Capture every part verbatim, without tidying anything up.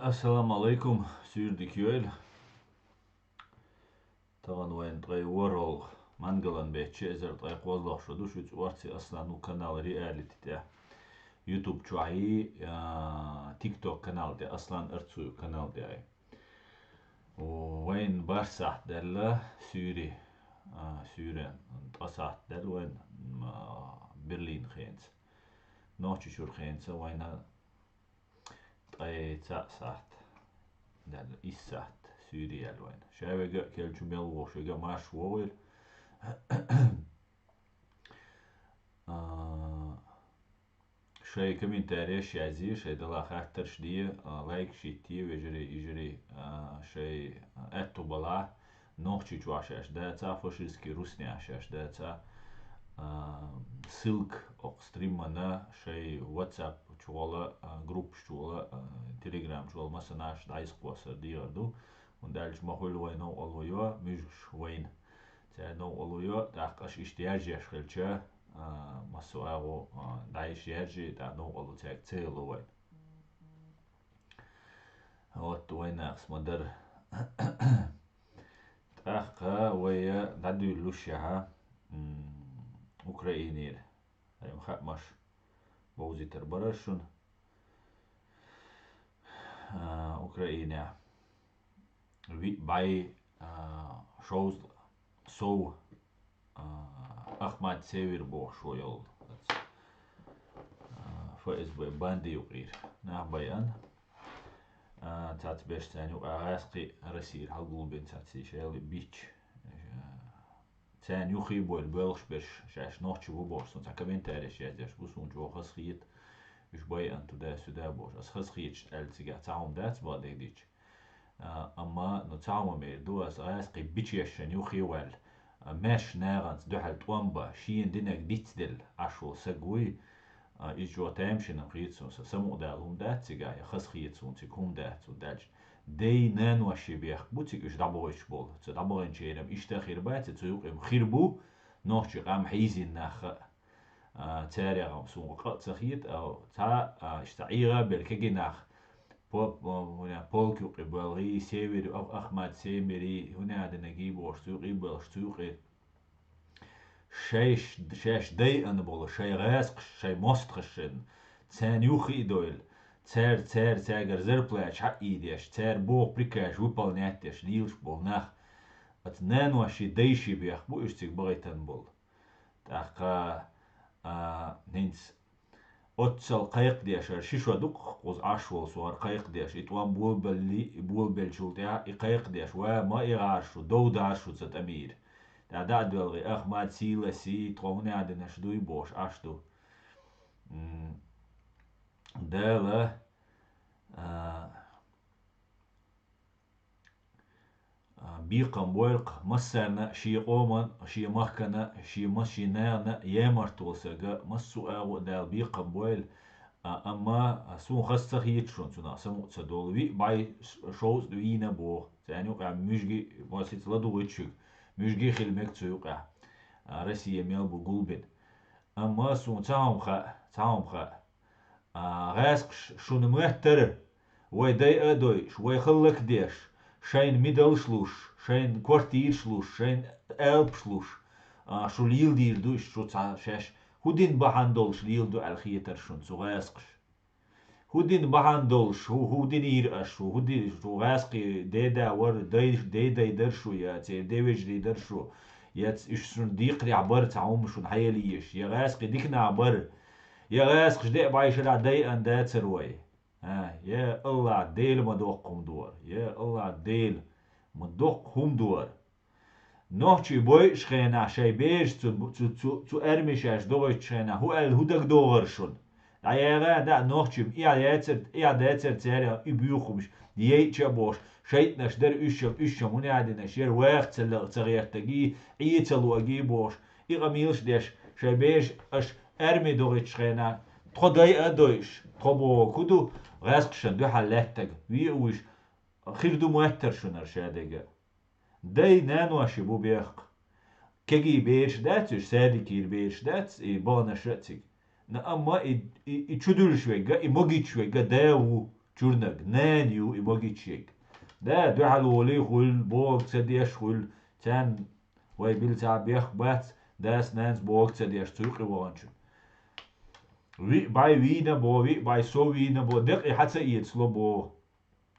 Ассаламу алейкум, суьйре дика йойла. Тахана вайна ткъе ворхӀалгӀа, мангалан бетта ши эзар ткъе кхоалагӀа шо ду, шуьца орци Аслан ву, канал Реалити тӀа. YouTube чохь а, а, TikTok канал тӀа, Аслан Арцуев канал тӀа а. Вайна бархӀ сахьт даьлла суьйре, а, суьйре ткъа сахьт даьлла вайна, м, а, Берлин хенца. Нохчийчуьра хенца вайна ткъе цхьаъ сахьт даьлла, исс сахьт суьйре яьлла вайна. Ша верг а кхел чу мел вогӀуш, верг а марша вогӀийла. А, шайн комментареш язъе, шайн дала хаттарш де, а, лайкаш йитте, вежарий, йижарий, а, шайн, а, аьтту балахь, Нохчийчохь шаьш дацахь, фашистский руснехь шаьш дацахь, а, ссылка окху стримана шайн WhatsApp чухула, а, группаш чухула, а, Telegram чухула массанхьа дӀасакхоссар дехар ду. ХӀунда аьлча ма хуьлу вай новкъарло йо муьжгаш вайна. Цара новкъарло йо, тӀаккха аша иштта яржеш хилча, а, массо а агӀо, а, дӀайиша яржий, тӀаккха новкъарло цаьрга ца ело вайна. Вот вайнахас ма дара. ТӀаккха вай дӀадуьйлуш яхьа, м, Украинера. Ай, м, хаамаш бовзийтар бара шуна. А, Украинехь виъ бӀе, а, шовзткъа сов, а, Ахмат Север бохуш ву йолу, а, ФСБ банди юкъера нах байъан. А, цаца беш царна юкъа гӀаьскхи Россера хьалгулбина цаца шайла бича. Царна юххе а бойла боьлхуш берш, шаьш нохчий бу бохуш, суна цхьа комментареш яздеш бу, суна чӀогӀа хазахета, уьш байъан туда-сюда бохуш. Ас хазахеташ аьлла цигахь цхьа хӀума дац бакъдерг дийцича. А, амма, ну, цхьа хӀума эр ду ас, гӀаьскхи бичешшан юххе а ваьлла, а, маьрша нахаца дуьхьал тӀом бан, шена динарг дицделла Ӏаш волу саг вуй, а, иза чӀогӀа тамашийна хета суна, сан самукъадала хӀума дац цигахь, я хазахета суна цига хӀума дац, хӀунда аьлча дайн-наноший бехк бу цига уьш дӀабахийтуш болу. Цу дӀабаханчеран иштта хир бац, цу юкъа-м хир бу нохчий къам хьийзина нах а. А, царех-м суна къа а ца хета, а, цхьа, а, иштта ӀийгӀа а бер кегий нах, по-, по-, хӀуна, полк юкъе боьлхий, Север, Ах-, Ахмат Севери, хӀуна динаргий бохуш, цу юкъе а боьлхуш, цу юкъе шайш, шаьш дайъана болу шайн гӀаьскхаш, шайн мостагӀаш шайн, царна юххе а дойла, цара, цара, цаьргара зарплаташ хьаъ а деш, цара боху приказ выполнять деш лелаш болу нах, оцу наноший, дайший бехк бу уьш цига бахийтина болу. ТӀаккха, а, хӀинца оццал кхайкхадеш, хӀара ши шо ду-кх кхуза Ӏаш волу со хӀара кхайкхадеш, и тӀом болабелли-, болабеллачул тӀаьхьа и кхайкхадеш, ва ма и гӀар шу, дов дар шу цу тӀамийра. ТӀаккха дӀа а доьлхий, Ахмат Силаси, тхо хӀуна динарш дуй бохуш Ӏаш ду. М, Дала, а, а, бекхам бойла-кх массарна а, шен къоман а, шен махкана а, шен мас-, шен нахана а, ямарта волу сага, массо а агӀо а Дала бекхам бойла. А, амма, а, суна хаза ца хета шуна цунах самукъа ца долу. Виъ бӀе шовзткъа вийна боху. Царна юкъахь муьжги, масица ладугӀуьйту шуьга, муьжги хила мега цу юкъахь, а, Россия мел бу гулбина. Амма суна цхьа хӀума хаьа, цхьа хӀума хаьа. А, гӀаьскхаш шуна моьттара, вай дайа а дойуш, вай хӀаллакдеш, шайна мидалш луш, шайна квартираш луш, шайна алапаш луш, а, шу леладийр ду, иштта шу цхьа шаьш хӀун дина бахьана долуш леладо аьлла хетара шуна цу гӀаьскхаша? ХӀун дина бахьана долуш, хӀу-, хӀун динийра аша шу, хӀун ди-, шу гӀаьскхи деда вара, дай-, дей-дай дара шу, я церан девежарий дара шу, я ц-, уьш шуна декхарехь бара цхьа хӀума шуна хьаелийша, я гӀаьскхи диканах бара, я гӀаьскхаш деа бӀе шарахь дайан дацара вай. А, я АллахӀ, Дела ма доккха хӀума дора, я АллахӀ, Дела ма доккха хӀума дора. Нохчий бойуш хенахь шайн бераш цу, цу, цу, цу аьрмешаьш догӀуьйтуш хенахь, хӀун аьлла, хӀун дагадогӀура шуна? ДӀаяхьа а даа нохчий-м, эхь яцара, эхь дацара цаьрга и буьйхамаш, яйча а бохуш, шайтӀанаш дара уьш-м, уьш-м хӀун яа динарш яра, ваха ца ле-, ца гӀертаргий, Ӏе ца луаргий бохуш, и къамелаш деш, шайн бераш аша аьрме догӀуьйтуш хенахь, тхо дайа а дойуш, тхо боху хӀун ду, гӀаьскхашна дуьхьал лаьттаг, ве а вуьйш, хир ду моьттара шуна ара шадерг а. Дай-наной бу бехк. Кегий бераш дац уьш, садикера бераш дац, и баханарш а цига. Но амма и, и, и чудуьллуш верг а, и могуьйтуш верг а да ву. Чурнаг, нана ю и могичиг. Да, дуьхьал волий хуьлу, бохург ца деш хуьлу, царна вай билла цхьа бехк бац, дас-нанас бохург ца деш цу юкъе ваханчун. Виъ бӀай вийна бо, виъ бӀай сов вийна бо, декъий хьа ца эцало бо.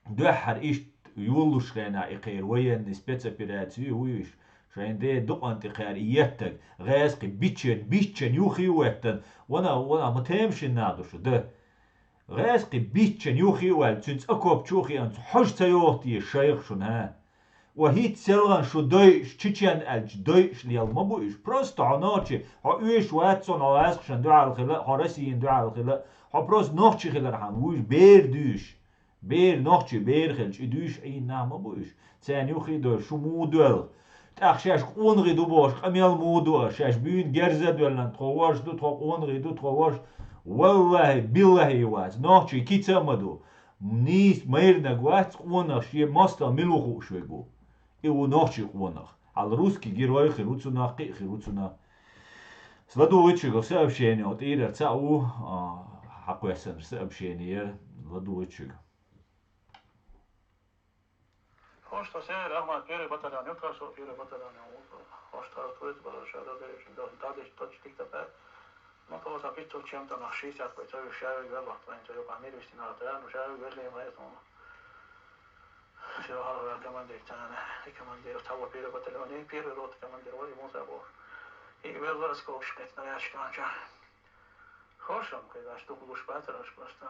Дуьххьара иштта йоллуш хенахь и кхеран военный спецоперацию вуьйш, шайн де дукъан тӀе кхаьра и еттаг, гӀаьскхи биччан, биччан юххе а веттан, вана, вана, ма тема шина нах ду шу, да. ГӀаьскхи биччан юххе а ваьлла, цуьнца окоп чу а хиъна, цу хьожа ца йоху те шайх шуна, хӀа? Ва хӀитта селгӀан шу дойуш, чечен аьлча дойуш лела ма бу уьш. Просто хьо нохчи, хьо оьшуш вац цунна, хьо гӀаьскхашна дуьхьал хила а, хьо Россияна дуьхьал хила а, хьо просто нохчи хилархьама вуьйш, бер дуьйш. Бер нохчи, бер хилча, и дуьйш Ӏийна нах ма бу уьш. Царна юххе а дойуш, шу муха доьлху? ТӀаккха шаьш къонахий ду бохуш, къамел муха ду аш? Шаьш буьйна герз а доьллина, тхо вож ду, тхо къонахий ду, тхо вож. Валлахьи, биллахьи вац, нохчий кица а ма ду. Нийса майранаг вац, къонах шен мостагӀа мила ву хууш верг ву. И ву нохчий къонах. Хьал русский герой хир ву цунах, кхин а хир ву цунах. ЛадугӀучуьнга сообщение, тӀера цхьаъ ву, а, хьакхоьссинарг сообщение яра, ладугӀучуьнга. Хьо что, Север Ахмат, первый батальон, Ньюкасл, первый батальон, хьо что, Турист, Бараша, Дадевич, Дадевич, Дадевич, Дадевич, Дадевич, Ну, то там пятьсот чем-то, нах шестьдесят пять, то есть шаьвиг велла, то есть, то есть, мир вести надо, да, ну, шаьвиг велла, и поэтому всё, а, командир, там, и командир того первого батальона, и первой роты командир, вроде Муса был. И велла осколочный снарядчик, он чё. Хорошо, когда штуку лучше потрашь просто.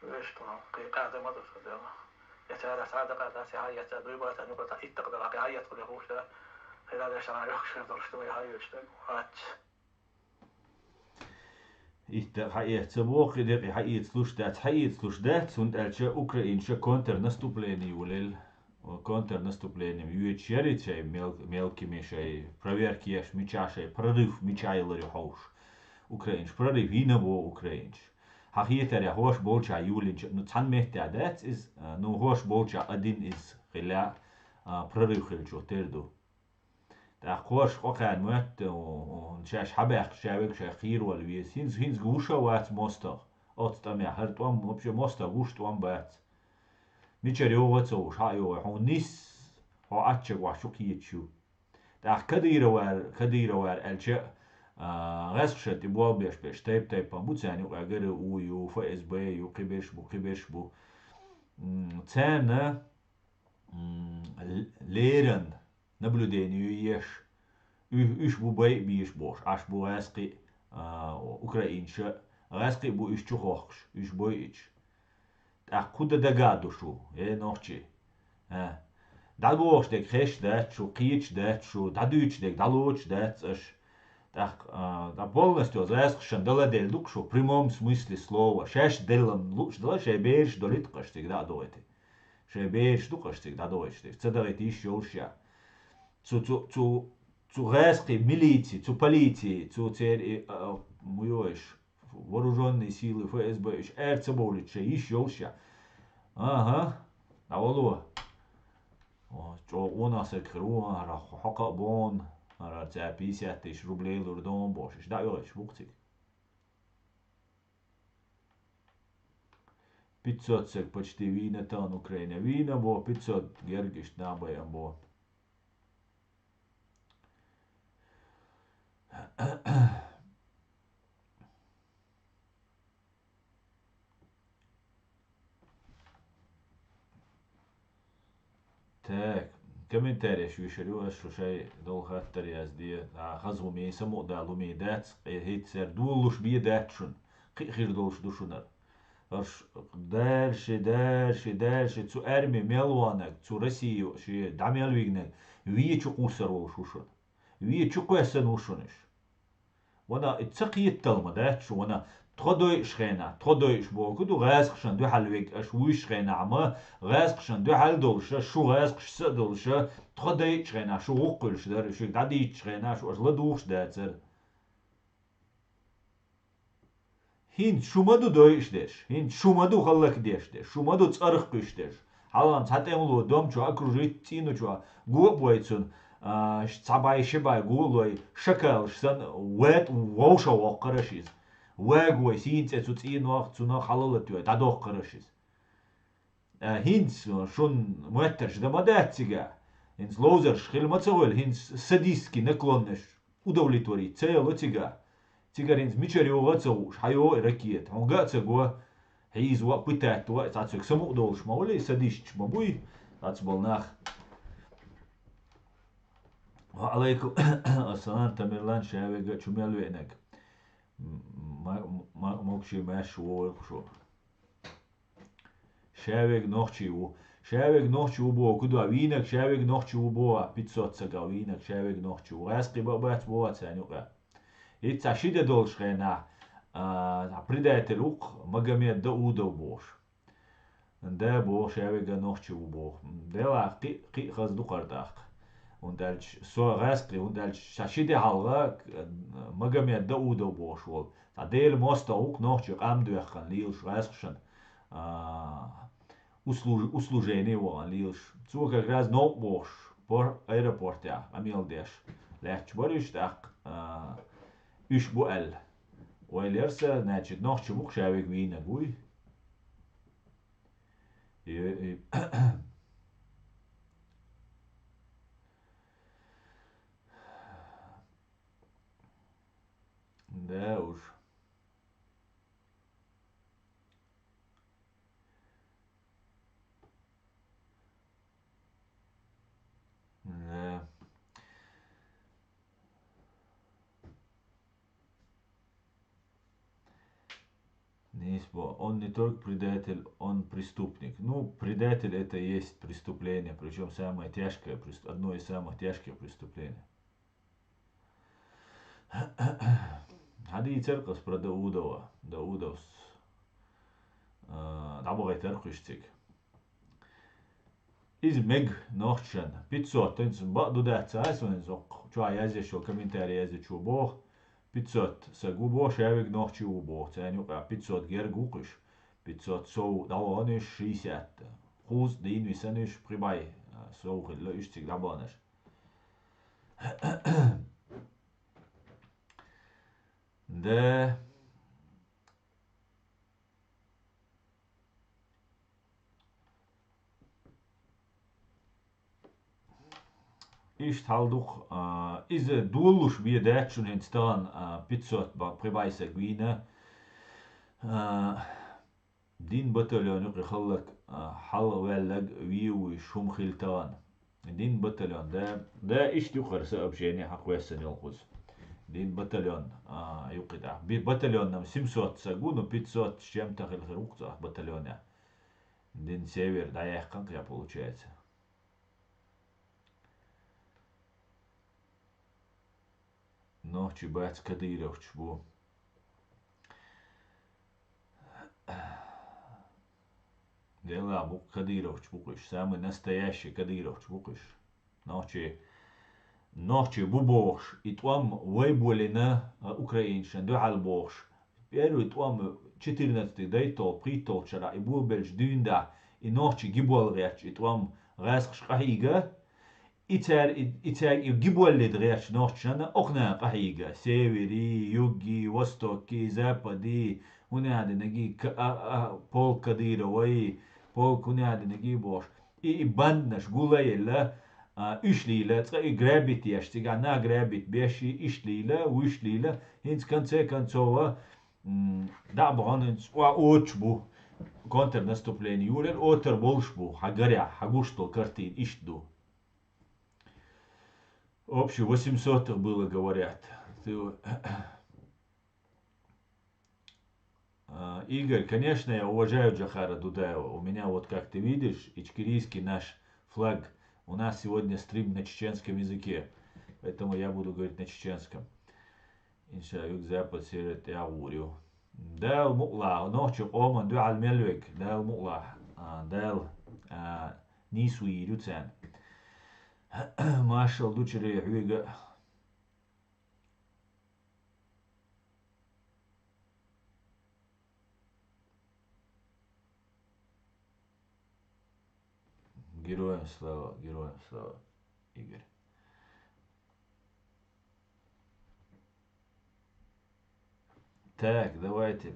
Видишь, что, кхин къаьхьа ма ду со дело. Я цара схьа дакъа дац, я, я ца дуй бац, ну, просто иттакъ дала, я, я, тхуна хуш, да. Хила деш, ана, йохк, шер долуш, да, я, я, что, хац. Итт дакъа хьаэца ца боху, кхин декъе хьаэцалуш дац, хьаэцалуш дац, хӀунда аьлча Украинаша контрнаступление йолаелла. Контрнаступление йоьдуш яра и шайн мел-, мелкими шайн проверка еш, мичахь шайн прорыв, мичахь ялар ю хьовсуш. Украинаша прорыв йина боху украинаша. Хьан хетарехь, хӀорш болчохь юьйлинчу, ну, цхьана меттехь дац иза, а, ну, хӀорш болчохь один из хила, а, прорыв хилчо тера ду. ТӀаккха хӀорш къокхарна моьтту, у, у, шаьш хьабаьхкича, ша верг шайх кхийра вала веза. ХӀинца, хӀинца вуьш а вац мостагӀа. Оцу тӀамехь хӀара тӀом вообще мостагӀа вуьш тӀом бац. Мичара йогӀу а ца хууш, хьа а йогӀу, хьуна нисса, хьо Ӏаччаг вахча кхеташ ю. ТӀаккха Кадыровар, Кадыровар аьлча, а, гӀаьскхашна тӀе болх беш берш тайп-тайпана бу, царна юкъахь ГРУ ю, ФСБ ю, кхиберш бу, кхиберш бу. М, царна, м, л-, леран наблюдение ю еш. Уь-, уьш бу байа бийш бохуш, Ӏаш бу гӀаьскхи, а, украинша, гӀаьскхи бу уьш чу хохкуш, уьш бойуш. ТӀаккха хӀун дан дага ду шу, э, нохчий? А? ДӀадохуш дерг хезаш дац шу, кхеташ дац шу, дӀадуьйцуш дерг дӀалоцуш дац аш. ТӀаккха, а, дӀа полностью гӀаьскхашна дала делла ду-кх шу, в прямом смысле слова. Шаьш деллам лууш дала, шайн бераш долуьйту-кх аш цига дӀа а дохуьйтий. Шайн бераш ду-кх аш цига дӀадохуьйтуш дерг. Ца дахийта йиш йолуш я. Цу, цу, цу, цу гӀаьскхи милици, цу полици, цу церан и, а, а, муй йо иш, вооружённые силы, ФСБ, уьш аьрца бовлуьйту шайн йиш йолуш я. Аха, дӀавало. О, чӀогӀа къонах саг хир ву, хӀара хьокха а боху, хӀара цара пятьдесят тысяч рублей лур ду бохуш, иштта дӀа а йохуьйтуш бу-кх цига. Пятьсот саг почти вийна тахана Украине. Вийна бо, пятьсот герга иштта набайан бо. Так, комментареш вуьшур ю, ас шу шайн долу хаттар язде. А, хаза хӀума, самукъадала хӀума дац, кхин хӀинца цара долалуш бен дац шуна. Кхин а хир долуш ду шуна. Аша дальше, дальше, дальше, цу арми мел ванаг, цу Россию шен дӀа мел вигнаг, вен чу кхуссур волуш ву шуна. Вен чу кхоьссина ву шуна уьш. Вана и ца кхетал ма дац шу, вана тхо дойуш хенахь, тхо дойуш боху ду, гӀаьскхашна дуьхьал вег аша вуьйш хенахь ма, гӀаьскхашна дуьхьал долуша, шу гӀаьскхашца а долуша, тхо дайчу хенахь шу гӀуккхуьлуш дара, шуьга дӀадийчу хенахь шу аша ладугӀуш дацара. ХӀинца шу ма ду дойуш дерш, хӀинца шу ма ду хӀаллакдеш дерш, шу ма ду цӀарах кхуьйш дерш. Хьалха цхьа тӀемало дом чу окружить, цӀийна чу го а бой цунна, а, цхьа бай, ши бай го а лой, шакалаш санна, вет-, вовшах воккхура аш иза. Ваьгу вай сийна цӀе цу цӀенох, цунах хьалалатоь, дӀадоккхараш иза. Э, хӀинца шун моттарш дан ма дац цига. ХӀинца ловзарш хила ма ца гӀойла, хӀинца садистский наклонность удовлетворить ца яло цига. Цигара хӀинца мичара йогӀа а ца хууш, хьайогӀу и ракета. Хьуна ган а ца го, хьийза ваӀ, пытать ваӀ, цхьа цуьк самукъа долуш ма хуьлий, садисташ ма буй, цхьацца болу нах. Ва алайкум ассалам, Тамерлан, шавега чу мел веанарг. М-, ма-, ма-, могуший маьрша вогӀийла шу. Шавега нохчий ву. Шавега нохчий ву боху, куда вийнарг шавега нохчий ву боху, пятьсот сага вийнарг шавега нохчий ву. ГӀаьскхи бан а бац боху царна юкъа. Ицца ши де долуш хенахь, а, предатель ву-кх Магомед Даудов бохуш. Да боху, шавега нохчий ву боху. Делахь кхин, кхин хаза ду кхара тӀаккха. ХӀунда аьлча со гӀаьскхи, хӀунда аьлча ша ши де хьалха Магомед Даудов бохуш волу. Цхьа Делан мостагӀа ву-кх нохчий къам доьхкина лелаш гӀаьскхашна, а, услуж-, услужение а вахана лелаш. Цо как раз новкъа бохуш, пор-, аэропортехь къамел деш лаьтташ бара уьш тӀаккха, а, уьш бу аьлла. Ойла яра сан, значит, нохчий бу-кх шавега вийнарг вуй. И, и, да уж. Да. Нийса боху, он не только предатель, он преступник. Ну, предатель — это и есть преступление, причём самое тяжкое, прес-, одно из самых тяжких преступлений. Хьан дийцар-кх ас про Даудова? Даудовс, а, дӀабахийтар-кх уьш цига. Иза мега нохчашна. Пятьсот, хӀинца бакъ ду дац ца хьайсо, хӀинца хӀокху чохь язъеш йолу комментарий язйичо боху, пятьсот саг ву боху, шавега нохчий ву боху, царна юкъахь пятьсот герга ву-кх уьш. Пятьсот сов дӀавахана уьш, шестьдесят кхузткъа дийна висана уьш, пхи бӀе сов хилла уьш цига дӀабаханарш. Да. Иштта хьал ду-кх, а, иза долуш бен дац шуна хӀинца тахана, а, пятьсот ба-, пхи бӀе саг вийна. А, дин батальон юкъа хилларг, а, хьалаваьлларг вен вуй, шуна хилла тахана. Дин батальон, да, да, иштта ю хӀара сообщение хьакхоьссина йолу кхуза. Дин батальон, а, юккъе тӀехь. Би-, батальонна-м семьсот саг ву, но пятьсот с чем-то хилла хир ву-кх цу батальонехь. Дин север дӀаяьккхина-кх я, получается. Нохчий бац, кадыровчаш бу. Делахь бу-кх кадыровчаш бу-кх уьш. Самый настоящий кадыровчаш бу-кх уьш. Нохчий, нохчий бу бохуш, и тӀом вай болийна, а, украинашна дуьхьал бохуш. Первый тӀом четырнадцатый дайтталгӀа, пхийтталгӀачу шарахь и бобелча дуьйна дахь, и нохчий гиболла гӀерташ, и тӀом гӀаьскхаша къахьийга, и цара, и, и цаьрга и гиболлийта гӀерташ нохчашна окхунна къахьийга, северий, юггий, востоккий, западий, хӀун аьлла динаргий, к-, а, а, полк Кадыровый, полк хӀун аьлла динаргий бохуш. И, и бандаш гул а елла, а, уьш лийла, цкъа и грабить еш, цигахь нах грабить беш, и иштта лийла, вуьш лийла, хӀинца конце концов, м, дӀа а бахана, хӀинца оцу бу, контрнаступление юьйр яра, оцу болуш бу, хьан гарехь, хьан гуш долу картина иштта ду. В общем, восьмисотых было, говорят. Ты А, Игорь, конечно, я уважаю Джохара Дудаева. У меня вот, как ты видишь, ичкерийский наш флаг. У нас сегодня стрим на чеченском языке. Поэтому я буду говорить на чеченском. Инша юг запад север тӀе гӀур ю. Дала мукъалахь, нохчийн къоман дуьхьал мел верг, Дала мукъалахь, а, Дала, а, нийсо йийр ю царна. Маршалла ду чуьра хьоьга. Героям слава, героям слава, Игорь. Так, давайте.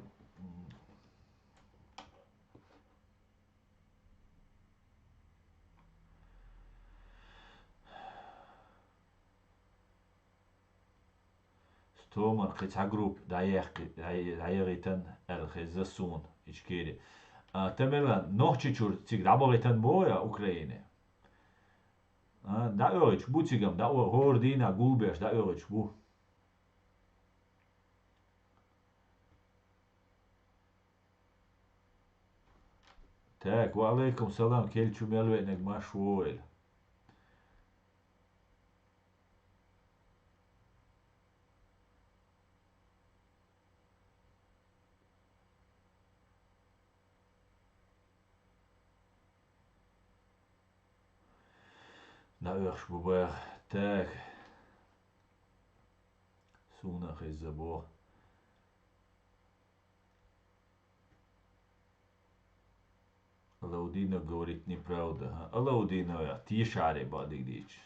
Стомар кхин цхьа группа дӀаяьккхи-, дӀа-, дӀаяхийтан аьлла хеза суна, Ичкери. А, Тамерлан, Нохчийчуьра цига дӀабахийтан боху я Украине? А, дӀаоьгӀуьйтуш бу цигам, дӀао-, хӀора дийнахь гулбеш дӀаоьгӀуьйтуш бу. Так, ва алейкум салам, кел чу мел веанарг марш вогӀийла. ДӀаоьхуш бу баха. Так. Суна а хеза боху. Алаудинов говорит неправда. Ха, Алаудинов яхь, тешаре бадиг дийча.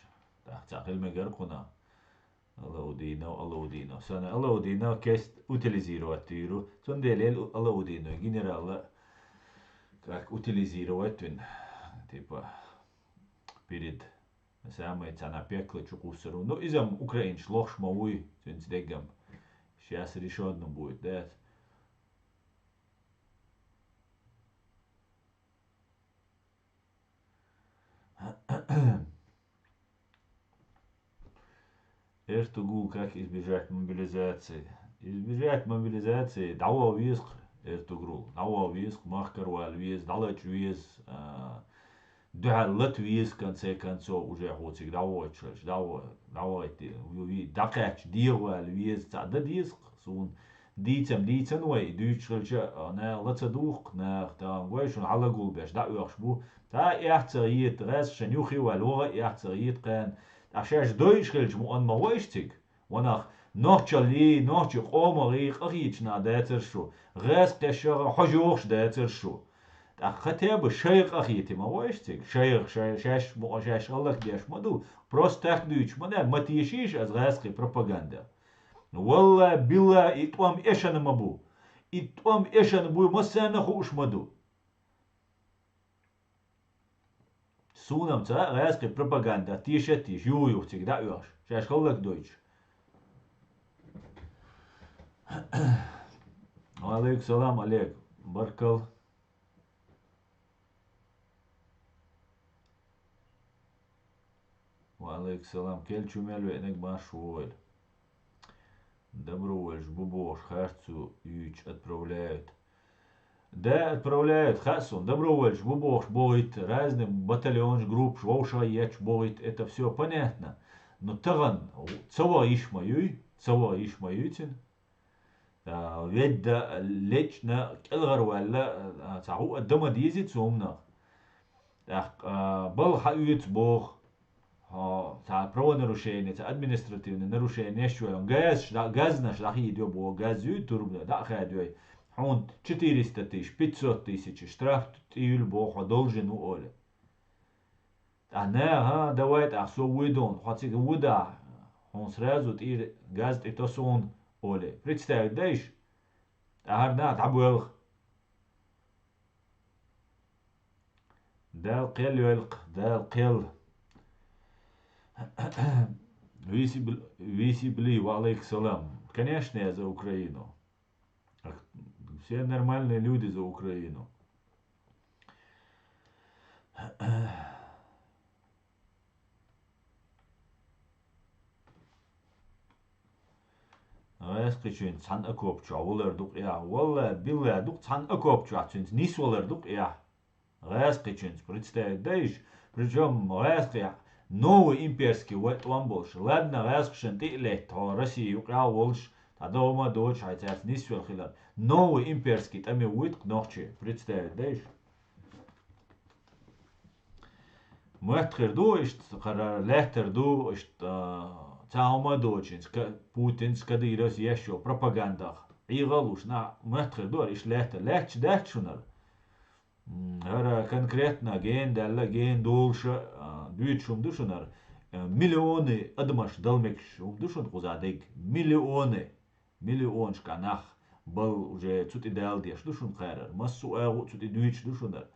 Так, цхьа хила мегар кхуна. Алаудинов, Алаудинов. Сана Алаудинов кест утилизировать вийру. Цундела ел Алаудинов генерала как утилизировать вин. Типа, перед самый цана пекла чу кхуссару. Ну, изам украинч лохш ма вуй, цуьнца дегам. Сейчас решённо будет, да? Эртугул, как избежать мобилизации? Избежать мобилизации, дӀаваха веза-кх Эртугрул, дӀаваха веза-кх, махкара вала веза, дӀалача веза, а, дуьхьал лата веза, в конце концов, уже хьо цига дӀавахийтуш, дӀава-, дӀавахийта, ви-, дӀакхаьчча дегӀавала веза, цхьа дан деза-кх суна. Дийцам дийцан вай, дуьйцуш хилча, а, наха ла ца духу, наха тахана гой шуна хьалагулбеш, дӀаоьхуш бу. Цхьа а эхь ца хета, гӀаьскхашна юххе а ваьлла, ваха а эхь ца хета кхарна. ТӀаккха шаьш дойуш хилча, мукъан ма гой шу цига. Ванах, нохчаллий, нохчий къомаллий къахеташ нах дацара шу, гӀаьскхашха хьожа йохуш дацара шу. ТӀаккха хотя бы шайх къахетий ма гой шу цига, шайх, шай-, шаьш, мукъа шаьш хӀаллакдеш ма ду, просто так дуьйцуш ма дац, ма тешийша аса гӀаьскхи пропаганда. Валла, билла, и тӀом эшана ма бу. И тӀом эшана буй, массарна а хууш ма ду. Суна-м ца хаьа гӀаьскхи пропаганда, теша а теша, юха-юха цига дӀа а оьхуш, шаьш хӀаллакдойтуш. Ва алейкум салам, Олег. Баркал. Ва алейкум салам. Кел чу мел веанарг марш вогӀийла. Добровольцаш бу бохуш харцо юьйцуш отправляют. Да, отправляют, хаьа суна, добровольцаш бу бохуш бохуьйту, разные батальонаш, группаш, вовшах а етташ бохуьйту, это всё понятно. Но тахана ца ваха йиш ма юй, ца ваха йиш ма юй цуьнан. А, ведда, лечкъина, кӀелхьарваьлла, а, цхьа хӀуъа дан ма дезий цу хӀуманах. ТӀаккха, а, балха хьаоьцу боху, хьо, цхьа правонарушение, цхьа административный нарушение еш ваьлла, газаш дӀа-, газнаш дӀахийдайо боху, газ юй, турбана дӀа а хадайой, хьуна четыреста тысяч, пятьсот тысяч штраф тӀеюьллу боху, хьо должен ву олий. ТӀаккха наха, давай тӀаккха со вуй дуна, хьо цига ву дахь, хьуна сразу тӀера газ тӀе тосу хьуна олий. Представить дайша? ТӀаккха хӀара наха дӀабоьлху. Дала кхел йойла-кх, Дала кхел. Виси бл-, виси бли, ва алейкум салам. Конечно, я за Украину. Все нормальные люди за Украину. ГӀаьскхичуьнца цхьана окоп чохь валар ду-кх эхь. Валла, билла ду-кх, цхьана окоп чохь цуьнца нисвалар ду-кх эхь. ГӀаьскхичуьнца представить дайша, причём гӀаьскхи новый имперский вай тӀом болуш. Ладно, гӀаьскхашна тӀе а летта, хьо Россия юкъахь а волуш, цхьа догӀма а доцуш, хьайн цаьрца нисвелла хилар. Новый имперский тӀаме вуй-кх нохчий, представить дайша. Моьтту хир ду, иштта хӀара лаьттар ду, иштта, а, цхьа хӀума а доцуш, ка-, Путинца, Кадыровца еш йолу пропагандах. ӀийгӀа а луш, нах моьтту хир ду хӀара иштта лаьттар. Лаьтташ дац шуна хӀара? М, хӀара конкретно гена даьлла, гена долуша, а, дуьйцуш хӀума ду шуна хӀара? Э, миллионы адамаш дала мегаш хӀума ду шуна кхузахь дерг? Миллионы! Миллионашкахь нах Бал уже цу тӀе дала деш ду шуна кхарар. Массо а агӀу цу тӀе дуьйцуш ду шунара.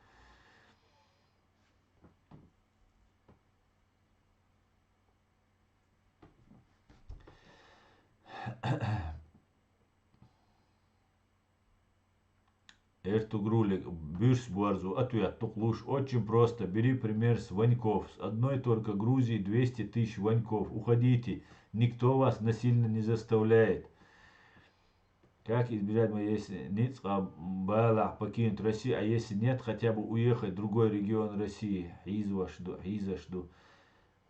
Эртугруле буьрса борзо ответ тухлуш. Очень просто. Бери пример с Ваньков. С одной только Грузии двести тысяч Ваньков. Уходите. Никто вас насильно не заставляет. Как избежать, мы, если ницкъа балахь покинуть Россию, а если нет, хотя бы уехать в другой регион России? Хьийзаш ду, хьийзаш ду.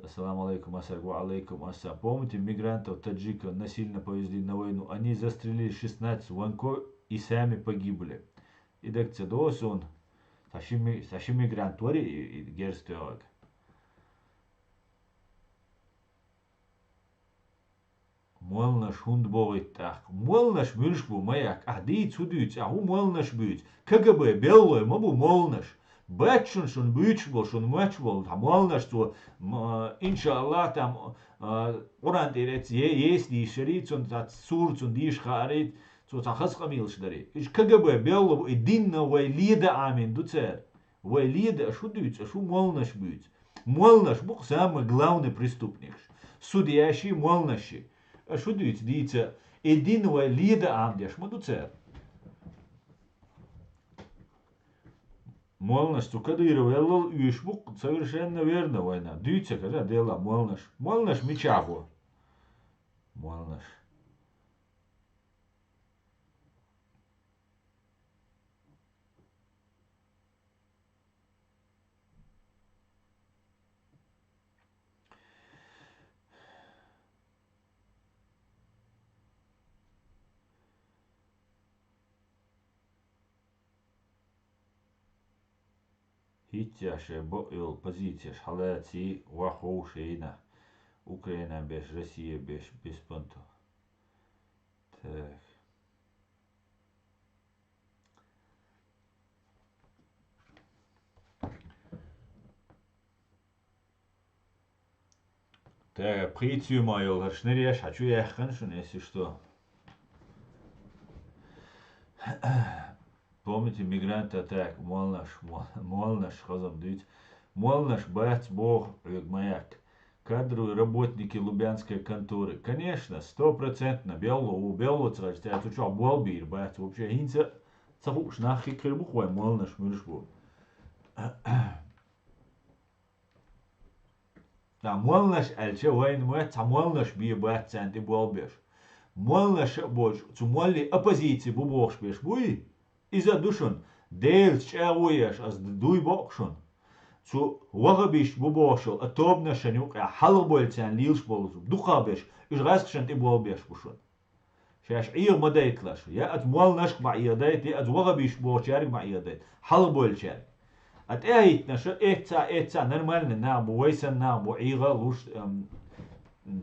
Ассаламу алейкум, Асар. Ва алейкум ассалам. Помните мигрантов, таджиков насильно повезли на войну? Они застрелили шестнадцать Ваньков и сами погибли. И так це досун. Сашими, саши мигрант вари и, и герстёг. Молланаш хӀунда бохуьйту тӀаккха? Молланаш муьлш бу, ма яккха? Ахь дийца хӀун дуьйцу? Ахь хӀун молланаш буьйцу? КГБ беллой ма бу молланаш. Бац шуна, шуна буьйцуш болу, шуна моьттуш болу, хьан молланаш цо, м, а, иншааллах, там, а, Къуръан тӀера эцна е-, еса дийшарий, цунна цхьа сура цунна дийша хаарий, цо цхьа хаза къамелаш дарий. Уьш КГБ белла бу, и динна вай леда Ӏамийна ду цара. Вай леда, аша хӀун дуьйцу, аша хӀун молланаш буьйцу? Молланаш бу-кх самый главный преступникаш. Судьяши, молланаши. Аша хӀун дуьйцу дийца, и дин вай леда Ӏамадеш ма ду цара. Молланаш цу Кадыров веллал уьш бу-кх, совершенно верно вайна. Дуьйцу хаза делла молланаш. Молланаш мичахь бу? Молланаш. ХӀинца шайн бакъ йолу позицеш хьалаций, ваха ховшийна Украина беш, Россия беш, беспонту. Так. Тера пхийца юьма йолу хӀара шнареш хьан чу яьккхина шуна, если что. Помните, мигранты атака, молланаш, мо-, молланаш, хазам дуьйцу. Молланаш бац боху, хьоьга ма яккха. Кадровые работники Лубянской конторы. Конечно, стопроцентно, белло ву, белло ца гӀерташ, цу чохь болх бийр бац. Вообще, хӀинца а ца хууш нах хир бу-кх вайн молланаш муьлш бу. Ткъа молланаш аьлча, вайна ма цхьа молланаш бен бац царна тӀе болх беш. Молланаш а боцуш, цу молле оппозици бу бохуш беш буй? Иза а ду шуна, Делаца чӀагӀо еш, аса дуй боккху шуна. Цу вахабисташ бу бохуш йолу а тобанашна юкъахь хьалхабевлла царна лелаш болу дукхахберш, уьш гӀазкхашна тӀе болх беш бу шуна. Шаьш Ӏеха ма дайталаш. Я оцу молланашка ма Ӏехадайта, я оцу вахабисташ бохучаьрга ма Ӏехадайта. Хьалхабевллачаьрга. А тӀаьхьахӀиттинарш эцца, эцца нормальный нах бу, вай санна нах бу, Ӏеха а луш, ам,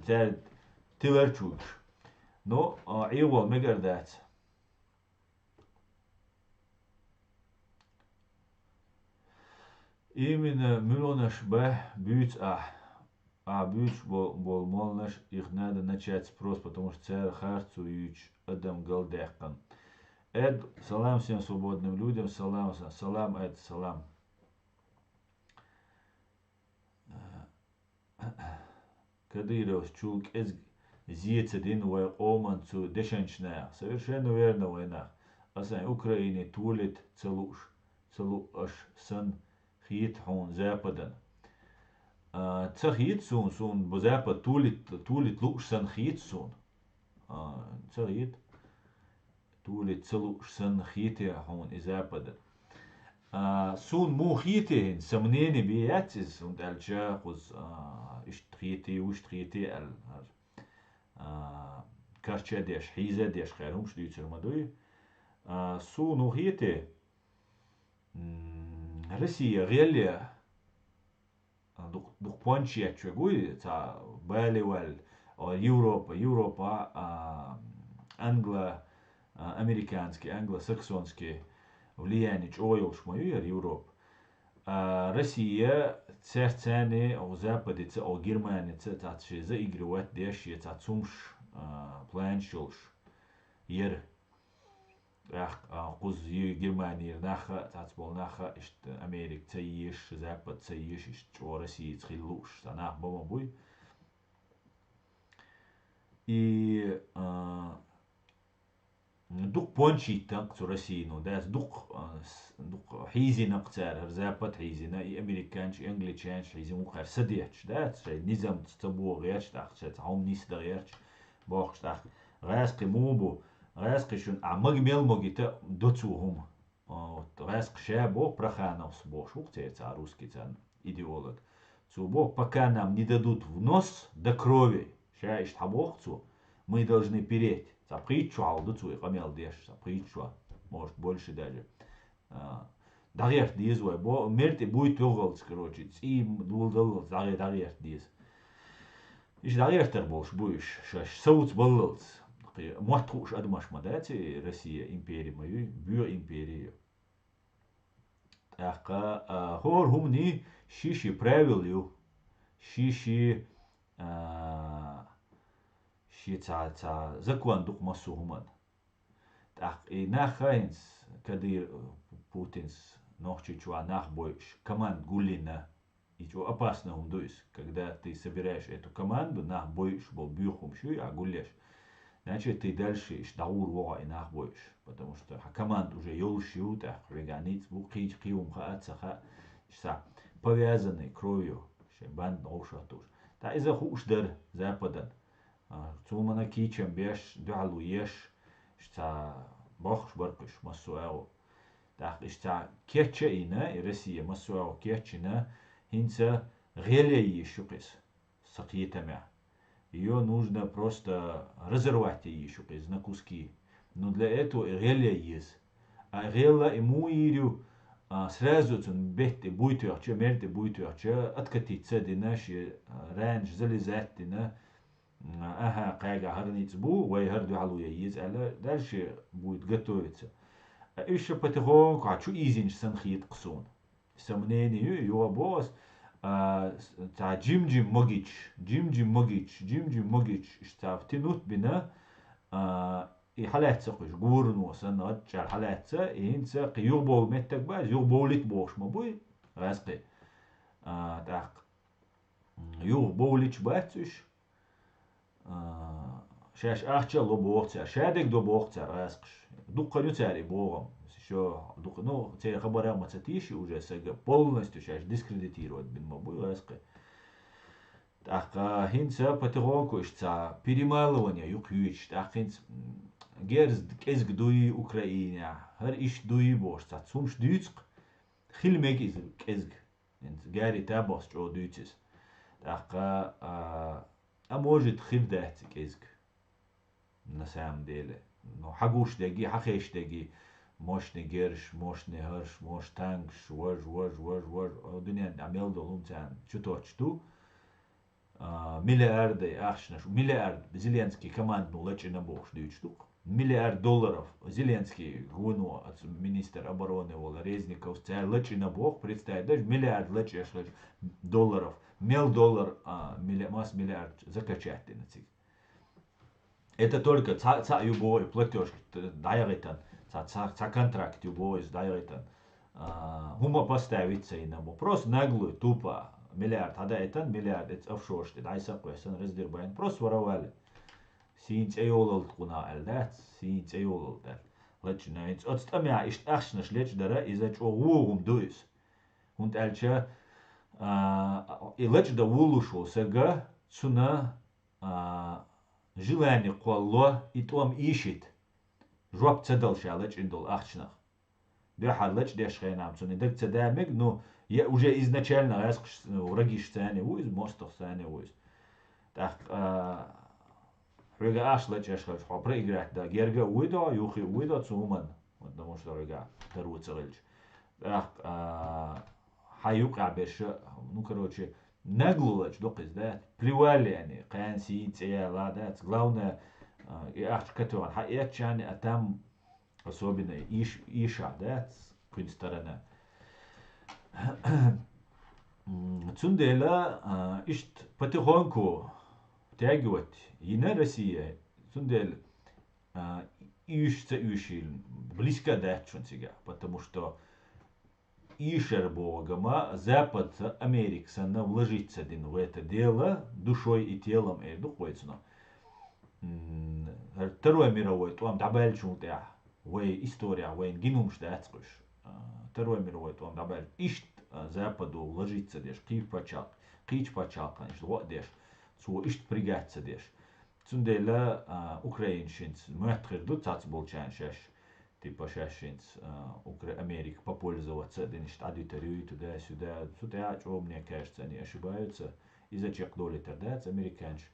цаьрга тилар чу вуьгуш. Ну, а, Ӏехавала мегар дац. Именно муьлханаш бен буьйцу ахь. Ахь буьйцуш бо-, болу молланаш, их надо начать спрос, потому что цара харцо юьйцуш адам галдаьккхина. Эд, салам всем свободным людям, салам, салам, Эд, салам. Кадыровс чул кӀезиг зе ца дина вай къоман цу дешанчу наха. Совершенно верно вай нах. Аса Украине толит ца лууш, ца лууш санна хета хьуна Западан. А, ца хета суна, суна бу Запад толит, толит лууш санна хета суна. А, ца хета. Толит ца лууш санна хетий хьуна и Запада? А, суна муха хетий хӀинца? Сан мнение бен яц иза, хӀунда аьлча кхуза, а, иштта хетий, вуьшта хетий аьлла, а, карча а деш, хьийза а деш, кхеран хӀумаш дуьйцур ма дуй. А, суна хӀун хетий? М, Россия гӀелъя, а, дукха, дукха понча етташ верг вуй, цхьа бале ваьлла, о, Европа, Европа, а, англо-, а, американский, англосаксонский влияние чӀогӀа йолуш ма ю яра Европа. А, Россия цаьрца цхьаьна, о, Западица, о, Германица цхьацца шен заигрывать деш, шен цхьацца хӀумаш, а, планаш йолуш яра. ТӀаккха, а, кхузза Германера нах а, цхьацца болу нах а, иштта Америка ца езаш, Запад ца езаш, иштта чӀогӀа Россица хила лууш, цхьа нах ба ма буй. И, а, дукха понт йиттина-кх цу Россино, дац, дукха, а, с-, дукха хьийзина-кх цара, хӀара Запад хьийзина, и американцаш, и англичанаш хьийзина ву-кх хӀара са детташ, дац, шайн низамца ца богӀа гӀерташ, тӀаккха шайн цхьа хӀума нисдан гӀерташ, бохкуш тӀаккха. ГӀаьскхи муха бу? ГӀаьскхи шуна ахь мага мел могийта до цо хӀума. А, вот, гӀаьскхи ша боху, Прохановс бохуш ву-кх церан цхьа русский царна идеолог. Цо боху: «Пока нам не дадут в нос до крови». Ша иштта хьан боху цо: «Мы должны переть». Цхьа пхийтта шо хьалха ду цо и къамел деш, цхьа пхийтта шо, может, больше даже. А, дӀагӀерта деза вай, бо-, мел тӀе буй тоьхалц, короче, цӀий доладаллалц дӀагӀе-, дӀагӀерта деза. Иштта дӀагӀертар болуш бу уьш, шаьш совца баллалц. Кхе, мотт хууш адамаш ма дац и Россия импери ма юй, боьха импери ю. ТӀаккха, а, хӀора хӀуманийн ши-ши правил ю, ши-ши, а, ши цхьа, цхьа закон ду-кх массо а хӀуманна. ТӀаккха и нах а хӀинца Кадыр-, Путинс Нохчийчохь нах бойуш, команда гулйина. И чӀогӀа опасный хӀума ду иза, когда ты собираешь эту команду, нах бойуш болу боьха хӀумаш юй ахь гулъеш. Значит, ты дальше иштта дӀагӀур ву хьо и нах бойуш, потому что хьан команда уже йолуш ю, тӀаккха хьоьгахь ницкъ бу, кхечу кхин хӀума хаа, ца хаа, иштта повязанный кровью, шайн банда вовшахтуш. ТӀаккха иза хууш дара Западан. А, цу хӀуманна кийчам беш, дуьхьал ву еш, иштта бохкуш бара-кх уьш массо а агӀо. ТӀаккха иштта кечъяйина, и Россия массо а агӀо кечйина, хӀинца гӀелъяй йиш ю-кх иза, сан кхетамехь. Её нужно просто разорвать яй йиш ю-кх иза на куски. Но для этого и гӀелъяй еза. А гӀелъяй и муха йийр ю, а, сразу цунна бетта тӀе буй тоьхча, мел тӀе буй тоьхча, откатиться а дина, шен, а, ранаш залезать а дина, Аха, кхаьга хӀара ницкъ бу, вай хӀара дуьхьал ву яй еза аьлла, дальше будет готовиться. А уьш ша потихоньку хьан чу ийзинча санна хета-кх суна. Сан мнение ю, юха боху ас, а, с-, цхьа жим-жим могича, жим-жим могича, жим-жим могича, иштта цхьа втянуть бина, а, и хьалаьцна кхуьш, гуроно санна, гӀадчӀара хьалаьцна, и хӀинца кхин юхабовла меттиг бац, юхабовлийта бохуш ма буй, гӀаьскхи. А, тӀаккха, м, юхабовлийта бац уьш, А, шаьш ахча а ло боху цара, шадерг до боху цара гӀаьскхаша. Дуккха ю цара и бохам. Шо дукха, ну, церан хабарах ма ца тийша уже сага, полностью шаьш дискредитировать бина ма буй гӀаьскхи. ТӀаккха хӀинца потихоньку иштта цхьа перемалывание ю-кх йоьдуш. ТӀаккха хӀинца, м, герз кӀезиг дуй Украинехь, хӀара иштта дуй бохуш цхьа цхьа хӀумаш дуьйцу-кх, хила мега иза кӀезиг. ХӀинца гаре табахьаш чӀогӀа дуьйцу иза. ТӀаккха, а, а может, хир дац и кӀезиг. На самом деле. Ну, хьан гуш дерг, хьан хеш дерг, мощный герз, мощный хӀорш, мощный танкаш, вож, вож, вож, вож. О, дуьненна мел долу хӀума царна чу тоттуш ду. А, миллиарды ахчанаш, миллиард Зеленский командано лачкъийна бохуш дуьйцуш ду-кх. Миллиард долларов Зеленский гуно, оцу министр обороны волу Резниковс, цара лачкъийна боху, представить, даже миллиард лачкъеш хилча долларов, мел доллар, а, милли-, масса миллиард закачать дина цига. Это только цхьа, цхьа ю боху и платёжка т-, дӀаяхийтина, цхьа, цхьа, цхьа контракт ю боху иза дӀаяхийтина. А, хӀума поставить ца йина боху. Просто наглую, тупо миллиард хьадаийтина, миллиард эца офшораш тӀе дӀасакхоьссина, раздербанить, просто воровали. Сийна цӀе йолалта кхунах аьлла дац, сийна цӀе йолалта аьлла. Лачкъийна, хӀинца оцу тӀамехь иштта ахчанаш лечкъадара, иза чӀогӀа вон хӀума ду иза. ХӀунда аьлча, а, и лачкъадан вуллуш волу сага, цунна, а, желание кхоллало и тӀом ийшийта. Жоп ца дала ша лачкъийна долу ахчанах. Дуьххьара лачкъадеш хенахь цунна дага ца да мега, ну, я уже изначально гӀаьскхаш, ну, врагиш царна ву иза, мостагӀ царна ву иза. ТӀаккха, а, хьоьга ахча лачкъаш хилча, хьо проиграть дан герга а вуй до, юххе а вуй до цу хӀуманна, потому что хьоьга таро ца хилча. ТӀаккха, а, хьан юкъахь берш, ну, короче, нагло лачкъадо-кх иза, да? Плевали они, кхана сийна цӀе яла, да? Главное, а, и ахча катоьхна хьаэцча, а там особенно ийш-, ийшахь, да? Кхуьнан сторона. М, цундела, а, иштта потихоньку втягивать йина Россия, цундела, а, уьш ца уьшийла, близко дац шуна цига, потому что уьшар боху гама Запад, Америка санна вложиться дина в это дело душой и телом, эр ду-кх вай цунах. М, Второй мировой тӀом дӀабаьллачул тӀехьа вай история, вайна гинумаш дац кхуьш. А, Второй мировой тӀом дӀабаьлча, иштта, а, Западо вложиться деш, кхийчу паччалкх-, кхийчу паччалкхана иштта гӀо а деш, цо иштта пригать ца деш. Цундела, а, украинашца моьтту хир ду цхьацца болчарна шаьш, типа шаьшшинца, а, Укра-, Америка попользоваться а дина, иштта Ӏадуьтур юй туда-сюда. Цу тӀехь чӀогӀа, мне кажется, они ошибаются. Иза чекхдолуьйтур дац американцаш,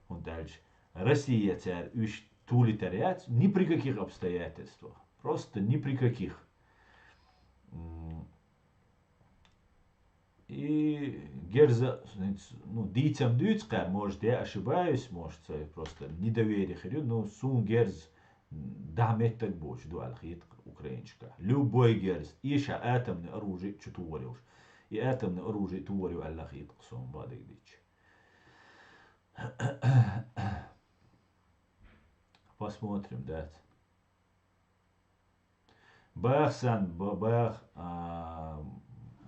хӀунда аьлча Россия цара уьш тулийтар яц ни при каких обстоятельствах. Просто ни при каких. М, И герза, ну, дийцам дуьйцу кхара, может, я ошибаюсь, может, ца просто недоверие хир ю, но суна герз дӀа меттаг боцуш ду аьлла хета-кх украинашка. Любой герз, и ша атомный оружие чу тухур йолуш. И атомный оружие тухур ю аьлла хета-кх суна, бакъдерг дийцича. Посмотрим, дац. Бах сан, ба-, бах, а,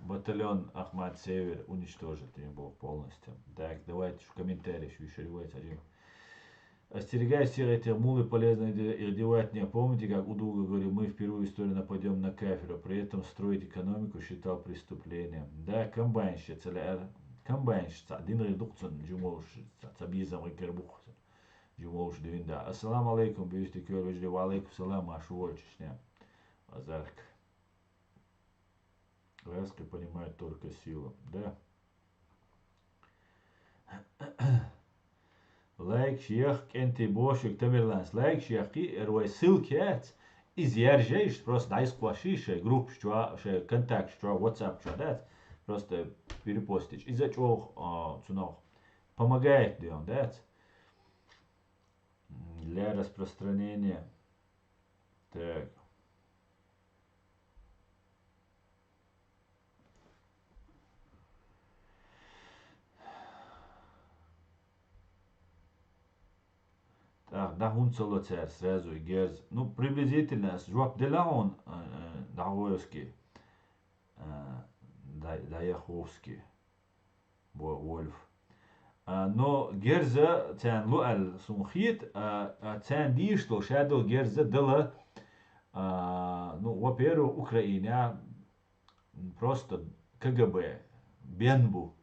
батальон Ахмат Север уничтожить им был полностью. Так, давайте в комментариях ещё вай цхьа. Остерегайтесь всех этих мул и полезно де-, их девать не. Помните, как Удуга говорил: «Мы впервые в истории нападём на кафира», при этом строить экономику считал преступлением. Да, комбайнщица, ла-, комбайнщица, дин гӀир дукха цунна жимолуш, ца, ца безам гӀиггар бу-кх. Жимолуш дуьйна да. Ассаламу алейкум, бюсти кёр вежливо. Ва алейкум салам, аш волчишне. Азарк. Ваьски понимает только сила. Да. Лайк шех, кӀентий бошик Тамерланс. Лайк шех, кхи, эр вай ссылка яц. Иза яржайш, просто дӀайскъоший шай группаш чу, шай контакташ чу, WhatsApp чу дац. Просто перепостич. Иза чӀогӀа, а, цунах помогает, ден, дац. Для распространения. Так. Так, да, хӀунда ца ло цара сразу и герз? Ну, приблизительно ас жоп дела он, э, э, Дагоевский, э, Да-, Даяховский. Во-, Вольф. А, но герза царна лу аьлла суна хета, а, а, царна дийш долу шадолу герза дала, а, ну, во-первых, Украина просто КГБ бен бу.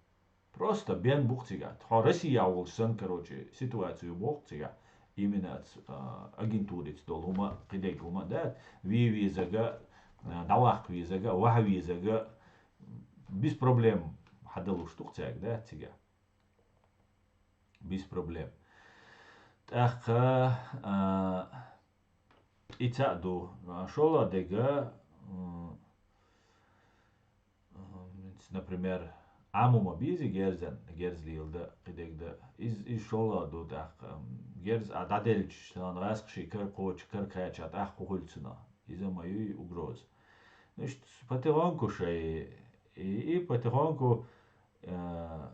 Просто бен бу-кх цига. Тхо Россия волуш санна, короче, ситуацию боху цига. Именно аца, а, агентурица долу хӀума, кхидерг хӀума, да, вий везага, а, дӀаваккха везага, ваха везага, без проблем хьадалуш ду-кх цаьрга, да, цига. Без проблем. ТӀаккха, а, и цхьаъ ду. А, шолгӀа дега, м, М, например, Ӏамо ма беза герзан, герз леладан, кхидерг дан. Из, из шолгӀа ду тӀаккха. Герз а дӀаделча, сан гӀаскхий кара кхочу, кара кхача тӀаккха хӀу хуьлу цунах. Иза ма юй угроза. Ну, иштта потихоньку шай, и, и потихоньку, э,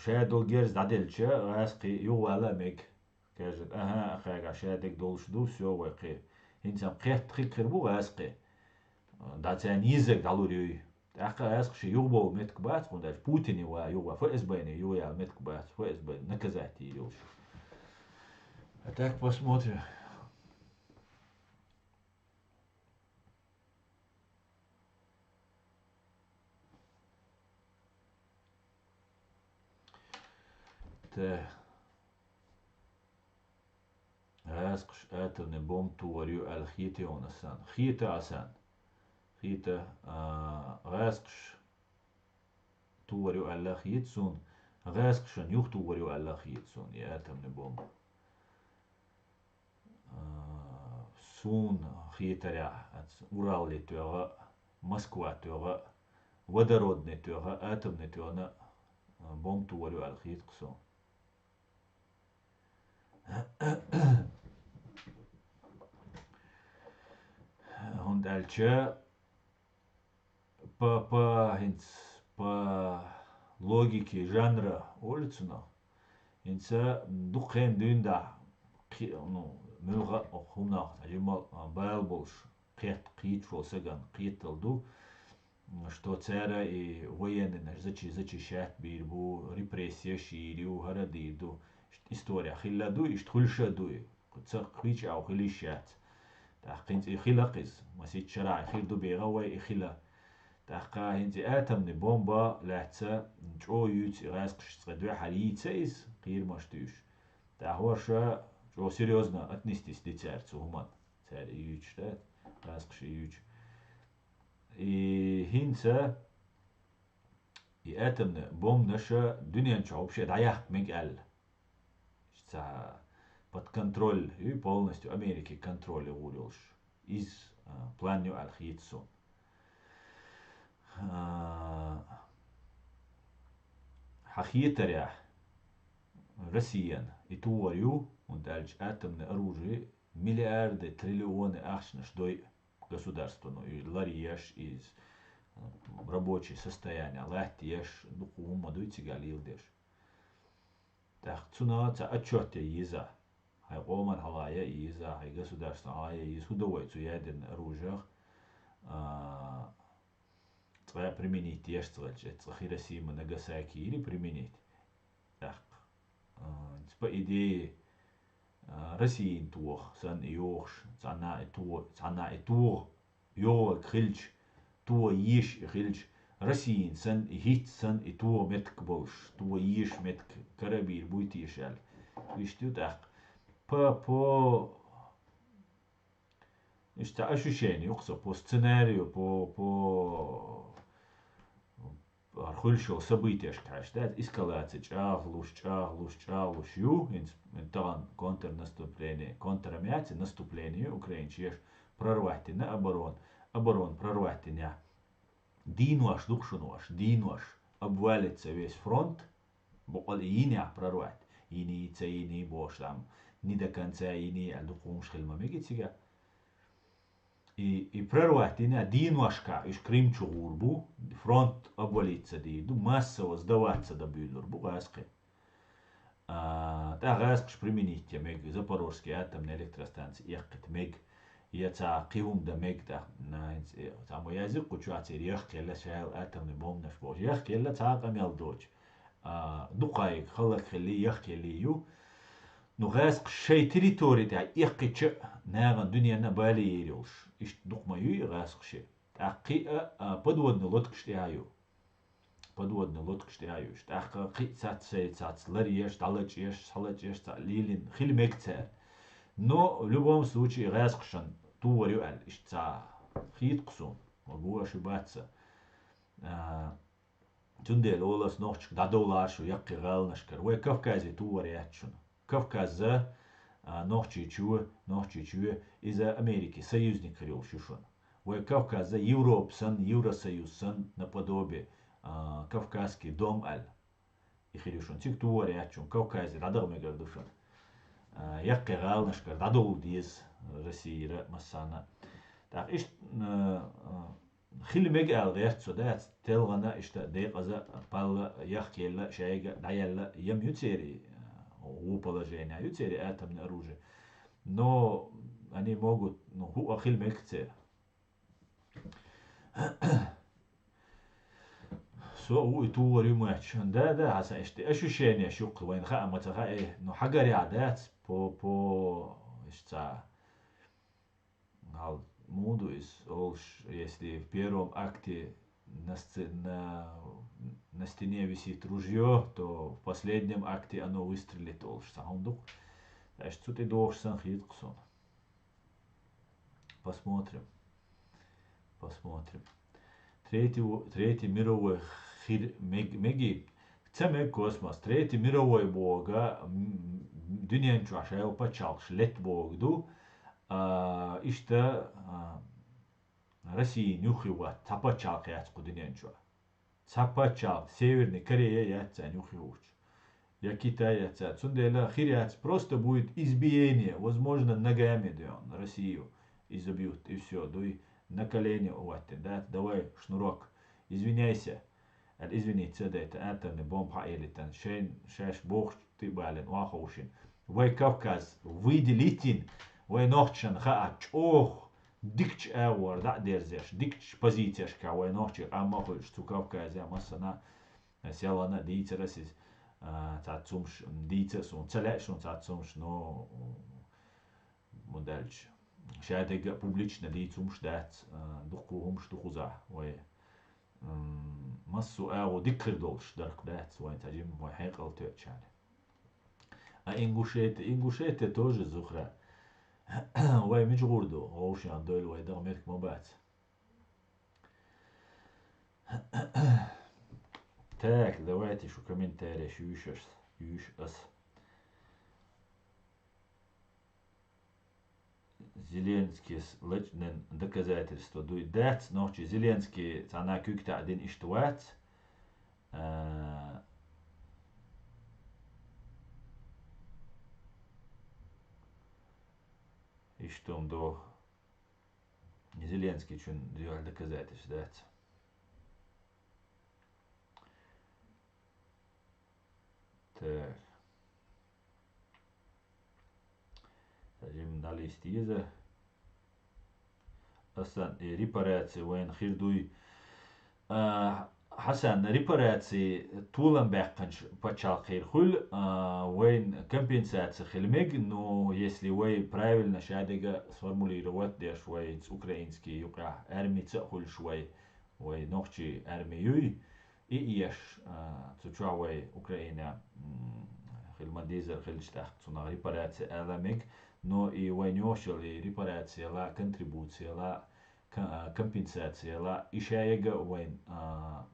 Ша долу герз дӀаделча, гӀаскхий юхавала а мега. Кажет, аха, ахаьга ша дерг долуш ду, всё, вай кхин. ХӀинца-м кхетта хир бу гӀаскхий. ДӀа царна йиззарг дӀалур юй. ТӀаккха гӀаскхий шен юхабовла меттиг бац, хӀунда аьлча Путине ван юха, ФСБ-не юхаяла меттиг бац, ФСБ наказать йийр йолуш. А так посмотрим. Тэ. ГӀаскхаша атомный бомба тухур ю аьлла хета йоьна сан. Хета а сан. Хета, а, гӀаскхаша тухур ю аьлла хета суна. ГӀаскхашна юха тухур ю аьлла хета суна, и атомный бомба. А, суна хетарехь, аца Урале тоьгӀа, Москва тоьгӀа, водородный тоьгӀа, атомный тоьгӀана, а, бомба тухур ю аьлла хета-кх суна. ХӀунда аьлча, По, по, хӀинца, по логике жанра олу цунах. ХӀинца дукха хенахь дуьйна дахь кхи-, ну, муьлха а хӀуманах жимма а бала болуш, кхетта кхийчо сагана кхеталла ду, что цара и военныйнаш зачи-, зачищать бийр бу, репрессияш йийр ю, хӀара дийр ду. Иштта история хилла ду, иштта хуьлуш а ду и. Ца кхийча а хила йиш яц. ТӀаккха хӀинца и хила кхиза, масийтта шарахь хир ду бегӀа вай и хила. ТӀаккха хӀинца и атомный бомба лаьцна чӀогӀа юьйцу и гӀаьскхаш цкъа дуьхьал йийца иза, кхерамаш дуьйш. ТӀаккха хӀорш чӀогӀа серьёзно отнестись ди цара цу хӀуманна. Цара и юьйцуш, да, гӀаьскхаша и юьйцуш. И хӀинца и атомный бомбанаш дуьнен чу вообще дӀаяккха мега аьлла. Ца под контроль ю, полностью Америкин контроле гӀур йолуш. Иза, а, план ю аьлла хета суна. А, хьан хетарехь, Россиян и тухур ю, хӀунда аьлча атомный оружие миллиарды, триллионы ахчанаш дойу государствано, и ларъеш, и рабочий состояние латтаеш, дукха хӀумма дуй цига леладеш. ТӀаккха цунах цхьа отчет ян еза. Хьайн къоман хьалха ян еза, хьайн государствон хьалха ян еза, хӀун до вай цу ядерный оружиех, а, цкъа применить еш ца хилча, цкъа Хиросима, Нагасаки йири применить. ТӀаккха, а, по идее, а, Россиян тоха санна и йохуш, цхьанна и то-, цхьанна и тоха йогӀург хилча, тоха езаш и хилча, Россиян санна и хӀитта санна и тоха меттиг болуш, тоха езаш меттиг карабийр буй теша аьлла. Иштта ю тӀаккха. По, по, иштта ощущение ю-кх со, по сценарию, по, по, хӀара хуьлуш йолу событешка хьаьжча, да, эскалация чӀагӀлуш, чӀагӀлуш, чӀагӀлуш ю, хӀинца, хӀинца тахана контрнаступление, контра ма яц, наступление ю украинчеша, прорвать дина оборона, оборона прорвать динехь, дийнош ду-кх шуна ваша, дийнош, обвалится весь фронт, бакъ а йинехь прорвать, йиний, ца йиний бохуш, там, не до конца йиний аьлла дукха хӀумаш хила ма мега цигахь. И, и прорвать дина дийношкахь уьш Крым чу гӀур бу, фронт обвалиться дийр ду, массово сдаваться дан буьйлур бу гӀаьскхи. А, тӀаккха гӀаьскхаш применить ян мега, Запорожский атомный электростанция эккхийта мега, я цхьа кхин хӀума дан мега тӀаккха, на, хӀинца, э, цхьаммо яздира кху чохь церан яхкаелла шайла атомный бомбанаш бохуш. Яхкаелла цхьа а къамел доцуш. А, дукха хьайга хӀаллакьхилли, яхкаелли ю. Ну, гӀаьскхаш шайн территори тӀехь эккхича а, нахана дуьненна бале йийр йолуш. Иштта дукха ма юй и гӀаьскхаш. ТӀаккха кхин а, а, подводный лодкаш тӀехь а ю. Подводный лодкаш тӀехь а ю уьш. ТӀаккха кхин а цац шайн цац ларъеш, дӀалачӀеш, схьалачӀеш цхьаъ лелийна хила мега цара. Но, в любом случае, и гӀаьскхашна тухур ю аьлла, иштта цхьа хета-кх суна. Ма гуш ю бац сан. А, Цундела олу ас нохчашка дӀадовлар шу яккхий гӀаланашкара. Вай Кавказе тухур яц шуна. Кавказ, а, Нохчийчоь, Нохчийчоь, иза Америкин союзник хир йолуш ю шуна. Вай Кавказ Европа санна, Евросоюз санна, наподобие, а, Кавказский дом аьлла. И хир ю шуна. Цига тухур яц шуна. Кавказе дӀадаха мегар ду шуна. А, яккхий гӀаланашкара дӀадовла деза Россияра массарна. ТӀаккха иштта, а, а, хила мега аьлла гӀерта со, дац, телхана иштта декъаза, палла яхкаелла, шайга дӀаелла ям ю церан, ву положение ю церан атомный оружие. Но они могут, ну, хӀуъа хила мега церан. Со а ву и тухур ю моьттуш. Да, да, хьан сан иштта ощущение шух вайна хаа ма ца хаьа, ну, хьагарехь дац, по, по, иштта ца. Гьал, муха ду иза олуш, если в первом акте на сце-, на, на стене висит ружьё, то в последнем акте оно выстрелит олуш, цхьа хӀума ду-кх. Аша цу тӀе дохуш санна хета-кх суна. Посмотрим. Посмотрим. Третий, третий мировой хир мег-, меги, ца мег космос. Третий мировой бога, м, дуьнен чохь шайла пачхьалкхаш летта бога ду. А, иштта, а, Россиян юххе вац, цхьа пачхьалкх яц кху дуьнен чохь. Цхьа пачхьалкх, Северный Корея яц царна юххе вуьтуш. Я Китай яц царна. Цундела хир яц, просто будет избиение, возможно, ногами, да, Россию изобьют, и всё, дуй, на колени хӀоттина, да, давай, шнурок, извиняйся. Аьлла, извиниться дайта, атомный бомба хьаэлийтан, шайн, шаьш бохучу тӀе а балийна, охьаховшийна. Вай Кавказ выделить йина, вай нохчашна хаа чӀоагӀа дикача агӀор дӀа а дерзеш, дикача позицешкахь вай нохчий къам а хуьлуш, цу Кавказе массанхьа а, селхана а дийцар ас иза, а, цхьацца хӀумнаш дийца а суна, ца лаьа шуна цхьацца хӀумнаш, но, м, ма-дарра, шадерг а публично дийца хӀумнаш дац, а, дуккха хӀумнаш ду кхузахь вай. М, массо а агӀо дика хир долуш дарх дац вайн цхьа жимма вай хьекъал тоьачарна. А Ингушетия, Ингушетия тоже зухра. Вай мича гӀур ду, вовшийн дойла вай дагӀа меттиг ма бац. Так, давайте шу комментарий шу юьш ас, юьш ас. Зеленскийс лачкъинан доказательство дуй? Дац, нохчий, Зеленский цхьана куьг таӀдина иштта вац. А, иштта хӀума ду. Зеленский чун дуьхьал доказательство дац. Так. Жимма дӀалийста деза. Асан и репараци вайна хир дуй. А, Хьасан, репараци толам баьккхинчу пачхьалкхера хуьлу, а, вайна компенсаци хила мега, но если вай правильно шадерг а сформулировать деш, вай украинский юкъахь армица а хуьлуш вай, вай нохчий арми юй, и еш, а, цу чохь вай Украина, м, хила ма-деззара хилча тӀаккха цунах репараци ала мега, но и вайн йош йолу и репараци яла, контрибуци яла, ка-, а, компенсаци яла, и ша яга вайн, а,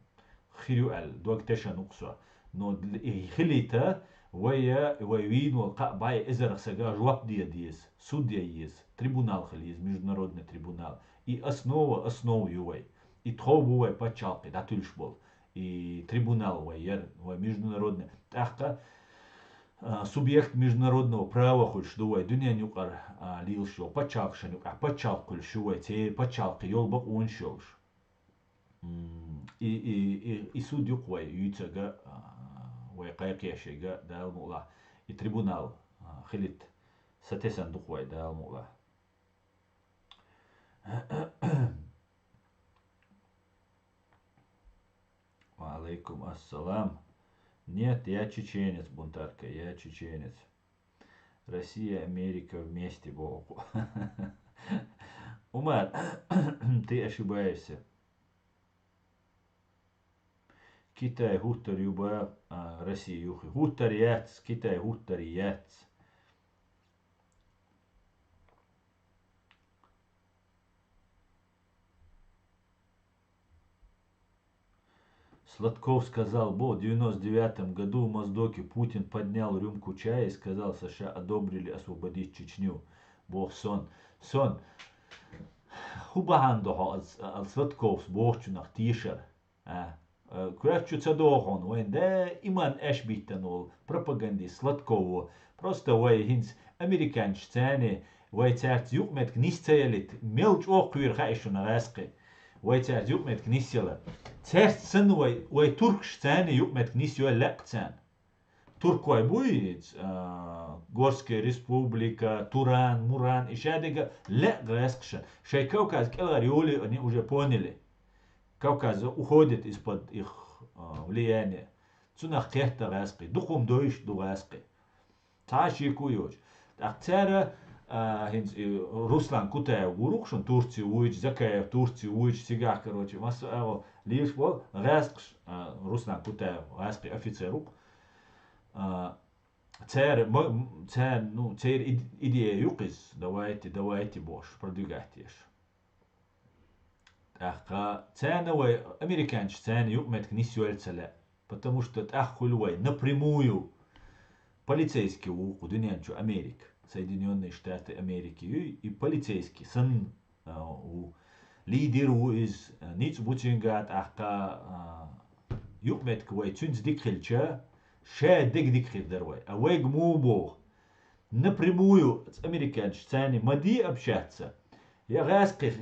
хир ю аьлла, дог тешан ву-кх со. Но и хилийта, вай, вай вийна волу кхаа бӀе эзарх сага жоп де деза, суд ян еза, трибунал хила еза, международный трибунал. И основа, основа ю вай. И тхов бу вай пачхьалкхе дӀатуьллуш болу. И трибунал вай яра, вай международный. ТӀаккха, а, субъект международного права хуьлуш ду вай, дуьненан юкъара, а, лелаш йолу пачхьалкхашна юкъахь пачхьалкх хуьлуш ю вай, церан пачхьалкхе йолу бакъонаш йолуш. М, и, и, и, и суд ю-кх вай юьйцург а, а, вай кхайкхош ерг а, Дала мукъ лахь, и трибунал, а, хилийта сатесна ду-кх вай, Дала мукъ лахь. Ва алейкум ассалам. Нет, я чеченец, бунтарка, я чеченец. Россия, Америка вместе, боху. Умар, ты ошибаешься. Китай хӀуттар ю бах, а, Россия юххе. ХӀуттар яц, Китай хӀуттар яц. Сладков сказал, бо, в девяносто девятом году в Моздоке Путин поднял рюмку чая и сказал: «США одобрили освободить Чечню». Бох сон. Сон. ХӀун бахьана до хьо ас, а, Сладковс бохучунах тешар? А? Э, коьртачу ца догӀу хьуна, вайн даиман аьшпийтина волу пропагандист Сладков ву. Просто вай хӀинца американчу царни вай цаьрца юкъаметтиг нис ца ялийта, мел чӀогӀа кхоьру хаьа шуна гӀаьскхи. Вай цаьрца юкъаметтиг нис яла. Цаьрца санна вай, вай туркаш царни юкъаметтиг нис йой лаьа царна. Туркой буй, а, Горская республика, Туран, Муран, и шадерг а лаьа гӀаьскхашна. Шайн Кавказ кӀелхьара йолий они уже поняли. Кавказ уходит из-под их, а, влияния. Цунах кхетта гӀаьскхи. Дукха хӀума дойуш ду гӀаьскхи. Цхьа а шеко йоцуш. ТӀаккха цара, а, хӀинца и Руслан Кутаев гур ву-кх шуна, Турци вуьйчу, Закаев Турци вуьйчу, цигахь, короче, массо а агӀо лелаш болу гӀаьскхаш, а, Руслан Кутаев гӀаьскхи офицер ву-кх. А, цара, ма-, м-, цара, ну, церан ид-, идея ю-кх иза, давайте, давайте бохуш, продвигать еш. ТӀаккха царна вай, американчу царна юкъаметтиг нис йойла ца лаьа, потому что тӀаккха хуьлу вай напрямую полицейский ву кху дуьнен чу Америка, Соединённые Штаты Америки юй, и полицейский санна, а, ву. Лидер ву иза, а, ницкъ бу цуьнга, тӀаккха, а, юкъаметтиг вай цуьнца дика хилча, ша дерг дика хир дара вай. А вайга муха боху? Напрямую цу американчу царни ма де общаться. Я гӀаьскхи-,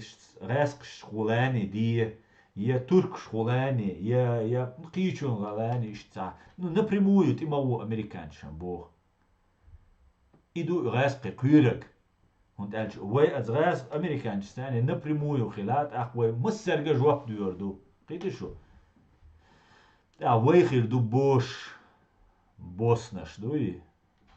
гӀаьскхашхула а де, я туркашхула а, я, я кхечуьнгахьла а иштта цхьа. Ну, напрямую тӀе ма ву американчашна боху. ду гӀаьскхи кхоьраг. ХӀунда аьлча вай аз гӀаьс американчаца напрямую хила, тӀаккха вай массаьрга жоп доьр ду. Кхийтар шу? ТӀаккха вай хир ду бош, боснаш дуй,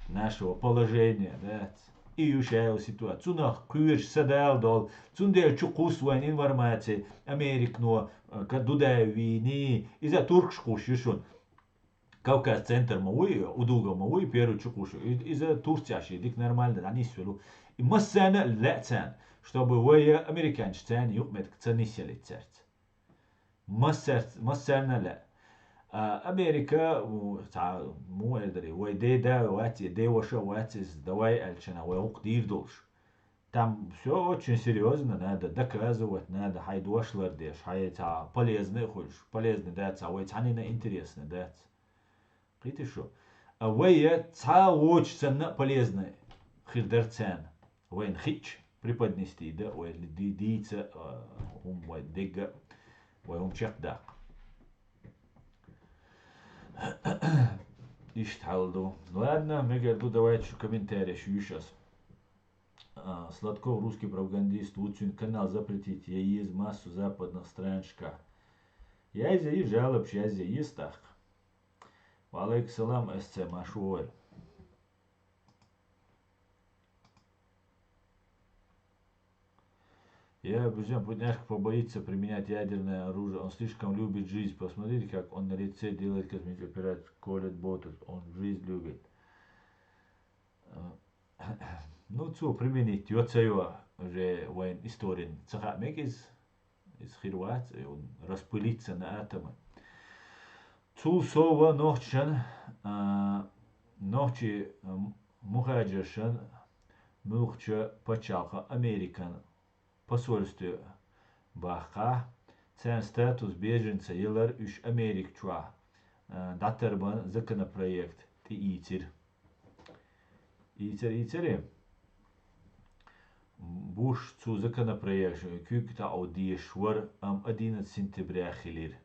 нашего положения, да? И ю шаьла ситуация. Цунах кхоьраш са дала дол. Цундела чу кхус вайн информация, Американо, э, ка Дудаев вийний, иза туркаш кхуш ю шун. Кавказ центр ма вуй, удуга ма вуй, первый чу кхуш ю. И-, иза Турция ши дика нормально, да, нисвелу. И массарна лаьцан, чтобы вай американчаца юкъметка ца нисъялиц царца. Массар-, массарна лаьа. А, Америка, у, ца, му эр дари, вай дей да вац, дей ваша вац, из давай аьлчана, вай гӀукх дийр долуш. Там всё очень серьёзно, надо доказывать, надо хьайн дош лардеш, хьайн ца полезный хуьлуш, полезный дац, а вай цхьаннина интересный дац. Кхийтар шу? А вай цхьа вочу санна а полезный хир дара царна. Вайна хиъча преподнести да, вай ди-, дийца, а, хӀума вай дегга, вай хӀума чекхдаккха. Иштта хьал ду. Ладно, мегар ду, давайте шу комментарий шу юьш ас. А, Сладков, русский пропагандист, ву цуьнан канал запретить е еза массу западных странашкахь. Язъе, жалобаш язъе еза тӀаккха. Ва алейкум салам, эс цхьа Машур. Я, друзья, Путняшка побоится применять ядерное оружие. Он слишком любит жизнь. Посмотрите, как он на лице делает космический операцию, колет, ботает. Он жизнь любит. Э, ну, цо применить йо, ца йо, уже вайн историн ца хаьа мега иза. Иза хир вац, и он распылиться на атомы. Цул сов нохчашан, а, нохчий, а, мухӀажаршан муьлххачу пачхьалкхан Американ посольстве бахкахь, царна статус беженца ялар уьш Америка чохь, а, дӀатарбан законопроект тӀеийцира. Ийцар, ийцаре. Буш цу законопроект куьйга таӀо дезаш вара, амма одиннадцать сентября хилира.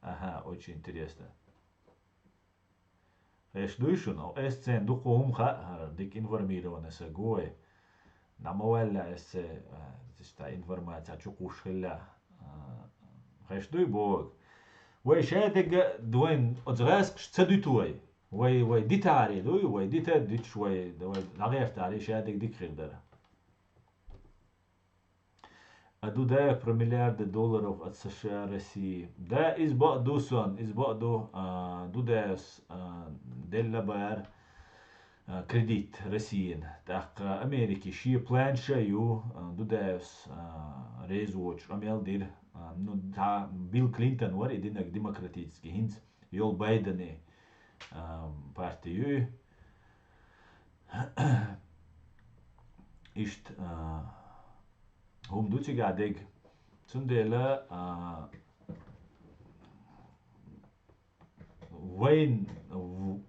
Аха, очень интересно. Хеш дуй шуна, эс цен дукха хӀума хаьа, хӀара дика информированный са гой. Нама ваьлла эс це, а, иштта информация чу кхуш хилла. А, хеш дуй боху. Вай шадерг вайн оцу гӀаскаш ца дуьту вай. Вай, вай дитаре дуй, вай дита а диташ вай, вай дӀагӀертаре шадерг дика хир дара. А Дудаев про миллиарды долларов от США России. Да, иза бакъ ду сон, иза бакъ ду, а, Дудаевс, а, делла бара, а, кредит Россияна. ТӀаккха Америки шен план ша ю, а, Дудаевс, а, реза воцуш къамел дира. А, ну, та Билл Клинтон вара и динарг демократический, хӀинца йолу Байдене, а, парти ю и. Иштта, а, хӀума ду цигахь дерг. Цундела, а, вайн, в-,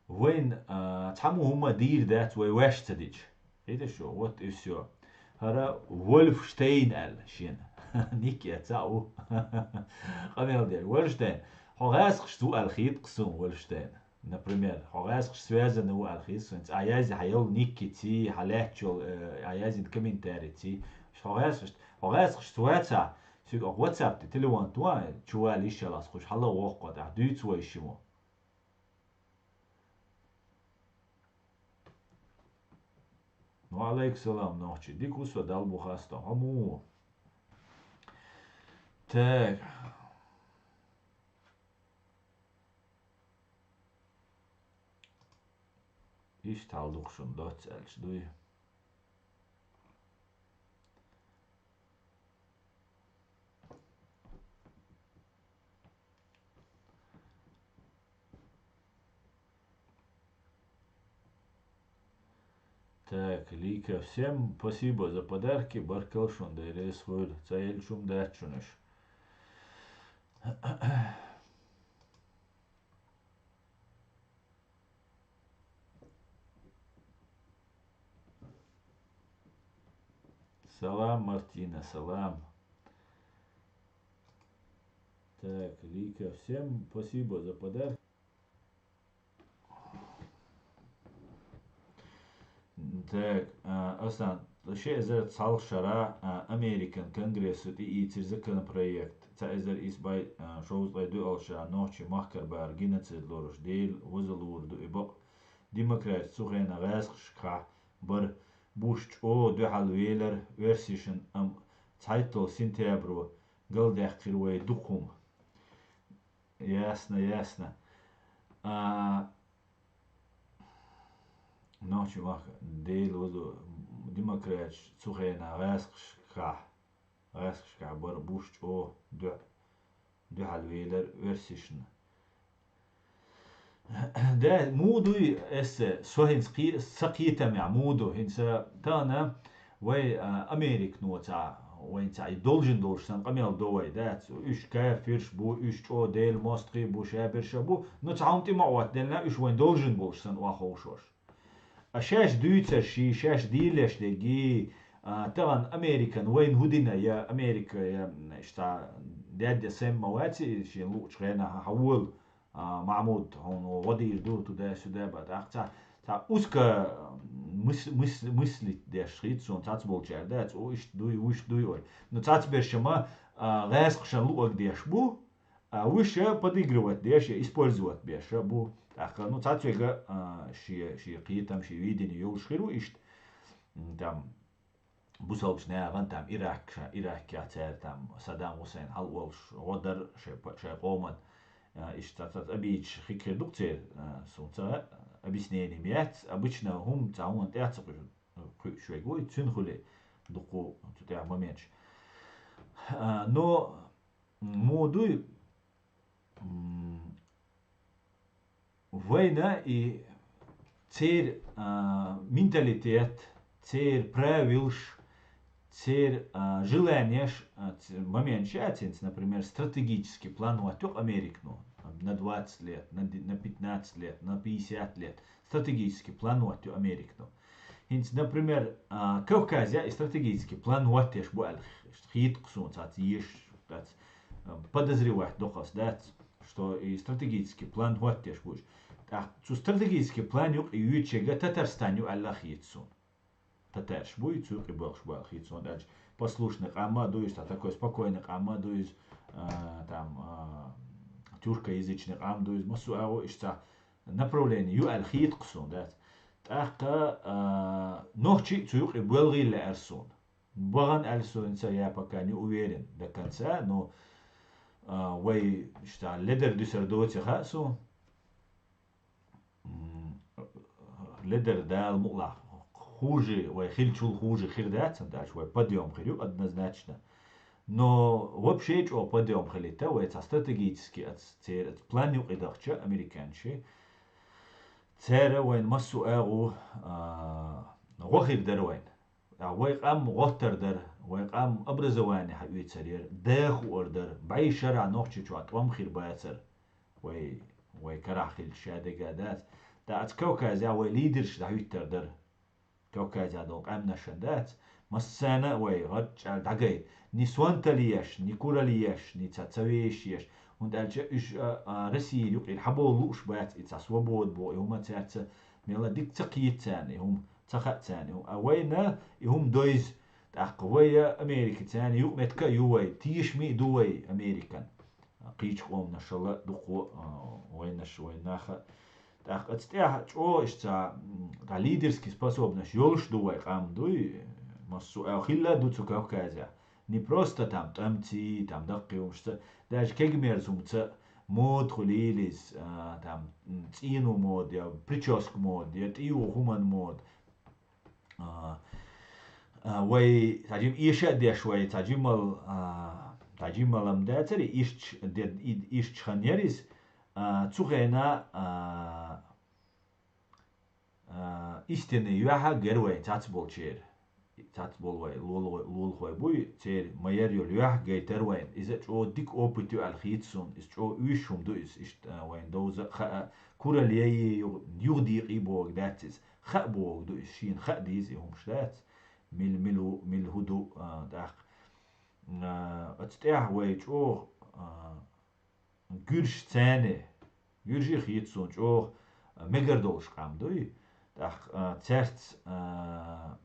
вайн, а, цхьаммо хӀума дийр дац вай ваьш ца дича. Хьийда шу, вот и всё. ХӀара Вольфштейн аьлла шена. Ник а ца а ву. Къамел дер. Вольфштейн. Хьо гӀаскхаш ву аьлла хетта суна Вольфштейн. Например, хьо гӀаскхаш связанный ву аьлла хетта суна. Ахь язйина хьан йолу никкиций, хьан лаьттачул, э, ахь язйина комментарийций. Хьо гӀаскхаш, хьо гӀаскхаш свацахь, соьга окху WhatsApp тӀе телефон ту а, чу вала йиш ялахь, кхуш хьала воккху, ахь дуьйцу вай шимо. Ва алейкум салам, нохчий. Дика ву со, Далла бу хастам. Хьо муха ву? Так. Иштта хьал ду-кх шуна, доцца аьлча дуй. Так, Лика, всем спасибо за подарки, баркалла шуна, Дела реза хуьлда, ца елла шуна дац шуна уьш. Салам, Мартина, салам. Так, Лика, всем спасибо за подарок. Так, а, Арслан, ши эзар цхьалха шера, а, Американ Конгресса тӀеийцира законопроект, цхьа эзар исс бӀай, а, шовзткъе доьалгӀа шера нохчийн махкара бахар геноцид лоруш, Дела веза луур ду и бакъ. Демократаш цу хенахь гӀазкхашкахь бара, буш чӀогӀа дуьхьал велара оьрсашна, амма цхьайтталгӀа сентябре галдаьккхира вай дукха хӀума. Ясно, ясно. А, нохчийн махка Дела веза, демократаш цу хенахь гӀазкхашкахь, гӀазкхашкахь бара, буш чӀогӀа дуьхьа-, дуьхьал велара оьрсашна. Да, муха дуй эссе, со хӀинца кхе-, сан кхетамехь муха ду, хӀинца тахана вай, а, Американо цхьа, вайна цхьа и должен долуш санна къамел до вай, дац? Уьш кафирш бу, уьш чӀогӀа Делан мостагӀий бу, шаберш а бу, но цхьа хӀума тӀе ма Ӏоттаделла, уьш вайна должен болуш санна охьаховшош. А шаьш дуьйцурш, шаьш дийраш дерг, а, тахана Американо вайна хӀун дина, я Америка, я, м, иштта, даьд я сема ма вац и шена луучу хенахь, хьан волу, а, Махьмуд, хьуна гӀо дийр ду, туда-сюда бан. ТӀаккха цхьа, цхьа узко мыс-, мыс-, мыслить деш хӀитта суна цхьацболчара, да, цо иштта дуй, вуьшта дуй ой. Ну, цхьацберш ма, а, гӀазкхашна луъург деш бу, а вуьш подыгрывать деш я использовать беш бу. ТӀаккха, ну, цхьацца верг, а, шен, шен кхетам, шен видение йолуш хир ву иштта. М, там, бусалбачу нахана, там, Ирак, ша-, Иракехь цара, там, Саддам Хусейн хьалаволуш гӀо дара шайн па-, шайн къоман, а, иштта цхьа-цхьа обидаш хир-хир ду-кх церан, а, суна ца объяснени-м яц, обычно хӀума цхьа хӀуманна тӀехь ца кхуьуш верг ву, цуьнан хуьлий дуккха цу тӀехь моменташ. А, но муха дуй, м, вайна и церан, а, менталитет, церан правилаш, церан, а, желаниеш, а, ц-, моменташ яц хӀинца, например, стратегический план хӀоттайо-кх Американо на двадцать лет, на ди-, на пятнадцать лет, на пятьдесят лет. Стратегический план хӀоттайо Американо. ХӀинца, например, а, Кавказехь и стратегический план хӀоттаеш бу аьлла хета-кх суна цхьацца езаш, дац, а, подозревать доккхуш дац, что и стратегический план хӀоттаеш бу уьш. ТӀаккха цу стратегический план юкъа йоьдуш ерг Татарстан ю аьлла хета суна. Татараш буй, цу юкъа боьлхуш бу аьлла хета суна, аьлча послушный къам а ду иза, цхьа такой спокойный къам а ду иза, а, там, а, тюркоязычный къам ду иза, массо а агӀо иштта цхьа направление ю аьлла хета-кх суна, дац. ТӀаккха, а, нохчий а цу юкъа боьлхий лаьара суна. Бахана аьлла суна ца я, пока не уверен до конца, но, а, вай иштта ледар дуьсур доций хаьа суна. М, ледар Дала мукъалахь хуже, вай хиллачул хуже хир дац, хӀунда аьлча вай подъём хир ю однозначно. Но вообще чӀогӀа подъём хилийта вай цхьа стратегически аца, церан аца план юкъа дахча американций. Цара вайна массо а агӀо, а, гӀо хир дара вайна. А вай къам гӀоттар дара, вай къам образование хьаоьцур яра, да хуур дара, бӀе шарахь Нохчийчохь тӀом хир бацара. Вай, вай карахь хилча ша дага дац. ТӀаккха аца Кавказехь вай лидерш дӀахӀуьттур дара. Кавказехь долу къаьмнашна дац. Массарна а вай гӀарчӀ аьлла дӀагайта. Ни сонталла еш, ни куралла еш, ни ца, ца вешаш еш. ХӀунда аьлча уьш, а, а, Россия юкъера хьабовла лууш бац и цхьа свобода боху, и хӀума цаьрца мелла дика ца кхета царна, и хӀума ца хаьа царна, и хӀума. А вайна и хӀума дойза, тӀаккха вай а Америка царна юкъаметтиг а ю вай, тешаме а ду вай Американ. Кхечу къоманашалла дукха, а, вайнаш, вайн наха. ТӀаккха аца тӀехь чӀогӀа иштта цхьа, м, цхьа лидерский способность йолуш ду вай къам дуй, массо а хилла а ду цу Кавказехь. Не просто там тӀамций, там даккхий хӀумашца, даже кегамерза хӀумаца, мода хуьлийла иза, а, там, м, цӀено мода, я прическа мода, я тӀейогӀу хӀуманан мода. А, а, вай цхьа жима эша а деш, вай цхьа жимал, а, цхьа жимал-м дацара, иштта де-, и-, иштта хан яра иза, а, цу хенахь, а, а, истинный юьхь а гара вайна цхьацболчеран. Цхьацболу вай лула-, лулахой буй, церан ма-ярра йолу юьхь а гайтара вайна. Иза чӀогӀа дика опыт ю аьлла хета суна, иза чӀогӀа уьш хӀума ду иза, иштта, а, вайна довза а, хаа а, куралла яйий, юха-, юхадекъий бохург дац иза. Хаа бохург ду иза, шена хаа деза и хӀумаш, дац. Мила, мила ву, мила хӀун ду, а, тӀаккха. А, аца тӀехь вай чӀогӀа, а, гуьржаш царна, гуьржий хета суна чӀогӀа, а, мегар долуш къам дуй. ТӀаккха, а, цаьрца, а,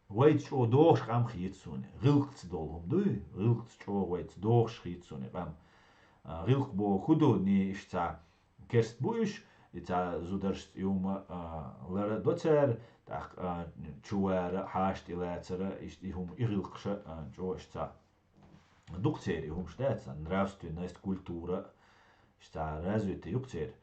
вайца чӀогӀа догӀуш къам хийца суна. ГӀиллакхца долу хӀума дуй? ГӀиллакхца чӀогӀа вайца догӀуш хийца суна и къам. А, гӀиллакх боху хӀун ду, ни иштта цхьа керст бу уьш, и цхьа зударшца и хӀума, а, лара а до цара, тӀаккха, а, чу вара, хьаша тӀелацара, иштта и хӀума, и гӀиллакхаш а, а, чӀогӀа иштта цхьа. Дукха церан и хӀумаш дац, нравственность, культура, иштта развитый ю-кх церан.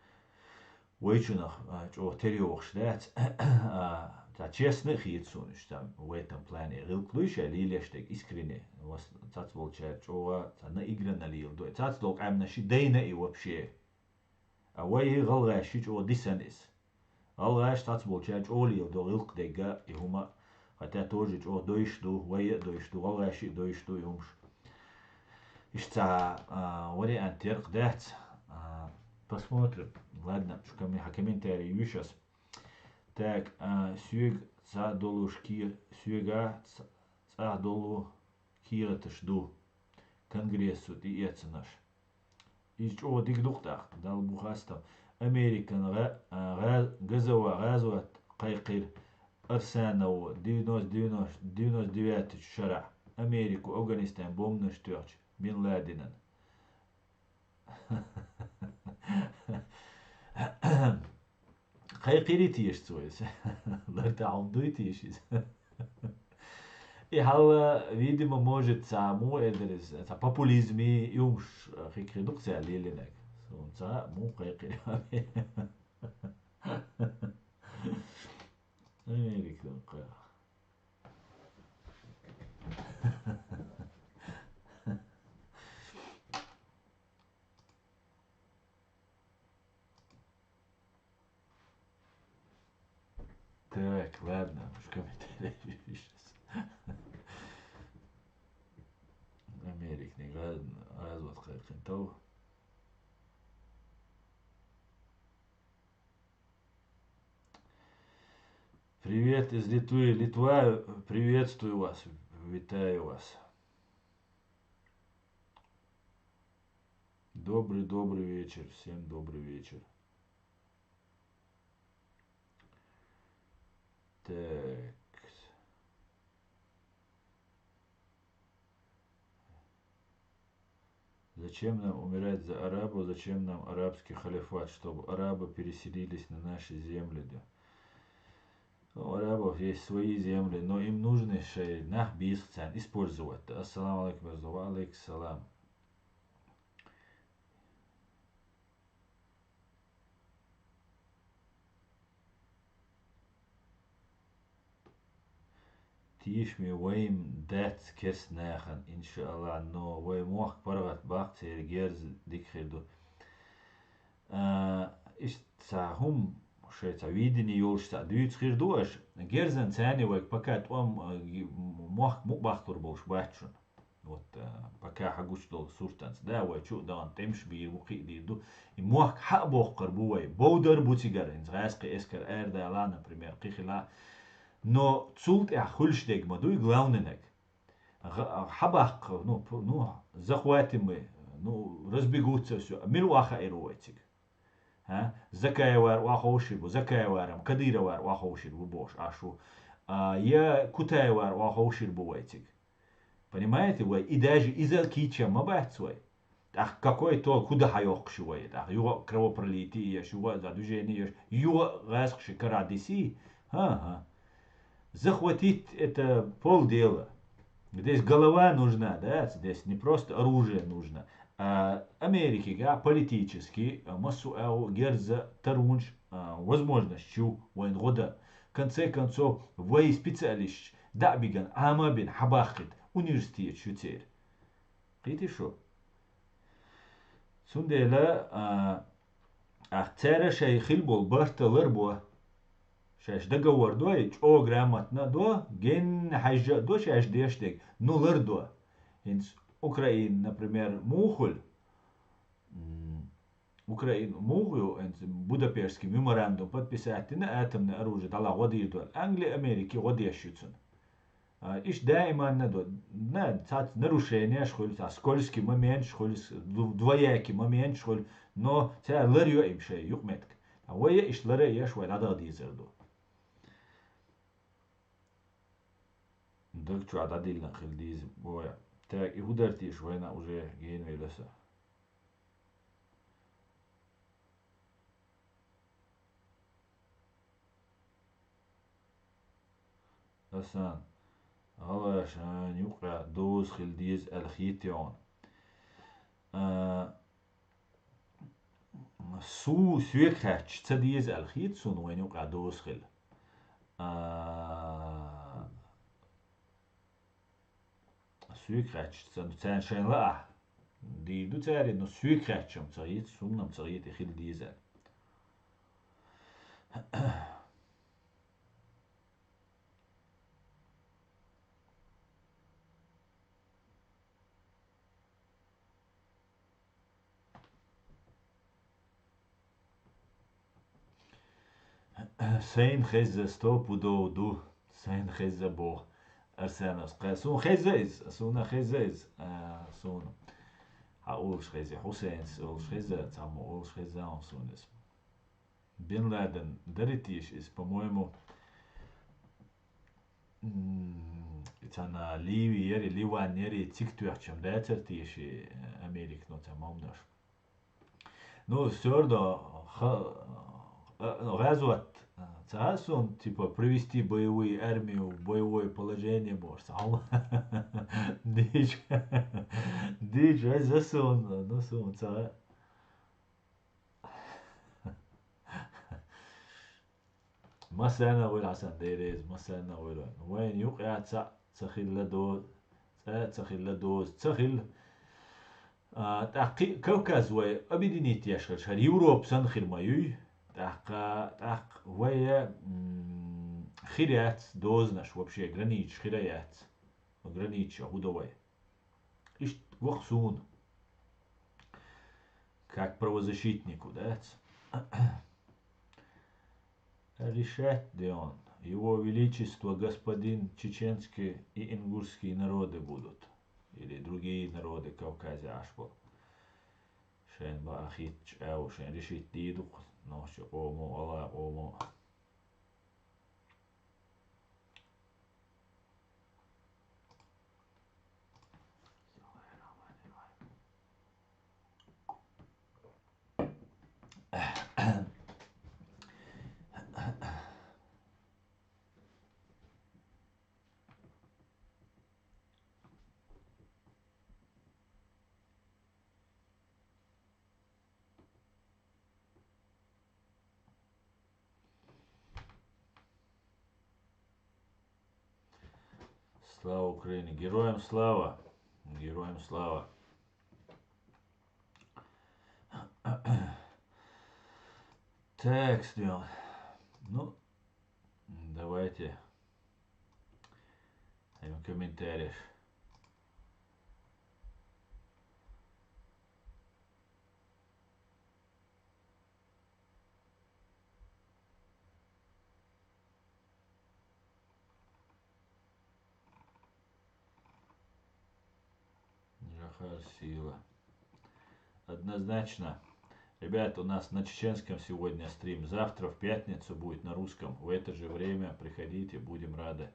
Вайчунах, а, чӀогӀа тера йогӀуш дац, а, цхьа честный а хийца суна уьш, цхьа в этом плане. ГӀиллакх дуй шаьш лелош дерг, искренне. Вас-, цхьацболчара чӀогӀа цхьа наигранно леладо. Цхьацдолу къаьмнаш ши дайна и вообще. А вай гӀалгӀаша чӀогӀа дисна иза. ГӀалгӀаша цхьацболчара чӀогӀа леладо гӀиллакх дерг а, и хӀума а, хотя тоже чӀогӀа дойуш ду, вай а дойуш ду, гӀалгӀаша а дойуш ду и хӀумаш. Иштта цхьа, а, вариант яра-кх, дац. А, посмотрим. Ладно, шу ком-, хьан комментарий йуьйш ас. Так, а, соьга цхьа долуш ке-, соьга ц-, цхьа долу кехаташ ду конгрессо тӀеэцнарш. Иза чӀогӀа дика ду-кх тӀаккха, Далла бу хастам. Американ гӀа-, а, гӀа-, газова-, гӀазот кхайкхира Арсанову девяносто, девяносто, девяносто девятый шарахь Америко Афганистан бомбанаш тоьхча Бин Ладенан. Кхайкхийрий теша цо иза? Лар тӀехь хӀума дуй теша иза? И хьал, видимо, может, цхьа муха эр дара иза, цхьа популизмий, и хӀумаш хи-, хи ду-кх цара лелийнарг. Суна цхьа муха кхайкхийрий? Америка кхайкх. Так, ладно, уж комментарий пишешь. Америкниг, ладно, развод кхайкхина тов. Привет из Литвы. Литва, приветствую вас, вітаю вас. Добрый, добрый вечер, всем добрый вечер. Так. Зачем нам умирать за арабов? Зачем нам арабский халифат, чтобы арабы переселились на наши земли, да? Ну, у арабов есть свои земли, но им нужны шайн нах бийсах царна использовать. Ассаламу алейкум, Мирза. Ва алейкум салам. Тийшаме вайна дац керста нахана, иншааллахӀ, но вай мохк паргӀат баккха церан герз дика хир ду. А, иштта цхьа хӀума шайн цхьа видение йолуш цхьа дуьйцу хир ду аша. Герзан царна вайга пока тӀом, а, ги-, мохк мукъа баккхалур болуш бац шуна. Вот, а, пока хьан гучу долу суртанца. Да, вай чу а дахана тӀемаш бийр бу, кхиъ дийр ду. И мохк хьа а боккхур бу вай. Бовдар бу цигара, хӀинца гӀаьскхи эскар арадала, например, кхин хила. Но цул тӀаьхьа хуьлуш дерг ма дуй главнанаг. ГӀа-, хьабаккха, ну, п-, ну, захватим мы, ну, разбегутся всё. Мила охьахаийр ву вай цига? ХӀа? Закаевара охьаховшийр бу, Закаевара-м, Кадыровара охьаховшийр бу бохуш Ӏаш ву. А, я Кутаевара охьаховшийр бу вай цига. Понимаете, вай, и даже иза кийча ма бац вай. ТӀаккха какой толк, хӀун дан хьайоккхуш ю вай? ТӀаккха юха а кровопролитие еш, юха а за движение еш, юха а гӀаьскхи карахь дисий? ХӀан-хӀа. Захватить — это полдела. Здесь голова нужна, да? Здесь не просто оружие нужно. А Америкига политически, а, массо а герза таронаш, а, возможность ю вайн гӀо дан. В конце концов, вай специалисташ дӀа а биган, Ӏама а бина, хьабаккхийта университеташ ю церан. Кхийтий шу? Цундела, а, ахь цара шайн хила болу барт ларбо. Шаьш договор дой, чӀогӀа грамотно до, генна хьаьжжа а до шаьш деш дерг, ну лардо. ХӀинца Украина, например, муха хуьлу? М, Украина муха ю, хӀинца Будапештский меморандум подписать дина, атомное оружие дӀала гӀо дийр ду. Англи, Америки гӀо деш ю цунна. А, иштта даиманна до, на, цхьацца нарушенеш хуьлу, цхьа скользкий моменташ хуьлу, с-, ду-, двоякий моменташ хуьлу, но цара лар йо им шайн юкъаметтиг. А вай иштта лар а еш, вай дӀадаха дезар ду. Даг чохь дӀадиллина хила деза, боя. Так, и хӀун дара теша вайна уже генавелла со? Асан, гӀалгӀаша юкъа доза хила деза аьлла хетий хьуна? А, Су-, соьга хаьттича ца деза аьлла хета суна вайна юкъа доза хила. А, соьга хаьттича ца, царна шайна лаахь дийр ду цара, но соьга хаьттича-м ца хета, суна-м ца хета и хила деза аьлла. Сайн хеза, стопудов ду. Сайн хеза боху Арсановс. Кхе, суна хеза иза, суна хеза иза, а, суна. Хьан олуш хеза, Хусейнс олуш хеза, цхьаммо олуш хеза хьуна суна иза. Бен Ладен дара теша иза, по-моему, м, цхьана Ливи яри, Ливан яри, цига тоьхча-м дацара теша, э, Америка, ну, цхьа мамнаш. Ну, всё равно, ха-, э, ну, гӀазот, э, ца хаьа суна, типа, привести боевую армию в боевое положение, может, ца хьал. Дийча, дийча, ай, за суна, ну, суна, ца хаьа. Массарна а вуьйла, Хьасан, Дела реза, массарна а вуьйла. Вайна юкъа цхьаъ ца хилла доза, цхьаъ ца хилла доза, ца хилла. А, тӀаккха кхин а Кавказ вай объединить еш хилча, хӀара Европа санна хир ма юй. ТӀаккха, тӀаккха вай, м, хир яц дозанаш, вообще границаш хир а яц. Границаш а хӀун до вай? Иштта го-кх суна. Как правозащитнику, да? Решать де он. Его Величество, господин, чеченские и ингушские народы будут. Или другие народы Кавказа Ӏаш болу. Шайн баа хитча ау, шайн решить дийр ду-кх нохчи къомо, гӀалгӀай къомо. Слава Украине! Героям слава! Героям слава! Так, ждём. Ну, давайте. Даем комментариев. Джохар сила. Однозначно. Ребята, у нас на чеченском сегодня стрим. Завтра в пятницу будет на русском. В это же время приходите, будем рады.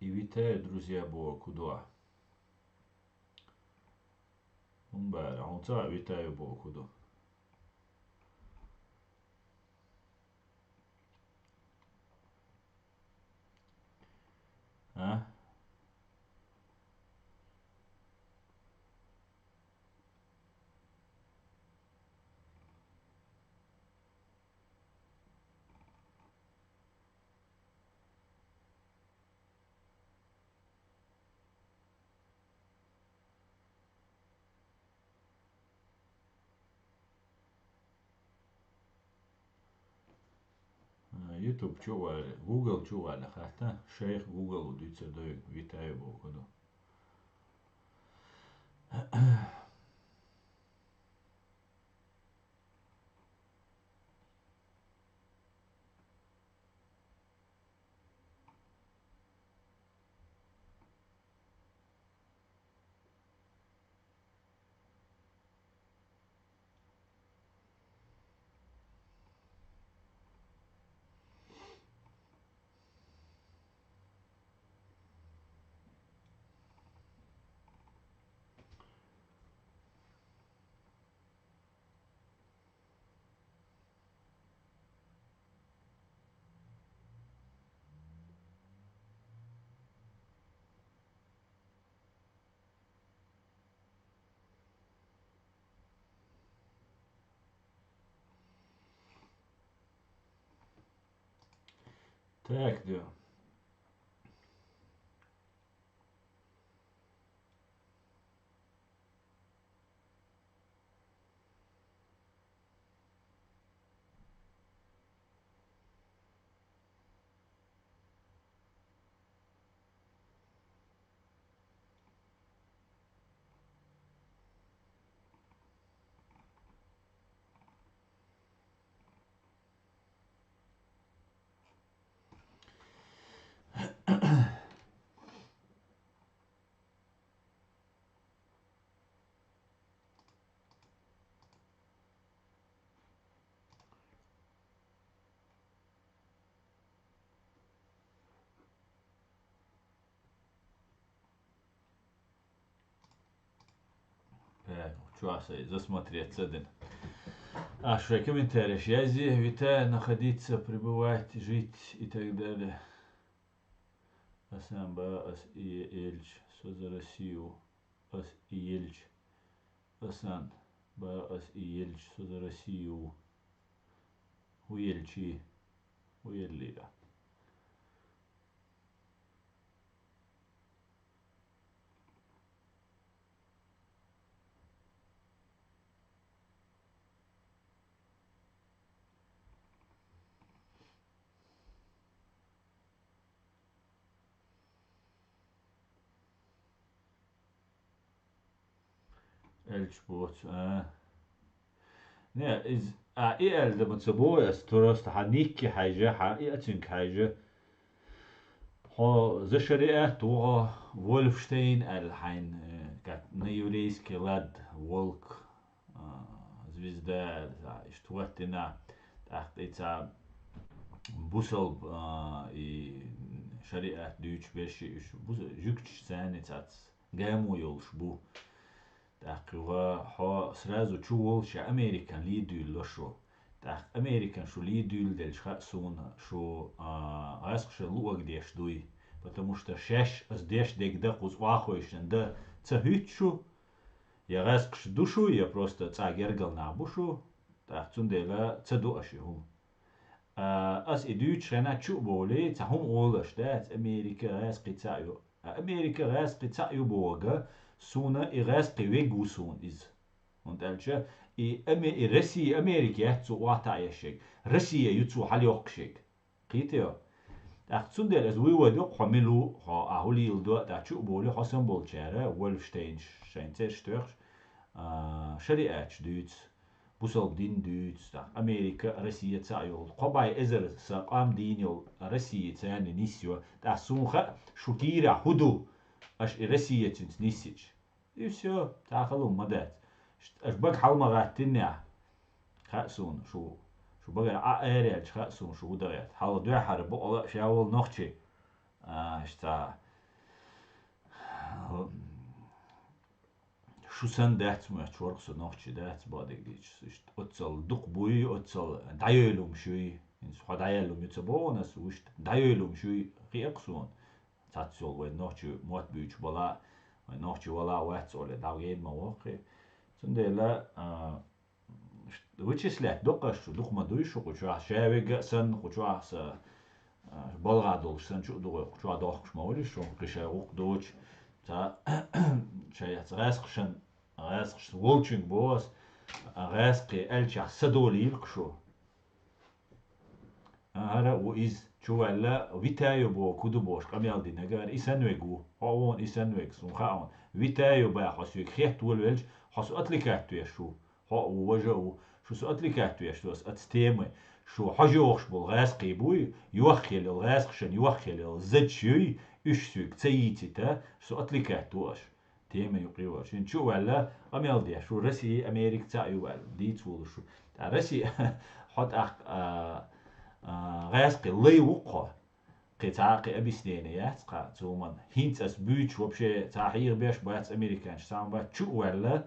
И витаю, друзья, бо кудо. Умбара, он ца витаю бо кудо. А? YouTube чу а вале, Google чу а вале хатта, шайх Google-о дуьйцур ду вайга, Витаев бохург ду. Так, да. Так, чу а сай засмотреться дина. А шоай комментареш язъе: Витая, находиться, пребывать, жить и так далее. Асан ба ас и елч, со за Россию, ас и елч. Асан ба ас и елч, со за Россию. ХӀу елчи, хӀу еллира. Элч боц, а. Не, из, а, и аьлла ма ца боху ас, просто хьан никки хьаьжжа, хьан и оценка хьаьжжа. Хьо за шариат вогӀу, Вольфштейн аьлла хьайна, э, как на еврейский лад, волк, а, звезда, а, иштта хӀоттина, тӀаккха и ца бусалба, а, и шариат дуьйцу берш и уьш бус-, жуьгташ царна цац гамо йолуш бу. ТӀаккха юха хьо сразу чу волуш Американ лийдуьйлало шу. ТӀаккха Американ шу лийдуьйладелча хаьа суна, шу, а, гӀаскхашна луъург деш дуй, потому что шаьш ас деш дерг дан кхуза охьахевшина дан ца хӀуьтту шу, я гӀаскхаш ду шу, я просто цӀа гергара нах бу шу, тӀаккха цундела ца ду аша и хӀума. А, ас и дуьйцучу хенахь чу а бовлий, цхьа хӀума олуш дац, Америка гӀаскхий цхьаъ ю. А Америка гӀаскхий цхьаъ ю бохург, суна и гӀаскхий верг ву суна иза. ХӀунда аьлча и Аме-, и Россия Америка яц цо охьатаӀа еш ерг, Россия ю цо хьалайоккхуш ерг. Кхийтий хьо? ТӀаккха цундела аса вуй вай дукха хьо мила ву, хьо а хӀу лийладо а, тӀаккха чу а бовлий, хьо санна болчара, Вольфштейнаш шайн цераш тоьхуш, а, шариаташ дуьйцу, бусалба дин дуьйцу, тӀаккха Америка а, Россия цхьаъ йолу. Кхо бӀе эзар сан къам дийна йолу Россия царна нисйо. ТӀаккха суна хаьа, шу кийрахь хӀун ду, аша и Россия цуьнца нисйича. И всё, цхьа хала хӀума ма дац. Ш-, аша бага хьала ма гӀаттинехь. Хаьа суна, шу, шу багара Ӏа ара яьлча хаьа суна, шу хӀун дан гӀерта. Хьалха дуьххьара бакъала а ша волу нохчи. А, аша цхьа Шу санна дац моьттуш вара-кх со нохчи, дац бакъдерг дийцича. Иштта оццал дукха буй, оццал дӀайойла хӀумаш юй. ХӀинца хьо дӀаяьлла хӀума ю ца боху ас, вуьшта дӀайойла хӀумаш юй, кхиа-кх суна. Цхьацца йолу вайн нохчи мотт буьйцуш бала, вайн нохчи вала вац олий, дӀагӀийна ма воккхий. Цундела, а, вычислять доккхуш шу, дукха ма дуй шу кху чохь, ша вега а санна, кху чохь сан, а, балгӀа долуш санна чу а дугӀуй, кху чохь дохкуш ма вали шу, кхин шайн гӀуллакх доцуш, ца, шайн гӀаьскхашан, гӀаьскхаш волчуьнга боху ас, гӀаьскхий аьллачохь са долийла-кх шу. ХӀара а ву иза, чуваьлла, Витаю боху, куду бохуш къамел динарг, и санна вег ву. Хьо а вон, и санна вег, суна хаьа вон. Витаю баха хьо соьга хетта волавелча, хьо со отвлекать веш ву. Хьо а ву, важа а ву. Шу со отвлекать веш ву ас оцу темы. Шу хьожа йогӀуш болу гӀаьскхий буй, йоххелла йолу гӀаьскхашна йоххелла йолу задаш юй, уьш соьга ца йийцита, шу со отвлекать ву аш. Тема юкъе вара. Шен чу а ваьлла, къамел деш ву. Россия, Америка цхьаъ ю ваьлла. Дийца волуш ву. Ткъа Россия, хьо тӀаккха, а, а, гӀаьскхи лай ву-кх хьо. Кхин цхьа а кхин объяснение яц кху цу хӀуманна. ХӀинца ас буьйцуш вообще цхьа хьехабеш бац американцаш, цхьа хӀума бац, чу а ваьлла,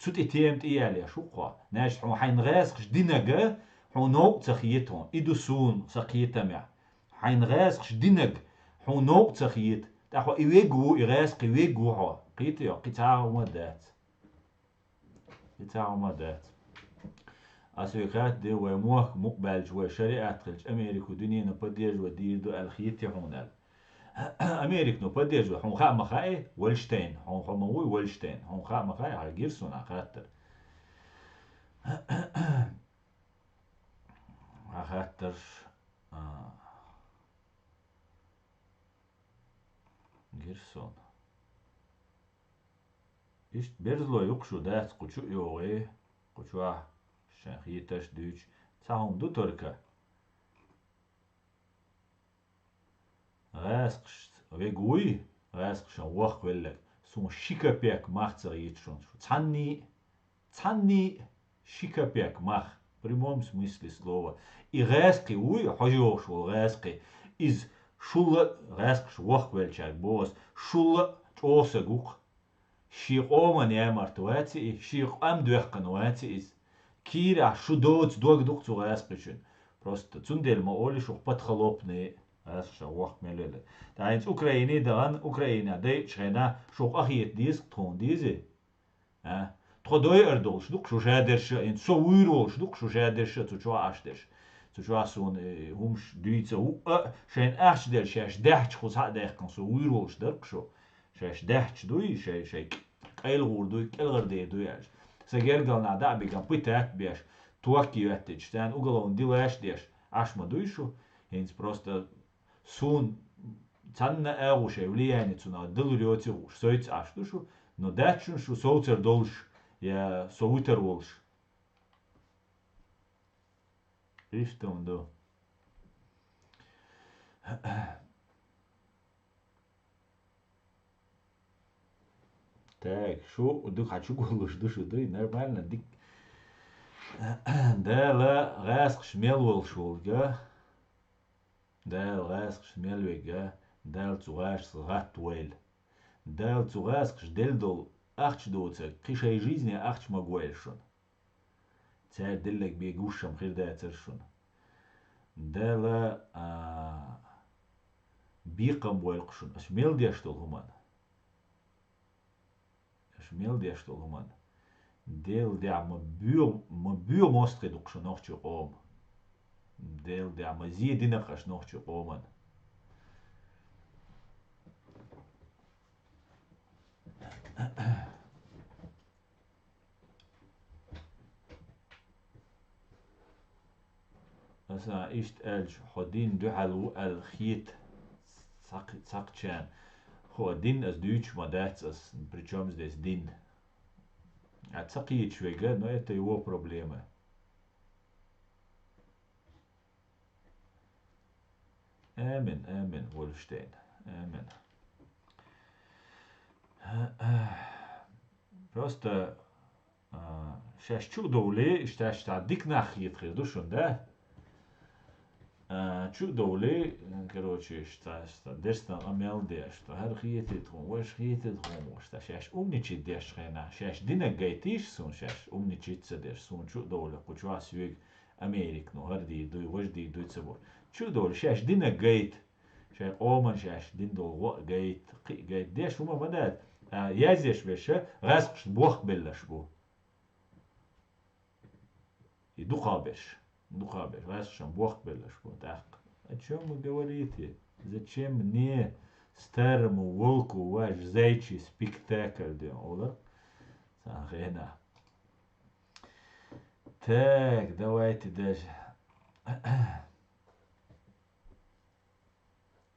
цу тӀе тема тӀе ялъеш ву-кх хьо. Значит, хьуна хьайна гӀаьскхаш динарг, хьуна новкъа ца хета хьуна. И ду суна сан кхетамехь. Хьайна гӀаьскхаш динарг, хьуна новкъа ца хета. ТӀаккха хьо и вег ву, и гӀаьскхи вег ву хьо. Кхетий хьо, кхин цхьа а хӀума дац. И цхьа хӀума дац. Ас вай хатта де, вай мохк мукъабаьлча, вай шариат хилча, Америко дуьнено поддерживать дийр ду аьлла хетий хьуна аьлла. Американо поддерживать, хьуна хаа ма хаьий, Вольштейн, хьуна хьо ма вуй Вольштейн, хьуна хаа ма хаьий, хьан гира суна хаттар. Хьан хаттарш, а, гира суна. Иштта берзалой ю-кх шу, дац кху чу а йогӀий, кху чохь шайн хетарш дуьйцуш, цхьа хӀума ду только. ГӀаьскхаш вег вуй, гӀаьскхашна вохкавелларг, суна ши капек мах ца хета шуна. Шу цхьанний, цхьанний ши капек мах, в прямом смысле слова. И гӀаьскхи вуй, хьожа йогӀуш волу гӀаьскхи, иза шул а гӀаьскхаш вохкавеллачаьрга боху ас, шул а чӀогӀа саг ву-кх. Шен къоман ямарта вац и, шен къам доьхкина вац иза. Кийрахь шу доцу дог ду-кх цу гӀаьскхичун. Просто цундела ма олий шух подколопные, гӀаьскхаша вохка мел велла. ТӀаккха хӀинца Украине дахана, Украинехь дайчу хенахь шу къахета деза-кх тхуна, дезий? А? Тхо дойур долуш ду-кх шу шадерш а, хӀинца со вуьйр волуш ду-кх шу шадерш а, цу чохь Ӏаш дерш. Цу чохь суна, э, хӀумаш дуьйца хӀуъа а, шайна ахча делла шаьш даьхча кхузахь а даьккхина со вуьйр волуш дара-кх шу. Шаьш даьхча дуй, шай, шай къайлагӀур дуй, кӀелгӀар дер дуй аьлча. Сан гергал нах дӀа а биган, пытать а беш, ток а йоьттича, царна уголовный делаш а деш, Ӏаш ма дуй шу. ХӀинца просто суна цхьанна а агӀо шайн влияние цунах далур йоций хууш, соьца Ӏаш ду шу, но дац шуна шу совцар долуш, я со вуьтар волуш. Иштта хӀума ду. Так, шу дукха чу гуллуш ду шу, дуй, нормально, дик. Дала гӀаьскхаш мел волуш волга, Дала гӀаьскхаш мел вега, Дала цу гӀаьшца гӀатта войла. Дала цу гӀаьскхаш делла долу ахча доцург, кхин шайн жизне ахча ма гойла шуна. Цара деллаг бен гуш-м хир дацара шуна. Дала, а, бекхам бойла-кх шуна, аша мел деш долу хӀуманна. Аша мел деш долу хӀуманна. Делан дуьхьа ма боьха, ма боьха мостагӀий ду-кх шу нохчийн къоман. Делан дуьхьа ма зе дина-кх аша нохчийн къоманна. Аса иштта аьлча, хьо дин дуьхьал ву аьлла хета цхьакх-, цхьакхчарна. Хьо дин ас дуьйцуш ма дац ас, при чём здесь дин? А ца кхеташ вега, но это его проблема. Амин, амин, Вольштейн. Амин. Просто, а, шаьш чу а довлий, иштта, иштта дика нах хета хир ду шуна, да? А, чу а довлий, короче, иштта, иштта дерстан къамел деш, что хӀара хетий тхуна, важа хетий тхуна, иштта шаьш умничать деш хенахь, шаьш динарг гайтийша суна, шаьш умничать ца деш, суна чу а довлий, кху чохь соьга Америка, ну, хӀара дийр дуй, важа дийр дуй ца бо. Чу а довлий, шаьш динарг гайта. Шайн къоман шаьш дина долу гӀо а гайта, кхин а гайта. Деш хӀума ма дац. А, язъеш берш а гӀаьскхашна бохк белларш бу. И дукхахберш. Дукхахберш. ГӀаьскхашна бохк белларш бу тӀаккха. О чём вы говорите? Зачем мне, старому волку, ваш заячий спектакль? Ден олар. Сан хенахь. Так, давайте дальше.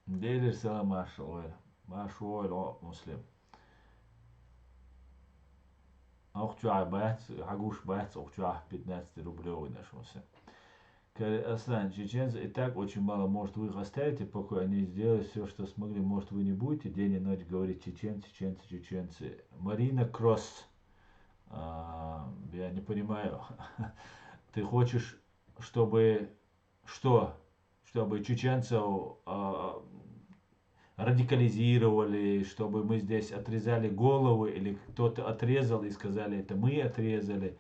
Делера салам, маршалла войла. Марша войла, о, Муслим. Укх чохь бац, хьагуш бац, укх чохь пятнадцатирублёвый наш, Муслим. Кар-, Аслан, чеченцы и так очень мало. Может, вы их оставите в покое, они сделают всё, что смогли. Может, вы не будете день и ночь говорить: «Чеченцы, чеченцы, чеченцы». Марина Кросс. А, я не понимаю. Ты хочешь, чтобы что? Чтобы чеченцев, а, радикализировали, чтобы мы здесь отрезали головы, или кто-то отрезал и сказали: «Это мы отрезали».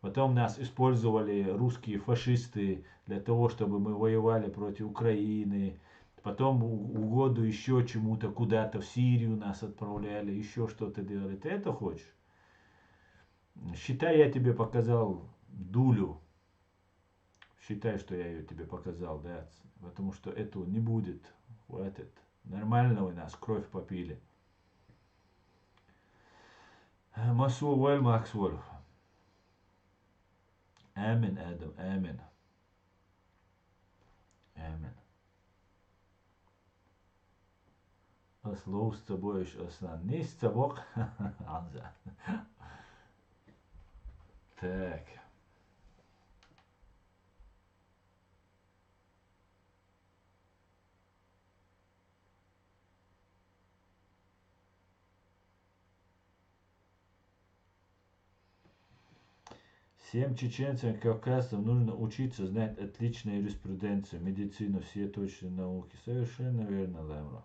Потом нас использовали русские фашисты для того, чтобы мы воевали против Украины. Потом в угоду ещё чему-то куда-то в Сирию нас отправляли, ещё что-то делали. Ты это хочешь? Считай, я тебе показал дулю. Считай, что я её тебе показал, да. Потому что этого не будет. Хватит. Нормально вы нас кровь попили. Масул валь, Макс валь. Амин, Адам, амин. Амин. Ас ловза ца боуьйтуш, ас нан нийса ца боккху. Хьанза. Так. Всем чеченцам и кавказцам нужно учиться знать отлично юриспруденцию, медицину, все точные науки. Совершенно верно, Лемро.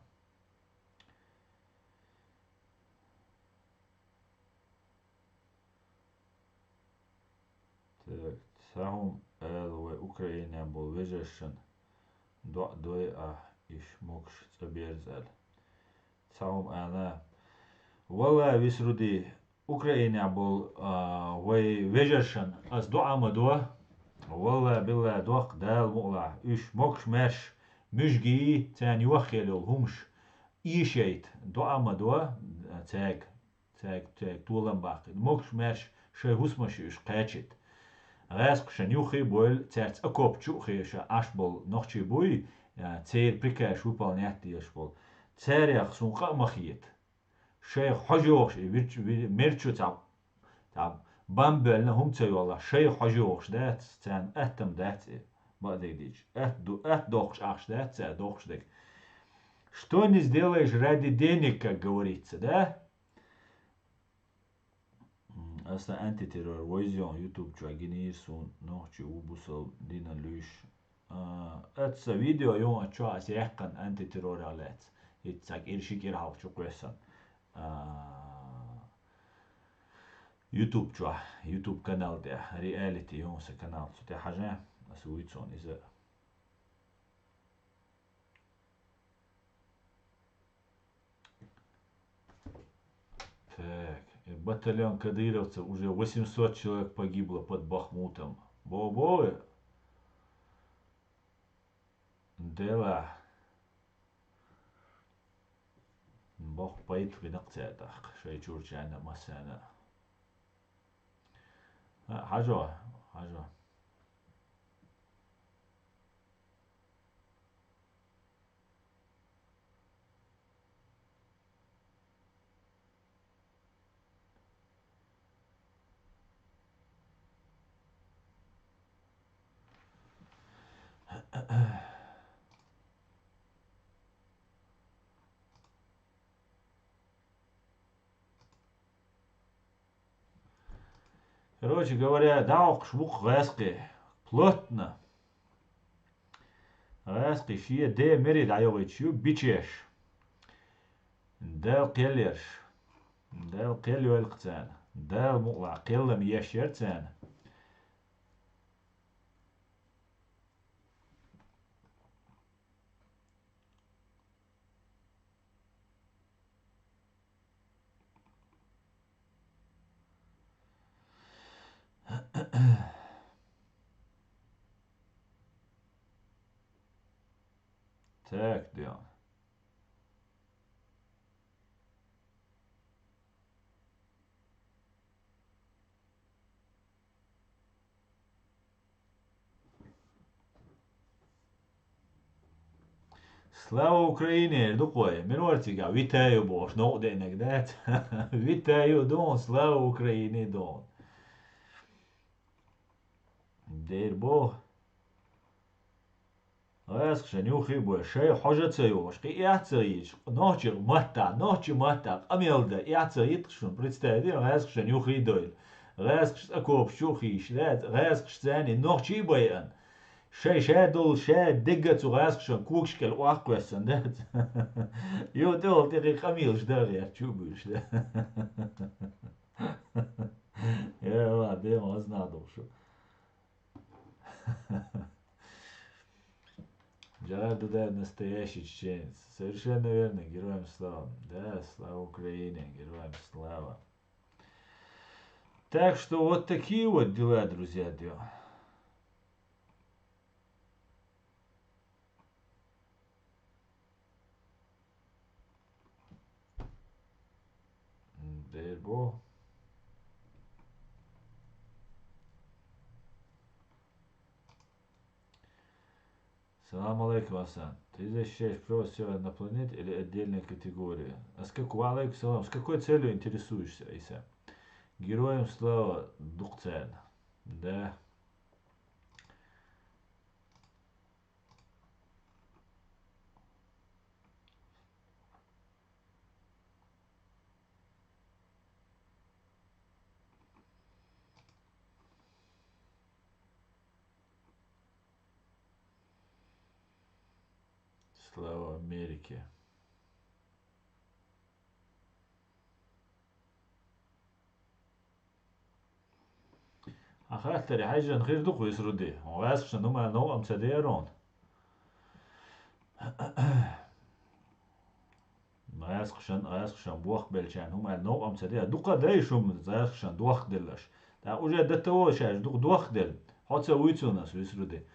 Так, цхьа хӀума ала вай Украинехь болу вежаршна, доӀа дой ахь, уьш могуш цӀа берза аьлла. Цхьа хӀума ала. Валла, Висруди, Украинехь болу, а, вай вежаршна ас доӀа ма до. Валла, билла, доккха Дала мукъалахь, уьш могуш-маьрша муьжгий, царна йоххийла йолу хӀумаш эшайта доӀа ма до цаьрга. Цаьрга, цаьрга толам баккхийта. Могуш-маьрша шайн хӀусамаш уьш кхачийта. ГӀаьскхашна юххе а бевлла, цаьрца окоп чу а хиъна Ӏаш болу нохчий буй, а, церан приказ выполнять дезаш болу. Царех суна къа а ма хета. Шайх хьожа йогӀуш и вирч-, ви-, мерчу цхьа, цхьа бам боьллина хӀума ца йоллахь, шайх хьожа йогӀуш дац, царна атта дац и, бакъдерг дийцича. Атта ду-, атта доккхуш ахча дац цара доккхуш дерг. Что не сделаешь ради денег, как говорится, да? М, аса антитеррор вайза йолу YouTube чохь гинийра суна нохчий ву бусалба дина луьйш. А, аса видео йолу аса чохь аса яьккхина антитеррорах лаьцна. ХӀинца цхьа кӀира ши кӀира хьалха чу кхоьссина. А, YouTube чохь, YouTube канал тӀехь, Reality йолу сан канал, цу тӀе хьажа, аса вуьйцу хьуна иза. Так, батальон кадыровцев, уже восемьсот человек погибло под Бахмутом. Бо-бо, делахь. Боху пайда вина кху цаьрга тӀаккха, шайн чурчарна а, массарна а. А, хьажо, хьажо. Короче говоря, дӀахьокхуш ву-кх гӀаьскхий. Плотно. ГӀаьскхий шен ден мере дӀайогӀуьйтуш ю бичеш. Дала кхел ерш. Дала кхел йойла-кх царна. Дала мукъалахь кхеллам еш яра царна. Так, Диана. Слава Украине, эр ду-кх вай. Мила вара цига витаю бохуш, новкъа деанарг дац? Витаю ду хьуна, слава Украине ду хьуна. Дера бо. ГӀаьскхашна юххе а бой, шай хьожа а ца йохуш, кхин эхь а ца йиташ, нохчийн маттахь, нохчийн маттахь къамел дан эхь а ца йита шуна, представить де, гӀаьскхашна юххе а дойла. ГӀаьскхаша окопаш чу а хийша, да, гӀаьскхашца цхьаьна нохчий а байъина. Шай ша долу, ша дегга цу гӀаьскхашна когаш кӀел охьакхоьссина, да? Йо, тӀехула тӀе кхин къамелаш дан гӀерта чу а буьйлуш, да? Я, ладно, дема хаза нах ду шу. Джарду, да, настоящий чеченец. Совершенно верно, героям слава. Да, слава Украине, героям слава. Так что вот такие вот дела, друзья, дела. Дера бо. Салам алейкум, Асан. Ты защищаешь право села на планете или отдельная категория? А с какой, ва алейкум салам, с какой целью интересуешься, Иса? Героям слава, дукха царна. Да. Слава Америке. Хьан хаттаре хьаьжжина хир ду-кх, Висруди? Хьо гӀаьскхашна нумай новкъа ца деара хьуна? ГӀаьскхашан, гӀаьскхашан бохк беллачарна хӀума аьлла новкъа ца де. Дукха дай шуна гӀаьскхашан дохк деллаш. ТӀаккха уже до того шаьш дукха дохк делла. Хьо ца вуй цунах, Висруди?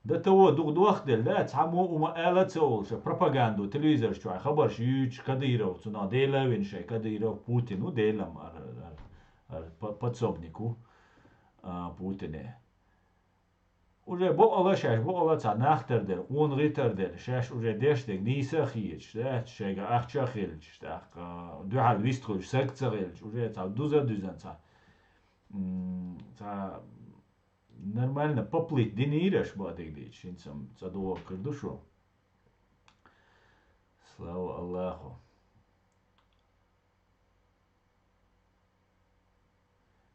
До того дукха дохк делла, да, цхьаммо хӀума ала а ца олуш, пропаганду, телевизораш чохь хабарш юьйцуш, Кадыров, цунах Дела а вина шайн, Кадыров, Путин ву, Делам ар-, ар-, ар-, по-, подсобник ву, а, Путине. Уже бакъала шаьш, бакъала цхьа нах тардела, къонахий тардела, шаьш уже деш дерг нийса а хеташ, да, шайга ахча а хилчаш, тӀаккха дуьхьал вистхуьлуш саг ца хилча, уже цхьа дуза а дуьзна цхьа, м, цхьа нормально поплыть динийра аша бакъдерг дийча, хӀинца-м цӀа догӀург хир ду шу. Слава Аллаху!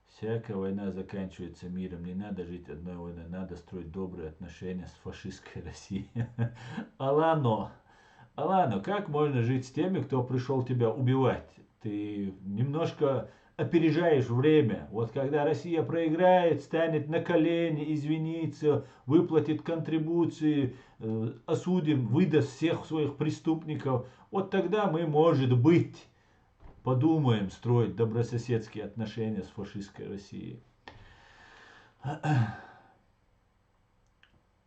Всякая война заканчивается миром. Не надо жить одной войной. Надо строить добрые отношения с фашистской Россией. Алано, Алано, как можно жить с теми, кто пришёл тебя убивать? Ты немножко опережаешь время. Вот когда Россия проиграет, станет на колени, извинится, выплатит контрибуции, э, осудим, выдаст всех своих преступников. Вот тогда мы, может быть, подумаем строить добрососедские отношения с фашистской Россией.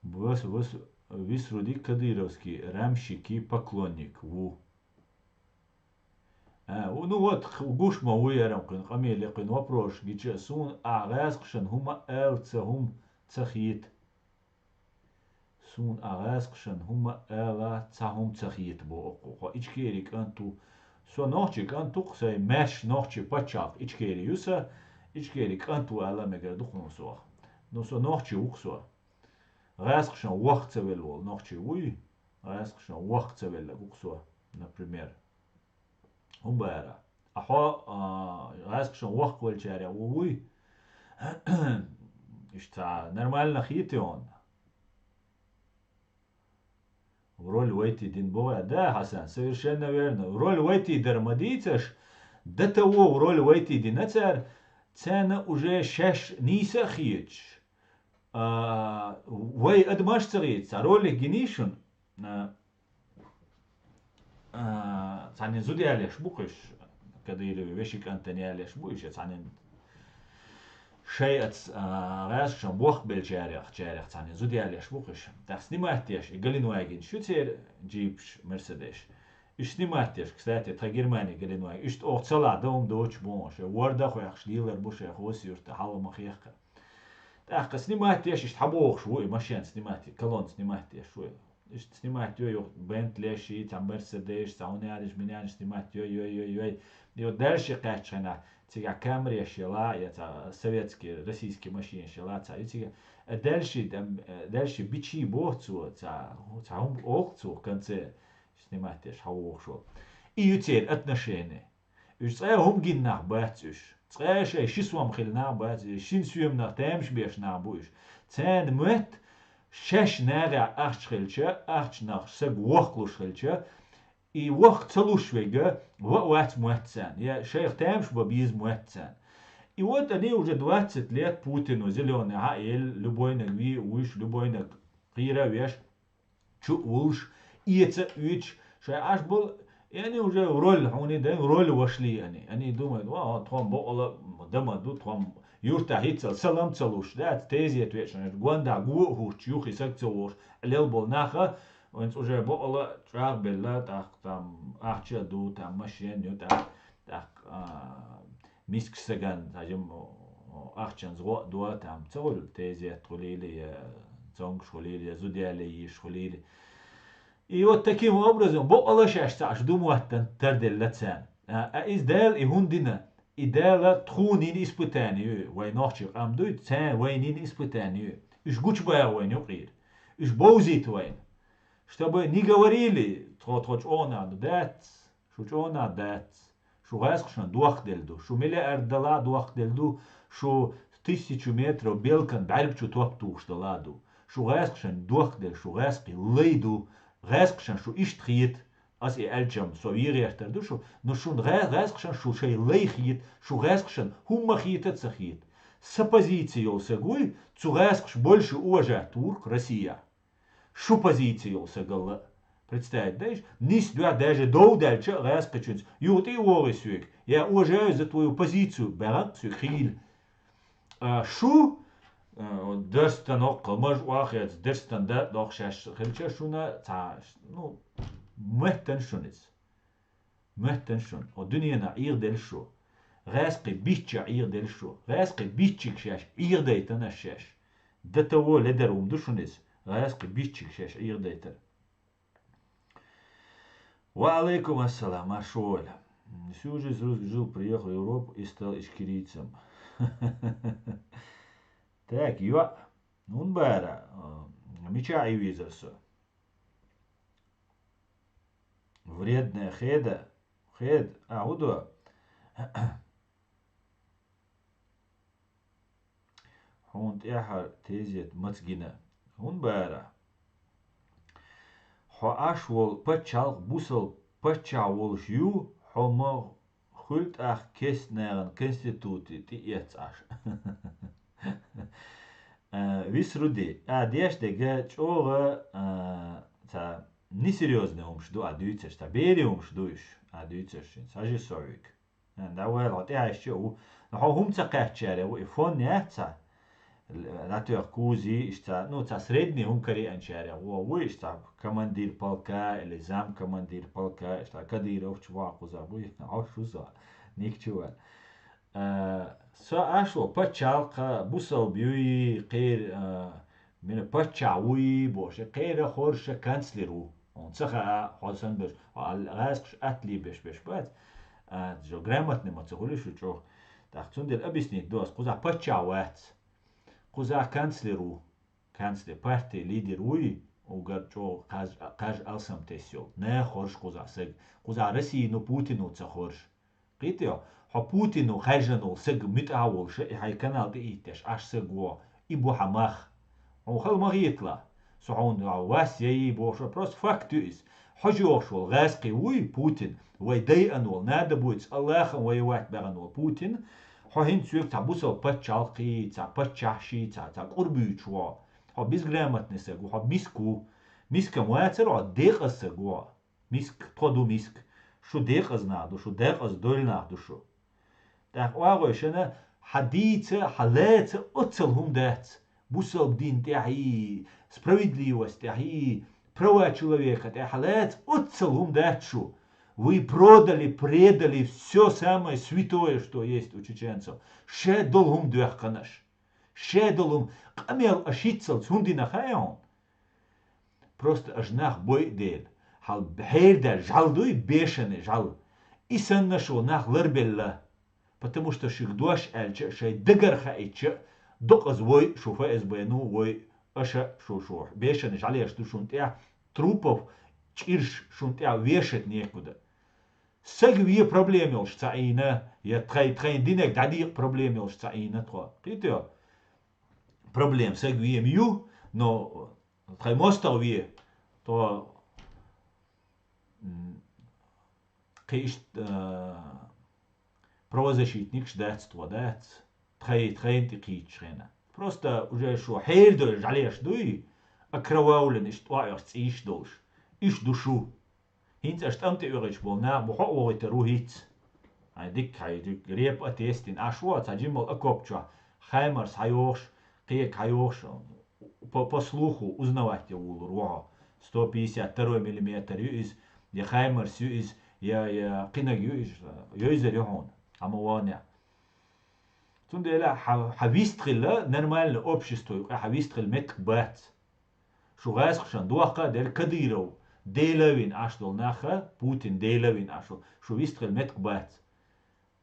Вис-, вис-, Висруди кадыровский рамщики поклонник ву. А, ну вот, х-, гуш ма ву ярам кхуьнан къамеле, кхуьнан вопросаш гича, суна ахь гӀаьскхашан хӀума аьлла ца хӀума ца хета. Суна а гӀаьскхашан хӀума ала цхьа хӀума ца хета боху кху. Хьо Ичкери кӀант ву. Со нохчи кӀант ву-кх, сайн маьрша нохчи пачхьалкх Ичкери ю сан, Ичкери кӀант ву ала мегар ду хьуна сох. Ну, со нохчи ву-кх со. ГӀаьскхашан вохка ца велла волу нохчи вуй? ГӀаьскхашан вохка ца велларг ву-кх со, например. ХӀун бара? А хьо, а, гӀаьскхашан вохка веллачарех ву вуй? Иштта нормально хетий хьуна? Роль вайтий дина боху, да, Хьасан, совершенно верно. Роль вайтий дара ма дийцаш, до того роль вайтий дина цара, царна уже шаьш нийса а хеташ. А, вай адамаш ца хета, цхьа ролик гиний шуна? А, а, цхьаннен зуда ялеш бу-кх уьш, Кадыровн вешин кӀантана ялеш бу уьш, цхьаннен шайац, а, гӀаьскхашан бохка беллачарех, чарех цхьаннен зуда ялеш бу-кх уьш. ТӀаккха снимать деш, и Галенвайген шу церан джипаш, Мерседеш. Уьш снимать деш, кстати, тхан Германи Галенвайген. Уьш тӀе оха ца ла дан хӀума доцуш бу, шайн ворда а хоьхкуш лелар бу, шайн хӀусаман юьрта хьала ма хехкара. ТӀаккха снимать деш, иштта хьабохуш ву и машен снимать, колонна снимать деш ву. Иштта снимать йой, юха Бентлеш, цхьа Мерседеш, цхьа унянаш, минянаш снимать йой, йой, йой, йой. И вот дальше кхаьчча хьайна, цига камереш яла, я цхьа советский, российский машинаш яла, цхьа ю цига. А дальше, там, э, дальше бичи боху цо, цхьа, цхьа хӀума олу цо в конце, снимать деш, хьан вохуш волу. И ю церан отношение. Уьш цкъа а хӀума гина нах бац уьш. Цкъа а шайн ши сом хилла нах бац уьш. Шина соьманах тамаш беш нах бу уьш. Царна моьтту шаьш нахехь ахча хилча, ахчанах саг вохкалуш хилча, и вохка ца луш верг ван а вац моьтту царна. Я шайх тамаш бан беза моьтту царна. И вот они уже двадцать лет Путину зелёный хьаелла, любойнаг вий а вуьйш, любойнаг кхера а веш, чу а вуллуш, эца а оьцуш, шайн Ӏаш болу, и они уже в роль, хьуна дан роль вошли они. Они думают, ва, тхо-м бакъала дан ма ду, тхо-м юьртахь хӀинццалц салам ца луш, дац, тезета веъча, гондахь го а хӀуттуш, юххе саг ца вогӀуш, лел болу наха, вайнца уже бакъала чӀагӀбелла, тӀаккха там ахча а ду, там машен а ю, тӀаккха, тӀаккха, а, мискачу сагана, хьажам, ахчанца гӀо а до, там ца хуьлу, тезет хуьлийла, я цомгуш хуьлийла, я зуда яле йиш хуьлийла. И вот таким образом, бакъала шаьш цхьаъ ду моттан тарделла царна. А, а иза Дала и хӀунда дина? И Дала тхуна йина испытание ю, вай нохчий къам дуй, царна вайна йина испытание ю. Уьш гучубагӀа вайна юкъера. Уьш бовзийта вайна. Чтобы не говорили, тхо, тхо чӀогӀа нах ду, дац, шу чӀогӀа нах дац. Шу гӀаьскхашна дохкаделла ду, шу миллиард дала а дохкаделла ду, шу тысячу метров белкан бӀаьрг чу топ тухуш дала а ду. Шу гӀаьскхашна дохкаделла, шу гӀаьскхий лай ду, гӀаьскхашна шу иштта хета, ас и аьлчам со вен гӀертар ду шу, но шун гӀа-, гӀаьскхашна шу шайн лай хета, шу гӀаьскхашна хӀумма хета а ца хета. Сан позици йолу саг вуй, цу гӀаьскхаш больше уважать вург Россия. Шу позици йолу сагал а. Представить дайш, нис дуьхьа даже дов даьлча а гӀаьскхичуьнца, юха тӀе а вогӀий соьга, я уважаю за твою позицию, баьгӀан соьга хийла. А, шу, а, дарстан оккха, маж охьа хец, дарстан да доккха шаьш хилча шуна, цхьа, ну, моьттан шуна иза. Моьттан шуна, хӀо дуьненахь Ӏехаделла шу. ГӀаьскхий бичча Ӏехаделла шу. ГӀаьскхий биччиг шаьш Ӏехадайтан аш шаьш. До того ледар хӀума ду шуна иза, гӀаьскхий биччиг шаьш Ӏехадайтар. Ва алейкум ассалам, маршо валя. Всю жизнь русский жил, приехал в Европу и стал ичкерийцем. Так, йоӀ, хӀун бара, а, мича Ӏийвизар со? Вредная хеда, хеда, а, хӀун до? Хьуна тӀаьхьара тезет маца гина. ХӀун бара? Хьо Ӏаш волу пачхьалкх бусалба паччахь волуш ю, хьо ма хуьлу тӀаккха кестнагӀан конституци тӀеэцна Ӏаш. А, Висруди, а, деш дерг чӀогӀа, а, ца несерьёзный хӀумаш ду а дуьйцурш, ца берийн хӀумаш ду уьш а дуьйцурш, сажи совик. ДӀавала хьо тӀаьхьаьжча а ву. Но хьо хӀума ца кхаьччарех ву, и фон яц ца. ДӀатоьхна кузий, иштта, ну, цхьа средний хӀума кариъанчарех ву, ву иштта командир полка или зам командир полка, иштта Кадыровчу ваха кхуза буй, хьо шу со, ник чу ван. А, со Ӏаш волу пачхьалкха, бусалба юй, кхера, а, мина паччахь вуй бохуш, кхера хорша канцлер ву. Хьуна ца хаьа, хьо санна берш, хьо гӀаьскхаш атта лийбеш берш бац. А, жо грамотный ма ца хуьлу шу чӀогӀа. ТӀаккха цундела объяснить до ас, кхузахь паччахь вац. Кхузахь канцлер ву. Канцлер, партия лидер вуй, угар чӀогӀа кхаж-, кхаж алсам тесс йолу. Наха хоржу кхузахь саг. Кхузахь Россияно, Путино ца хоржу. Кхетий хьо? Хьо Путино хаьржина волу саг муьтӀахь а волуша, и хьайн канал тӀе иттеш, Ӏаш саг ву, и бу хьан мах. Хьуна хала ма хеталахь. Со хьуна вас яйий бохуш, просто факт ю иза. Хьожа йохуш волу гӀаьскхи вуй Путин, вай дайъана волу, нада буйца Аллахам воевать баьхна волу Путин, хьо хӀинца соьга цхьа бусалба паччалкхий, цхьа паччахьший, цхьа, цхьа кӀур буьйцуш ву. Хьо безграмотный саг ву, хьо миска ву. Мискам вацара хьо, декъаза саг ву. Миска, тхо ду миска. Шу декъаза нах ду, шу декъаза довла нах ду шу. ТӀаккха оагӀуьйшана хьан дийца, хьан лаьца оццал хӀума дац. Бусалба дин тӀехьий, справедливость тӀехьий, права человека тӀехь лаьца оццал хӀума дац шу. Вы продали, предали всё самое святое, что есть у чеченцев. Ша долу хӀума доьхкана аша. Ша долу хӀума, къамел аша хӀинццалц хӀунда дина хаьий хьуна? Просто аш нах бойъу дела. Хьал хьердаьлла жӀал дуй, бешана жӀал. И санна шо нах ларбелла. Потому что шуьга дош аьлча, шай дагар хаийча, докъаза вой, шу ФСБ-ну вой, аша шу, шу бешана жӀалеш ду шун тӀехь, трупов чӀирш шун тӀехь вешать некуда. Саг ве проблема йолуш ца Ӏийна, я тхай, тхайн динег дӀадийкъа проблема йолуш ца Ӏийна тхо. Кхетий? Проблема саг ве ю, но тхай мостагӀа ве, тхо, м, кхин иштта, а, правозащитникаш дац тхо, дац. Тхай, тхайна тӀе кхийчча хьена. Просто уже шу хьердойла жӀалеш дуй, окровавленный, иштта тӀоьхьа цӀийш долуш. Иштта ду шу. ХӀинца аша тӀам тӀе оьгӀуьйтуш болу нах бу хьо а вогӀуьйтур ву хӀинца. Хьайн дикка, хьайн дикка репа а тестина, Ӏаш ву хьо цхьа жимма окоп чохь, хаймарс хьайохуш, кхега хьайохуш, по, по слуху узнавать е вулур ву хьо. Сто пятьдесят второй миллиметр ю иза, я хаймарс ю иза, я, я кхинаг ю иза, йойзар ю хьуна, хьан ма вогӀу нехь. Цундела хьан, хьан вистхила нормальный общество юкъа, хьан вистхила меттиг бац. Шу гӀазкхашна дохка а делла Кадыров Дела вина Ӏаш долу наха, Путин Дела вина Ӏаш, шу вистхила меттиг бац.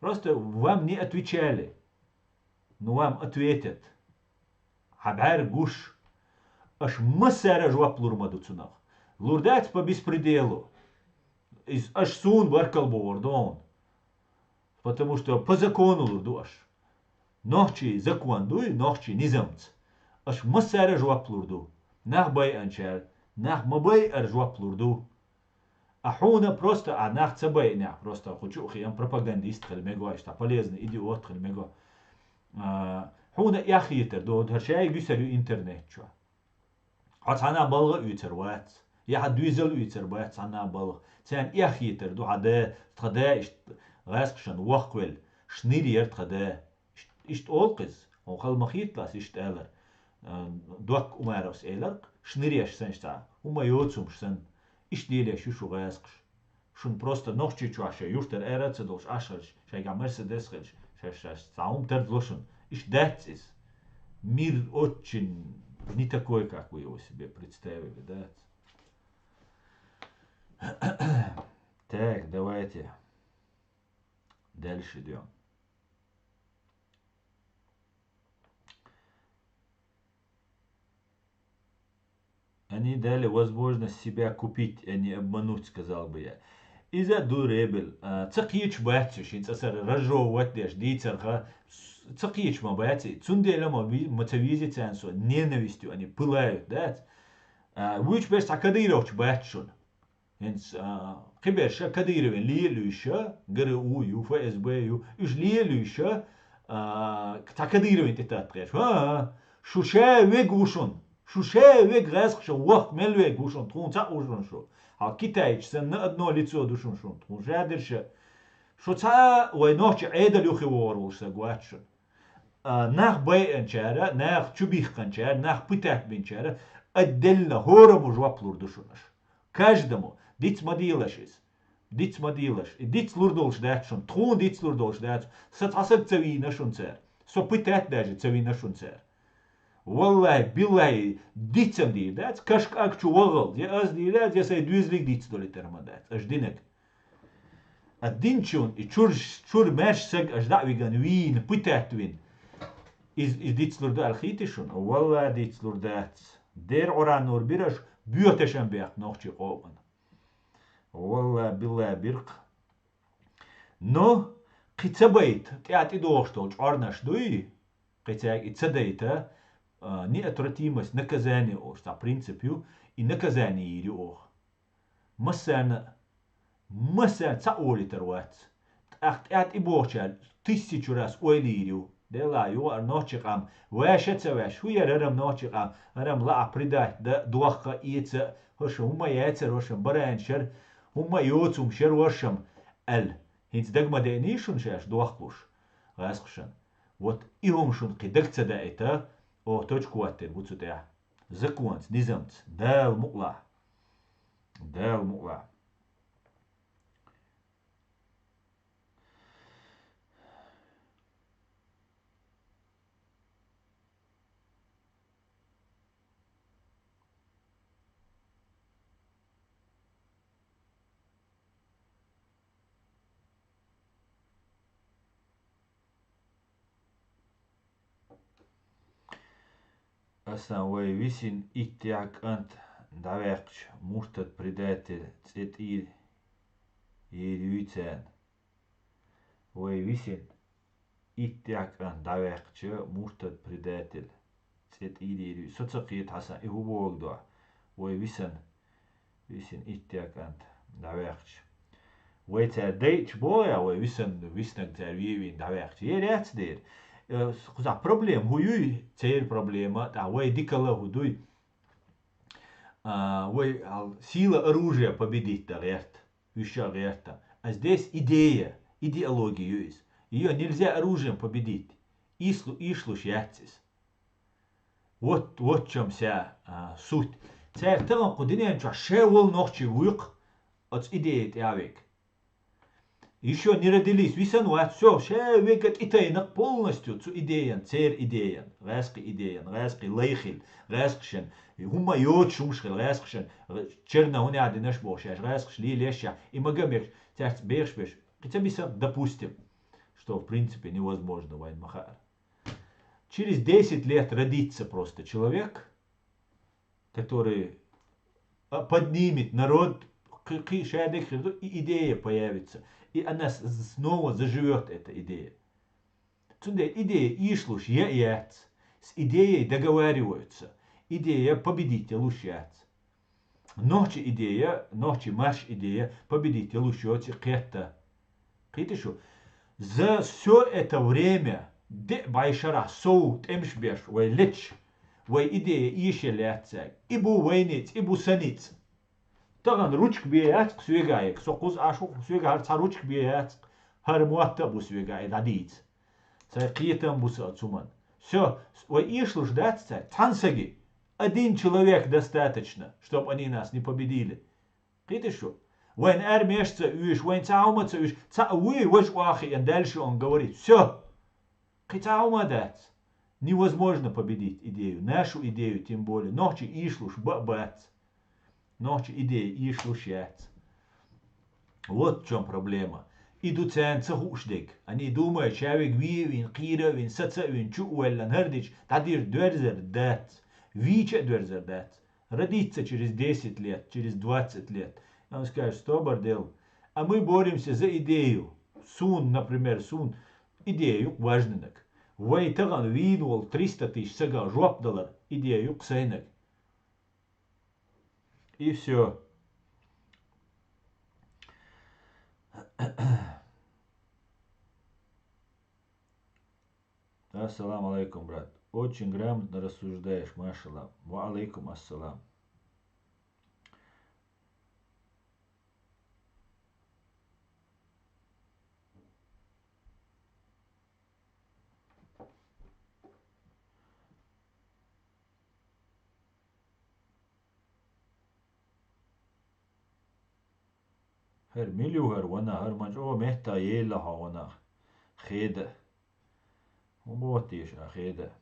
Просто вам не отвечали. Ну, вам ответят. Хьан бӀаьрга гуш. Аша массара а жоп лур ма ду цунах. Лур дац по беспределу. Иза аша суна баркалла бохур ду хьуна. Потому что по закону лур ду аша. Нохчий закон дуй, нохчий низамца. Аша массара а жоп лур ду. Нах байанчара, нах ма байара жоп лур ду. А хьуна просто, а нах ца байанехь, просто кху чу а хиъна пропагандист хила мегой, иштта полезный идиот хила мегой. А, хьуна эхь хетар ду, хӀара шайга юьсар ю интернет чу. Хьо цхьанна балгӀа уьйцур вац, я хьан дуьйзал уьйцур бац цхьанна балгӀа. Царна эхь хетар ду хьан да, тхан да иштта гӀазкхашна воккхавелла, шнир яра тхан да. Иштта, иштта олу кхиза, хьуна хала ма хийтта ас иштта алар. Э, Докка Умаровс элар, шниреш санна цхьа, хӀума йоцумаш санна. Иштта лелеш ю шу гӀазкхаш. Шуна просто Нохчийчохь шайн юртара ара а ца долуш, Ӏаш хилча, шайгахь Мерседес хилча, шаьш, шаьш цхьа хӀума тардало шуна. Иштта дац иза. Мир очень не такой, как вы его себе представили, дац. Так, давайте дальше идём. Они дали возможность себя купить, а не обмануть, сказал бы я. Иза ду ребел, а, ца кхечу бац уьш, хӀинца аса разжевывать деш дийцарха, ц-, ца кхечу ма бац и. Цундела ма ви-, ма ца визи царна со, ненавистью они пылают, дац? А, вуьйчу берш цхьа Кадыровчу бац шуна. ХӀинца, а, кхиберша Кадыровин лелуьйша, ГРУ ю, ФСБ ю, уьш лелуьйша, а, цхьа Кадыровин тӀе татта гӀерш. ХӀа-а, шу ша вег ву шун. Шу ша вег гӀазкхаша вахка мел вег ву шун, тхуна цхьаъ ву шун шу. Хьал Китайчу санна одно лицо ду шун шун, тхуна ша дерша. Шу цхьа вай нохча Ӏедал юххе вогӀур волуш саг вац шун. А, нах байанчара, нах чубихканчара, нах пытать бинчара, отдельно хӀораммо жоп лур ду шуна аша. Каждому. Диц ма дийлаш иза. Диц ма дийлаш. И диц лур долуш дац шуна. Тхуна диц лур долуш дац. Со цхьа саг ца вийна шуна цара. Со пытать даже ца вина шуна цара. Валлахи, биллахи, диц ма дийр дац. Кашка аг чу вагӀал. Я аз дийр дац, я сайн доьзалиг диц долуьйтур ма дац. Аша динаг. А динчун и чур, чур маьрша саг аша дӀа а виган вийна, пытать вина. Из, из диц лур ду аьлла хийтий шуна? Валла, диц лур дац. Дера Ӏураннур бира аша боьташам бехк нохчий къоман. Валла, билла биркх. Но, кхин ца байта, тӀаьхьа тӀедогӀуш долу чкъорнаш дуй? Кхин цаьрга и ца дайта, а, неотвратимость наказания олуш цхьа принцип ю, и наказание йийр ю оха. Массарна а, массарна цхьаъ волуьйтур вац. ТӀаккха тӀаьхьа тӀебогӀучара тысячу раз ойла йийр ю. Делахь, юха ара нохчи къам, ваьша а ца ваьш, хӀун яра хӀара-м нохчи къам, хӀара-м лаахь предать дан, дохка а, эца а, хӀорш хӀумма яцара, хӀорш баранаш яра, хӀумма йоцумаш яра хӀорш-м, аьлла. ХӀинца дага ма деъний шуна шаьш дохкалуш, гӀазкхашна? Вот и хӀума шуна кхин дага ца даийта, оха точка хӀоттийр бу цу тӀехь. Законца, низамца, Дала мукъалахь. Дала мукъалахь. Асан вай висин иттех кӀант дӀаваьккхача муртад предатель цӀе тӀера ер юй царна. Вай висин иттех кӀант дӀаваьккхача муртад предатель цӀе тӀера ер юй. Со ца кхета, Хьасан, и хӀун бохург да. Вай висан, висин иттех кӀант дӀаваьккхача. Вай цар дайча боху я, вай висан, виснаг цар вевийна дӀаваьккхача. Ер яц дера. Э, кхузахь проблема хӀун юй, церан проблема, тӀаккха вай дикалла хӀун дуй. А, вай, ал, сила оружия победить дан гӀерта, уьш а гӀерта. А здесь идея, идеология ю иза. Её нельзя оружием победить. Ислу-, ишлуш яц иза. Вот, вот в чём вся, а, суть. Цаьрга тахана кху дуьнен чохь шаьш волу нохчи вуй-кх оцу идея тӀе а вега. Ещё не родились, висан вац, всё, ша вега тӀетайна полностью цу идеян, церан идеян, гӀаьскхи идеян, гӀаьскхи лай хила, гӀаьскхашна, хӀумма йоцуш хӀумаш хила, гӀаьскхашна, черна хӀун яхь динаш боху шаьш, гӀаьскхаш лелаеш шаьш, и мага мегаш, цаьрца бехаш беш. Кхин ца бисам, допустим, что в принципе невозможно, вайн ма хаьара. Через десять лет родится просто человек, который, а, поднимет народ, кхи-, кхи-, шадерг хир ду, и идея появится, и она с-, снова заживёт, эта идея. Цундела идея ишлуш я а яц, с идеей договариваются, идея победить луш яц. Нохчи идея, нохчи марш идея победить луш йоцу кхетта. Кхийтиш шу? За всё это время, де бӀай шарахь сов тӀемаш беш вай леташ, вай идея эшаелла яц цаьрга. И бу вай ницкъ, и бу сан ницкъ. Тахана ручка бен яц-кх соьгахь, со кхуза Ӏаш ву, соьгахь хӀара цхьа ручка бен яц-кх, хӀара мотт а бу соьгахь, и дӀадийца. Сайн кхетам бу сан оцу хӀуманна. Всё, вай эшалуш дац цаьрга, цхьана саги. Один человек достаточно, чтоб они нас не победили. Кхийтиш шу? Вайн армеш а ца оьшу, вайн цхьа хӀума а ца оьшу, цхьаъ вуй важа охьахиъна, дальше он говорит. Всё. Кхин цхьа хӀума а дац. Невозможно победить идею, нашу идею тем более. Нохчий эшалуш ба а бац. Нохчий идея эшалуш яц. Вот в чём проблема. И ду царна ца хууш дерг. Они думают, ша вега вен а вийна, кхийра а вийна, саца а вийна, чу а воьллина, хӀара дича дӀадийр доьрзар дац. Вийча а доьрзар дац. Родится через десять лет, через двадцать лет. И он скажет: «Что бордель?» А мы боремся за идею. Сун, например, сун идея ю-кх важнинаг. Вай тахана вийна волу триста тысяч сага жоп далар идея ю-кх сайнаг. И всё. Ассаламу алейкум, брат. Очень грамотно рассуждаешь, машалла. Ва алейкум ассалам. ХӀара мила ю хӀара ванах, хӀара ма чӀогӀа меттахь елла хьо ванах. Хеда. ХӀун боху теша а хеда?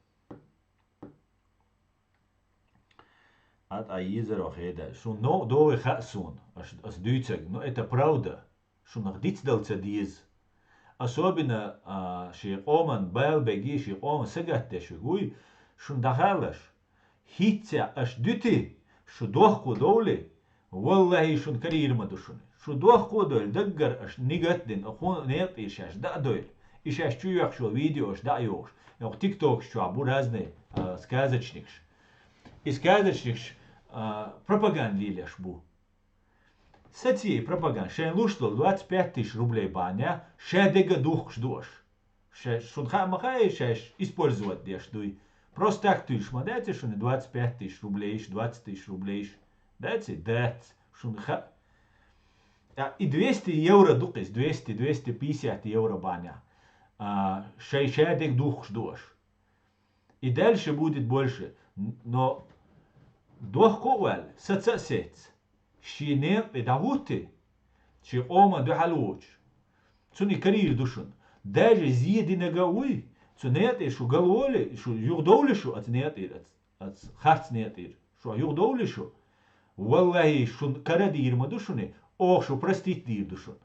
Ӏа тӀа езаро хеда. Шун новкъа догӀий хаьа суна, аш, ас дуьйцург. Ну, это правда. Шунах дицдала ца деза. Особенно, а, шен къоман бала беги, шен къоман сагатдеш вег вуй, шун дӀахаалаш. ХӀинцца аша дуьти, шу дохко довли, валлахӀи, шун карийра ма ду шуна. Шу дохко а довли, даггара аша нигат а дина, кху некъа тӀера шаьш дӀа а довли, и шаьш чу йоьхкуш йолу видеош дӀа а йохуш, йокху тиктокаш чохь бу разные, а, сказочникаш. И сказочникаш, а, пропаганда лелош бу. Саций пропаганда, шайн луш долу двадцать пять тысяч рублей бахьанехь, шадерг а духкуш ду аша. Ша-, шуна хаа ма хаьа, шаьш использовать деш дуй. Просто так туьйш ма дац шуна двадцать пять тысяч рублейш, двадцать тысяч рублейш. Дац и дац, шуна хаа. А, и двести евро ду-кх иза, двести, двести пятьдесят евро бахьанехь. А, шайн шадерг духкуш ду аша. И дальше будет больше. Н-, но дохко а ваьлла, саца а сецна, шен некъа тӀе дӀахӀуттий, шен къоман дуьхьал воцуш, цунна и карийра ду шуна. Даже зе динарг а вуй, цу некъа тӀе шу галволий, шу юхадовлий шу оцу некъа тӀера, оцу, оцу харц некъа тӀера, шу юхадовлий шу, валлахӀи, шуна кара а дийр ма ду шуна, оха шу простить дийр ду шуна.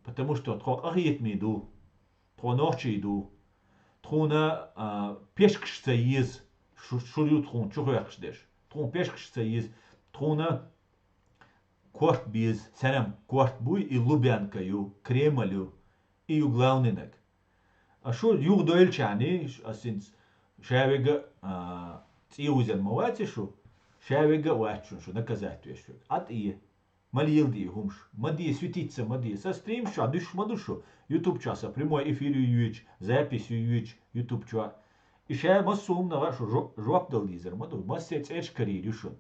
Потому что тхо къахетаме ду, тхо нохчий ду, тхуна, а, пешкаш ца еза, Шу, шу ю тхуна чу хьоькхуш дерш. Тхуна пешкаш ца еза. Тхуна корта беза, церан корта буй, и Лубянка ю, Кремль ю, и ю главнинаг. А шу юха дойлачарний, ас хӀинца шаверг а, а, цӀе вузан ма вац шу, шаверг а вац шун, шу наказать веш шу. АтӀе, ма леладе хӀумаш, ма де, светиться ма де. Са стримаш чохь дуьсуш ма ду шу, YouTube чохь са прямой эфир ю йоьдуш, запись ю йоьдуш YouTube чохь. И ша массо а хӀуманах а шу жо-, жоп дала дезар ма ду, массеран цӀераш карийр ю шуна.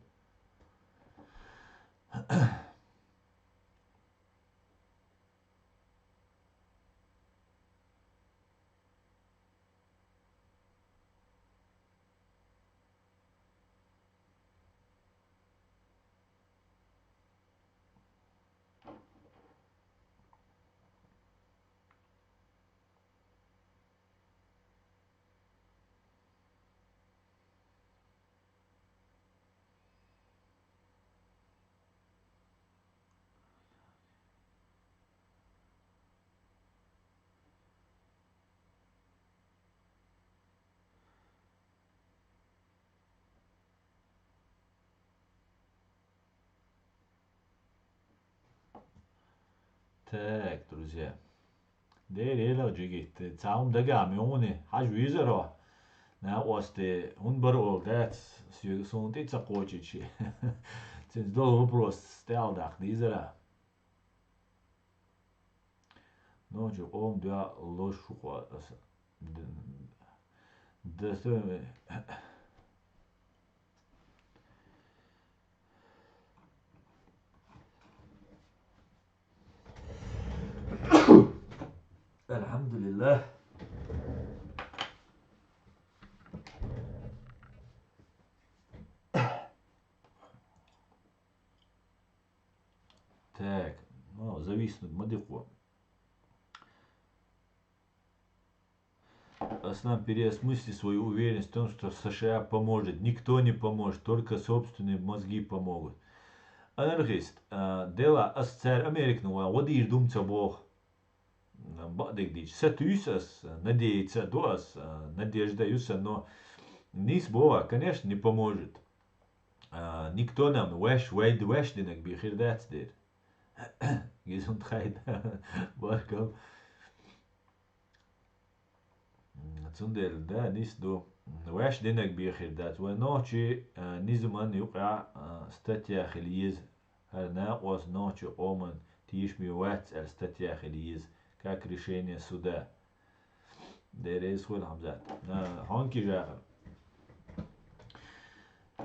Так, друзья. Дера елахь, жигит, цхьа хӀума дагахь ма йогӀу, хьажа везара хьо. Накъосте, хӀунда бара олу дац, соьга, суна тӀе ца кхочуьйтуш. Цуьнца долу вопрос тӀехь даккха дийзара. Нохчийн къоман дуьхьа лозуш ву-кх аса. Д-, д-, Алхьамдулиллах. Так, ну, зависнуть ма ди-кх. Аслан, переосмысли свою уверенность в том, что США поможет. Никто не поможет, только собственные мозги помогут. Анархист, а, делахь ас цара Американа ван гӀо дийр ду-м ца боху. Бакъдерг дийцича, сатуьйсу ас, надеяться а ду ас, а, надежда ю сан, но нийса боху, конечно, не поможет. А, никто нам, ваьш, вай, ваьш динарг бен хир дац дера. Гезунт хайда. Баркал. Цундела, да, нийса ду. Ваьш динарг бен хир дац. Вай нохчийн, а, низаман юкъахь, а, статья хила еза. ХӀара накъост нохчийн къоман тешаме вац аьлла статья хила еза, как решение суда. Дера реза хуьлда, Хьамзат. А, хьонки жахар.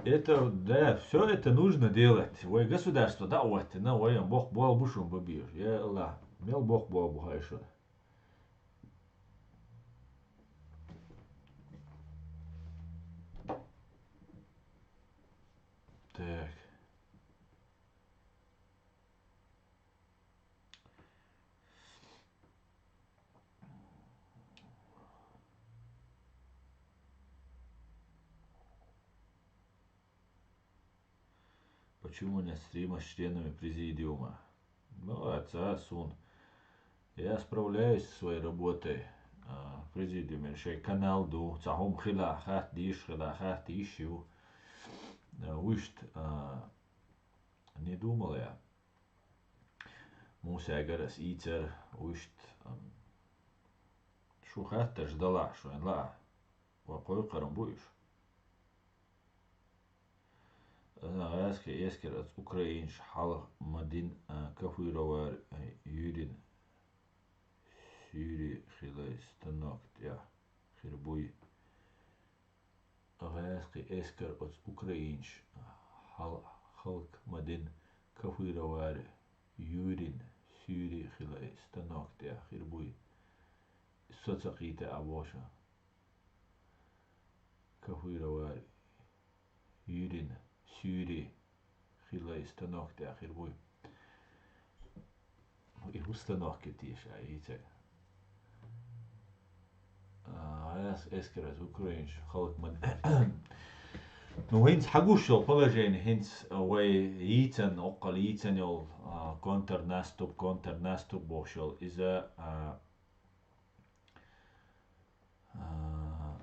Это, да, всё это нужно делать. Вай государство дӀа а хӀоттийна, вайна боккха болх бу шуна бан безаш. Я АллахӀ, мел боккха болх бу хьайна шуна. Так. Почему нет стрима с членами президиума? Ну, а ца сун. Я справляюсь со своей работой. А, президиуме шайн канал ду, цхьа хӀума хилахь, хатта дийш хилахь, хатта йиш ю. А, вуьшта, а, не думал я. Мусагара ас ийцар, вуьшта, ам, шу хаттарш далахь, шайн лаахь. Ва кхойкхаран бу уьш. Ана гӀаьскхи эскар оцу украинаш хьалха ма дин, а, Кахуровар, а, Юрин, Сюри хилай станок тӀехь хир буй. ГӀаьскхи эскар оцу украинаш хьал-, халкъ ма дин Кахуровар, Юрин, Сюри хилай станок тӀехь хир буй. Со ца кхийта а боху ша. Кахуровар, Юрин, Сюри хилай станок тӀехь хир буй. И хӀун станок ю теша, и ца. А, эс-, эскарас украинаш халкъ ма-, ну, хӀинца хьагуш йолу положение, хӀинца вай йийцан, оккхал йийцан йолу, а, контрнаступ, контрнаступ бохуш йолу. Иза, а, а,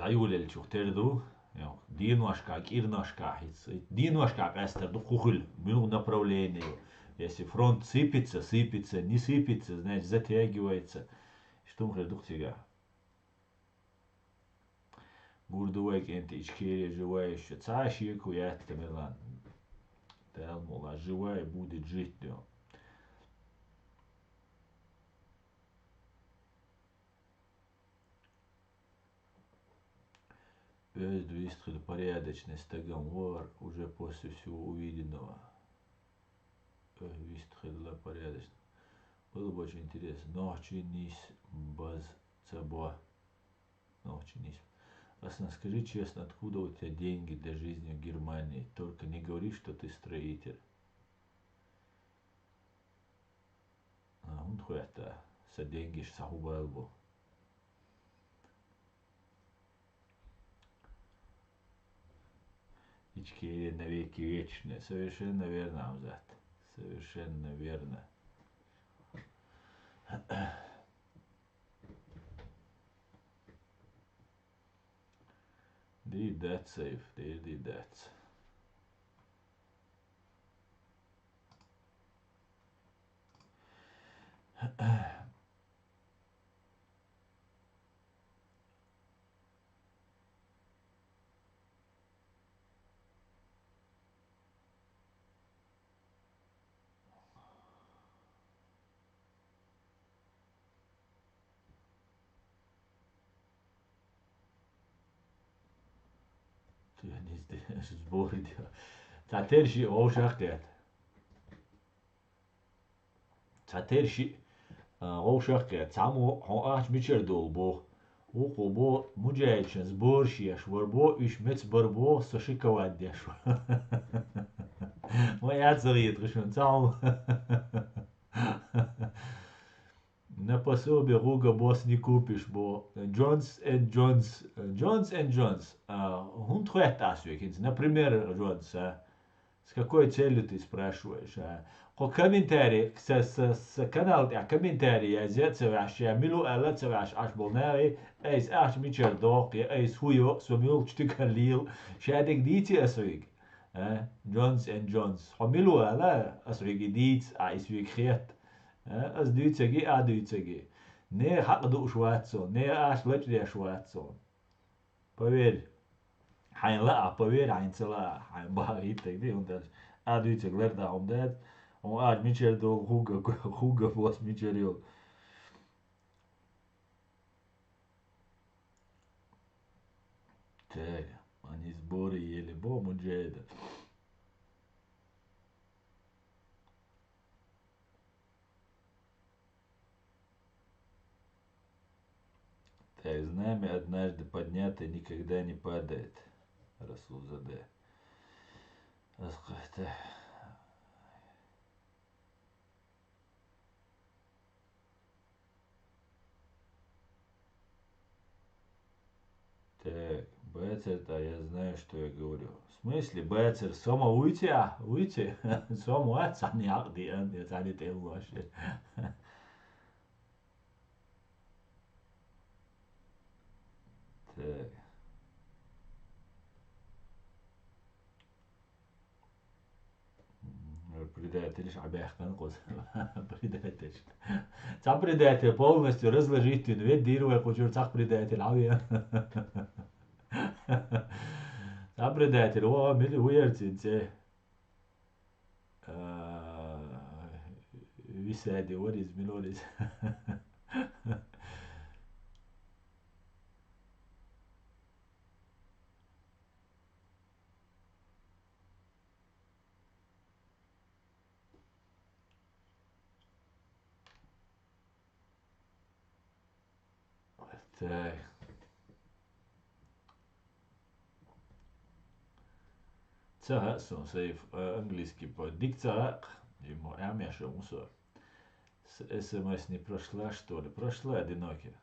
дӀайолаелчух тера ду, йо, деношка, кӀирношка хӀинца. Деношка къаьстар ду, кху хуьлу, муьлха направление ю. Если фронт сыпется, сыпется, не сыпется, значит, затягивается. Иштта хӀума хир ду-кх цигахь. Гур ду вай, кӀентий, Ичкерия живая ещё. Цхьа а шеко яц, Тамерлан. Дала мукъ лахь, живая будет жить, йо. Оьзда вистхила порядочный стагана вар уже после всего увиденного. Э, вистхила порядочный. Было бы очень интересно. Нохчий нийса баз ца бо. Нохчий нийса. Аслан, скажи честно, откуда у тебя деньги для жизни в Германии? Только не говори, что ты строитель. А, хӀунда хоьтту, сан денгиш сан хӀун бала бу? Ичкерия навеки вечная. Совершенно верно, Хамзат. Совершенно верно. Дийр дац, Сайф, дийр дийр дац. Сборы де. Цхьа тера шиъ вовшах а кхетта. Цхьа тера шиъ, а, вовшах а кхетта. Цхьаммо хьо ахча мичара долу боху. Вукхо бо муджаьхьидшан сбораш еш вар бо, уьш меца бар бо, со шоколад деш вар. Ма яц а гӀеташ шуна, цхьа хӀума. На пособие Hugo Boss не купишь, бо. Jones and Jones. Jones and Jones. А, хӀунда хоьтту ас век хӀинца? Например, Jones, а? С какой целью ты спрашиваешь, а? Кхо комментарий, са, са, са канал тӀехь комментарий язъе а ца ваьхьаш, я мила ву аьлла а ца ваьхьаш, Ӏаш болу нахе, айса ахча мичара доккху, я айса хӀун йо, со муьлхачу тӀе лела, ша дерг дийци аса хьоьга? А? Jones and Jones. Хьо мила ву аьлла, аса хьоьга дийца, а, иза хьоьга хетта. А? Аса дуьйцаги, а дуьйцаги. Нехан хьакъ дууш вац со, нехан ахча лачкъадеш вац со. Поверь. Хьайна лаахь, поверь, хьайна ца лаахь, хьайна бахьа хӀиттарг ди, хӀунда аьлча а дуьйцург ларда хӀума дац, хьуна ахча мичара долу, Hugo, Hugo Boss мичара йолу. Так, они сборы ели, бо, муджаида. Так, знамя однажды поднятое никогда не падает. Расулзаде. Аскъахта. Так, Бацар, да, я знаю, что я говорю. В смысле, Бацар, сома вуйти а? Вуйти? Сома вац, цхьанна якъ диан, я цхьанна тӀе лош. Так. Мгм. Предатель иш Ӏабаьккхина кхуза. Предатель. Цхьа предатель полностью разложить вина. Ведь дийр вай кхучуьра цхьа предатель Ӏавен. Цхьа предатель. О, мили вуярцин цӀе. А, висади, what is, мила вализ. Так. Ца хаьа суна, Сайф, а, английский по-, дика ца хаьа, ему Ӏамеша мусо. С-, СМС не прошла, что ли? Прошла, одинокий.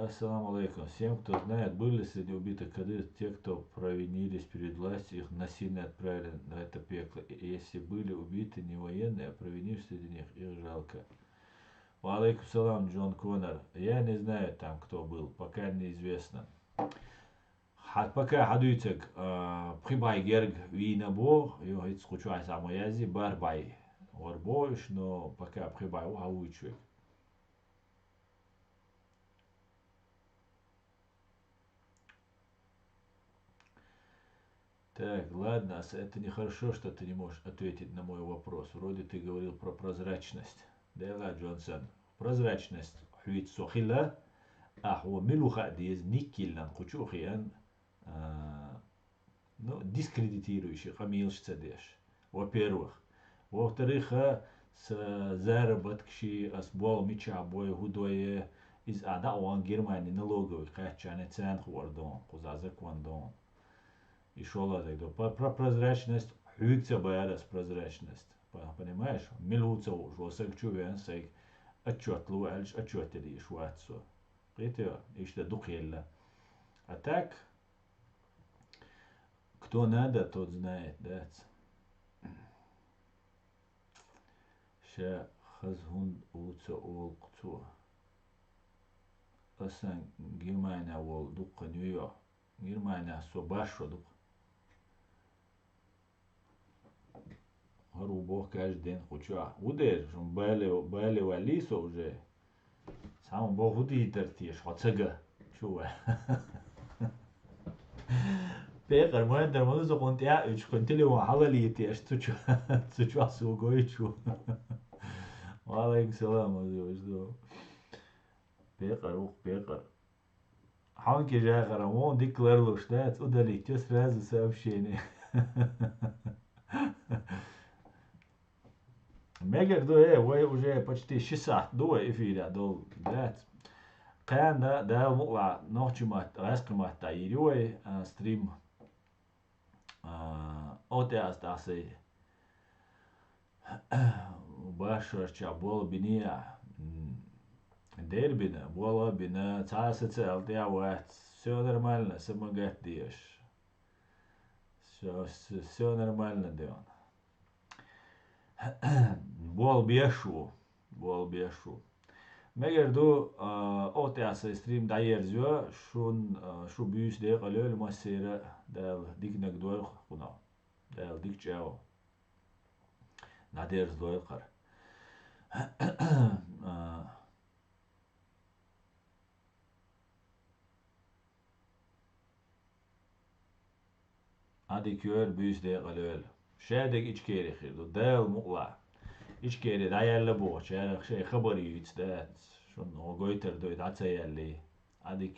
Ассаламу алейкум. Всем, кто знает, были среди убитых кадыровцев те, кто провинились перед властью, их насильно отправили на это пекло. И если были убиты не военные, а провинившиеся среди них, их жалко. Ва алейкум салам, Джон Коннор. Я не знаю там, кто был, пока неизвестно. Хьа-, пока хьадуьйцург, а, пхи бӀай герга вийна боху, ю хӀинца кху чохь схьа ма язйи, бархӀ бӀай вара боху уьш, но пока пхи бӀай ву хьан вуьйцуш верг. Так, ладно, ас-, это нехорошо, что ты не можешь ответить на мой вопрос. Вроде ты говорил про прозрачность. Да ладно, Джонсон. Прозрачность хьуьйцу со хила, а хьо мила ву хаа деза, никкилла кху чу а хиъна, а, ну, дискредитирующий, къамелаш ца деш. Во-первых. Во-вторых, а, сан заработкаш, ас болх мичахь бой, хӀун дой, иза а дӀа а вахана Германи налоговый кхаьчча, царна хуур ду, кхузахь закон ду. И шолгӀа дерг ду. Про, про прозрачность, хьоьга ца баьхкира ас прозрачность. По-, понимаешь? Мила ву ца хууш, ван саг чу веана, сайга отчет лу аьлча, отчет ян дезаш вац со. Кхетий, иштта дукха елла. А так, кто надо, тот знает, дац. Ша хаза хӀунда ву ца олу-кх цо. Асан Германия волу дуккха нуьйо. Германия со башо ду-кх. ХӀара ву боху каждый день кху чохь. ХӀун дера, шун бале, бале валлий со уже? Цхьамма боху, хӀун дийр дара теша, хьо ца ган? Чу ван. Пекъар ма-дарра ма ду со кхунна тӀе а уьдуш, кхуьнан телефон хьалалийта еш, цу чу, цу чохь сугой чу. Ва алейкум салам, Азиз, ду. Пекъар ву-кх, пекъар. Хьонке жахаран вон дика ларлуш дац, удалить йо сразу сообщение. Мегар ду, э, вай уже почти ши сахьт ду вай эфирехь долу, дац. Кхана, Дала мукъалахь, нохчийн матта, гӀаьскхи матта йийр ю вай, а, стрим. А, о тӀе ас тӀасай. Башарча болх бинехь, м, дер бина, болх а бина, цхьа а социал тӀе а вац, всё нормально, са ма гатдеш. Всё, с-, всё нормально, Дион. Болх беш ву, болх беш ву. Мегар ду, а, о тӀе ас сайн стрим дӀаерзайо, шун, а, шу буьйса декъалйойла массеран а, Дала диканиг дойла хьуна. Дала дика чӀагӀо. ДӀадерзадойла хӀара. А, Ӏадика йойла, буьйса декъалйойла. Шадерг Ичкери хир ду, Дала мукъалахь. Ичкери дӀаяьлла бохучарах шайн хабар юьйцу дац. Шуна хӀун гойтар дуй, дӀа ца яьллий. Ӏадика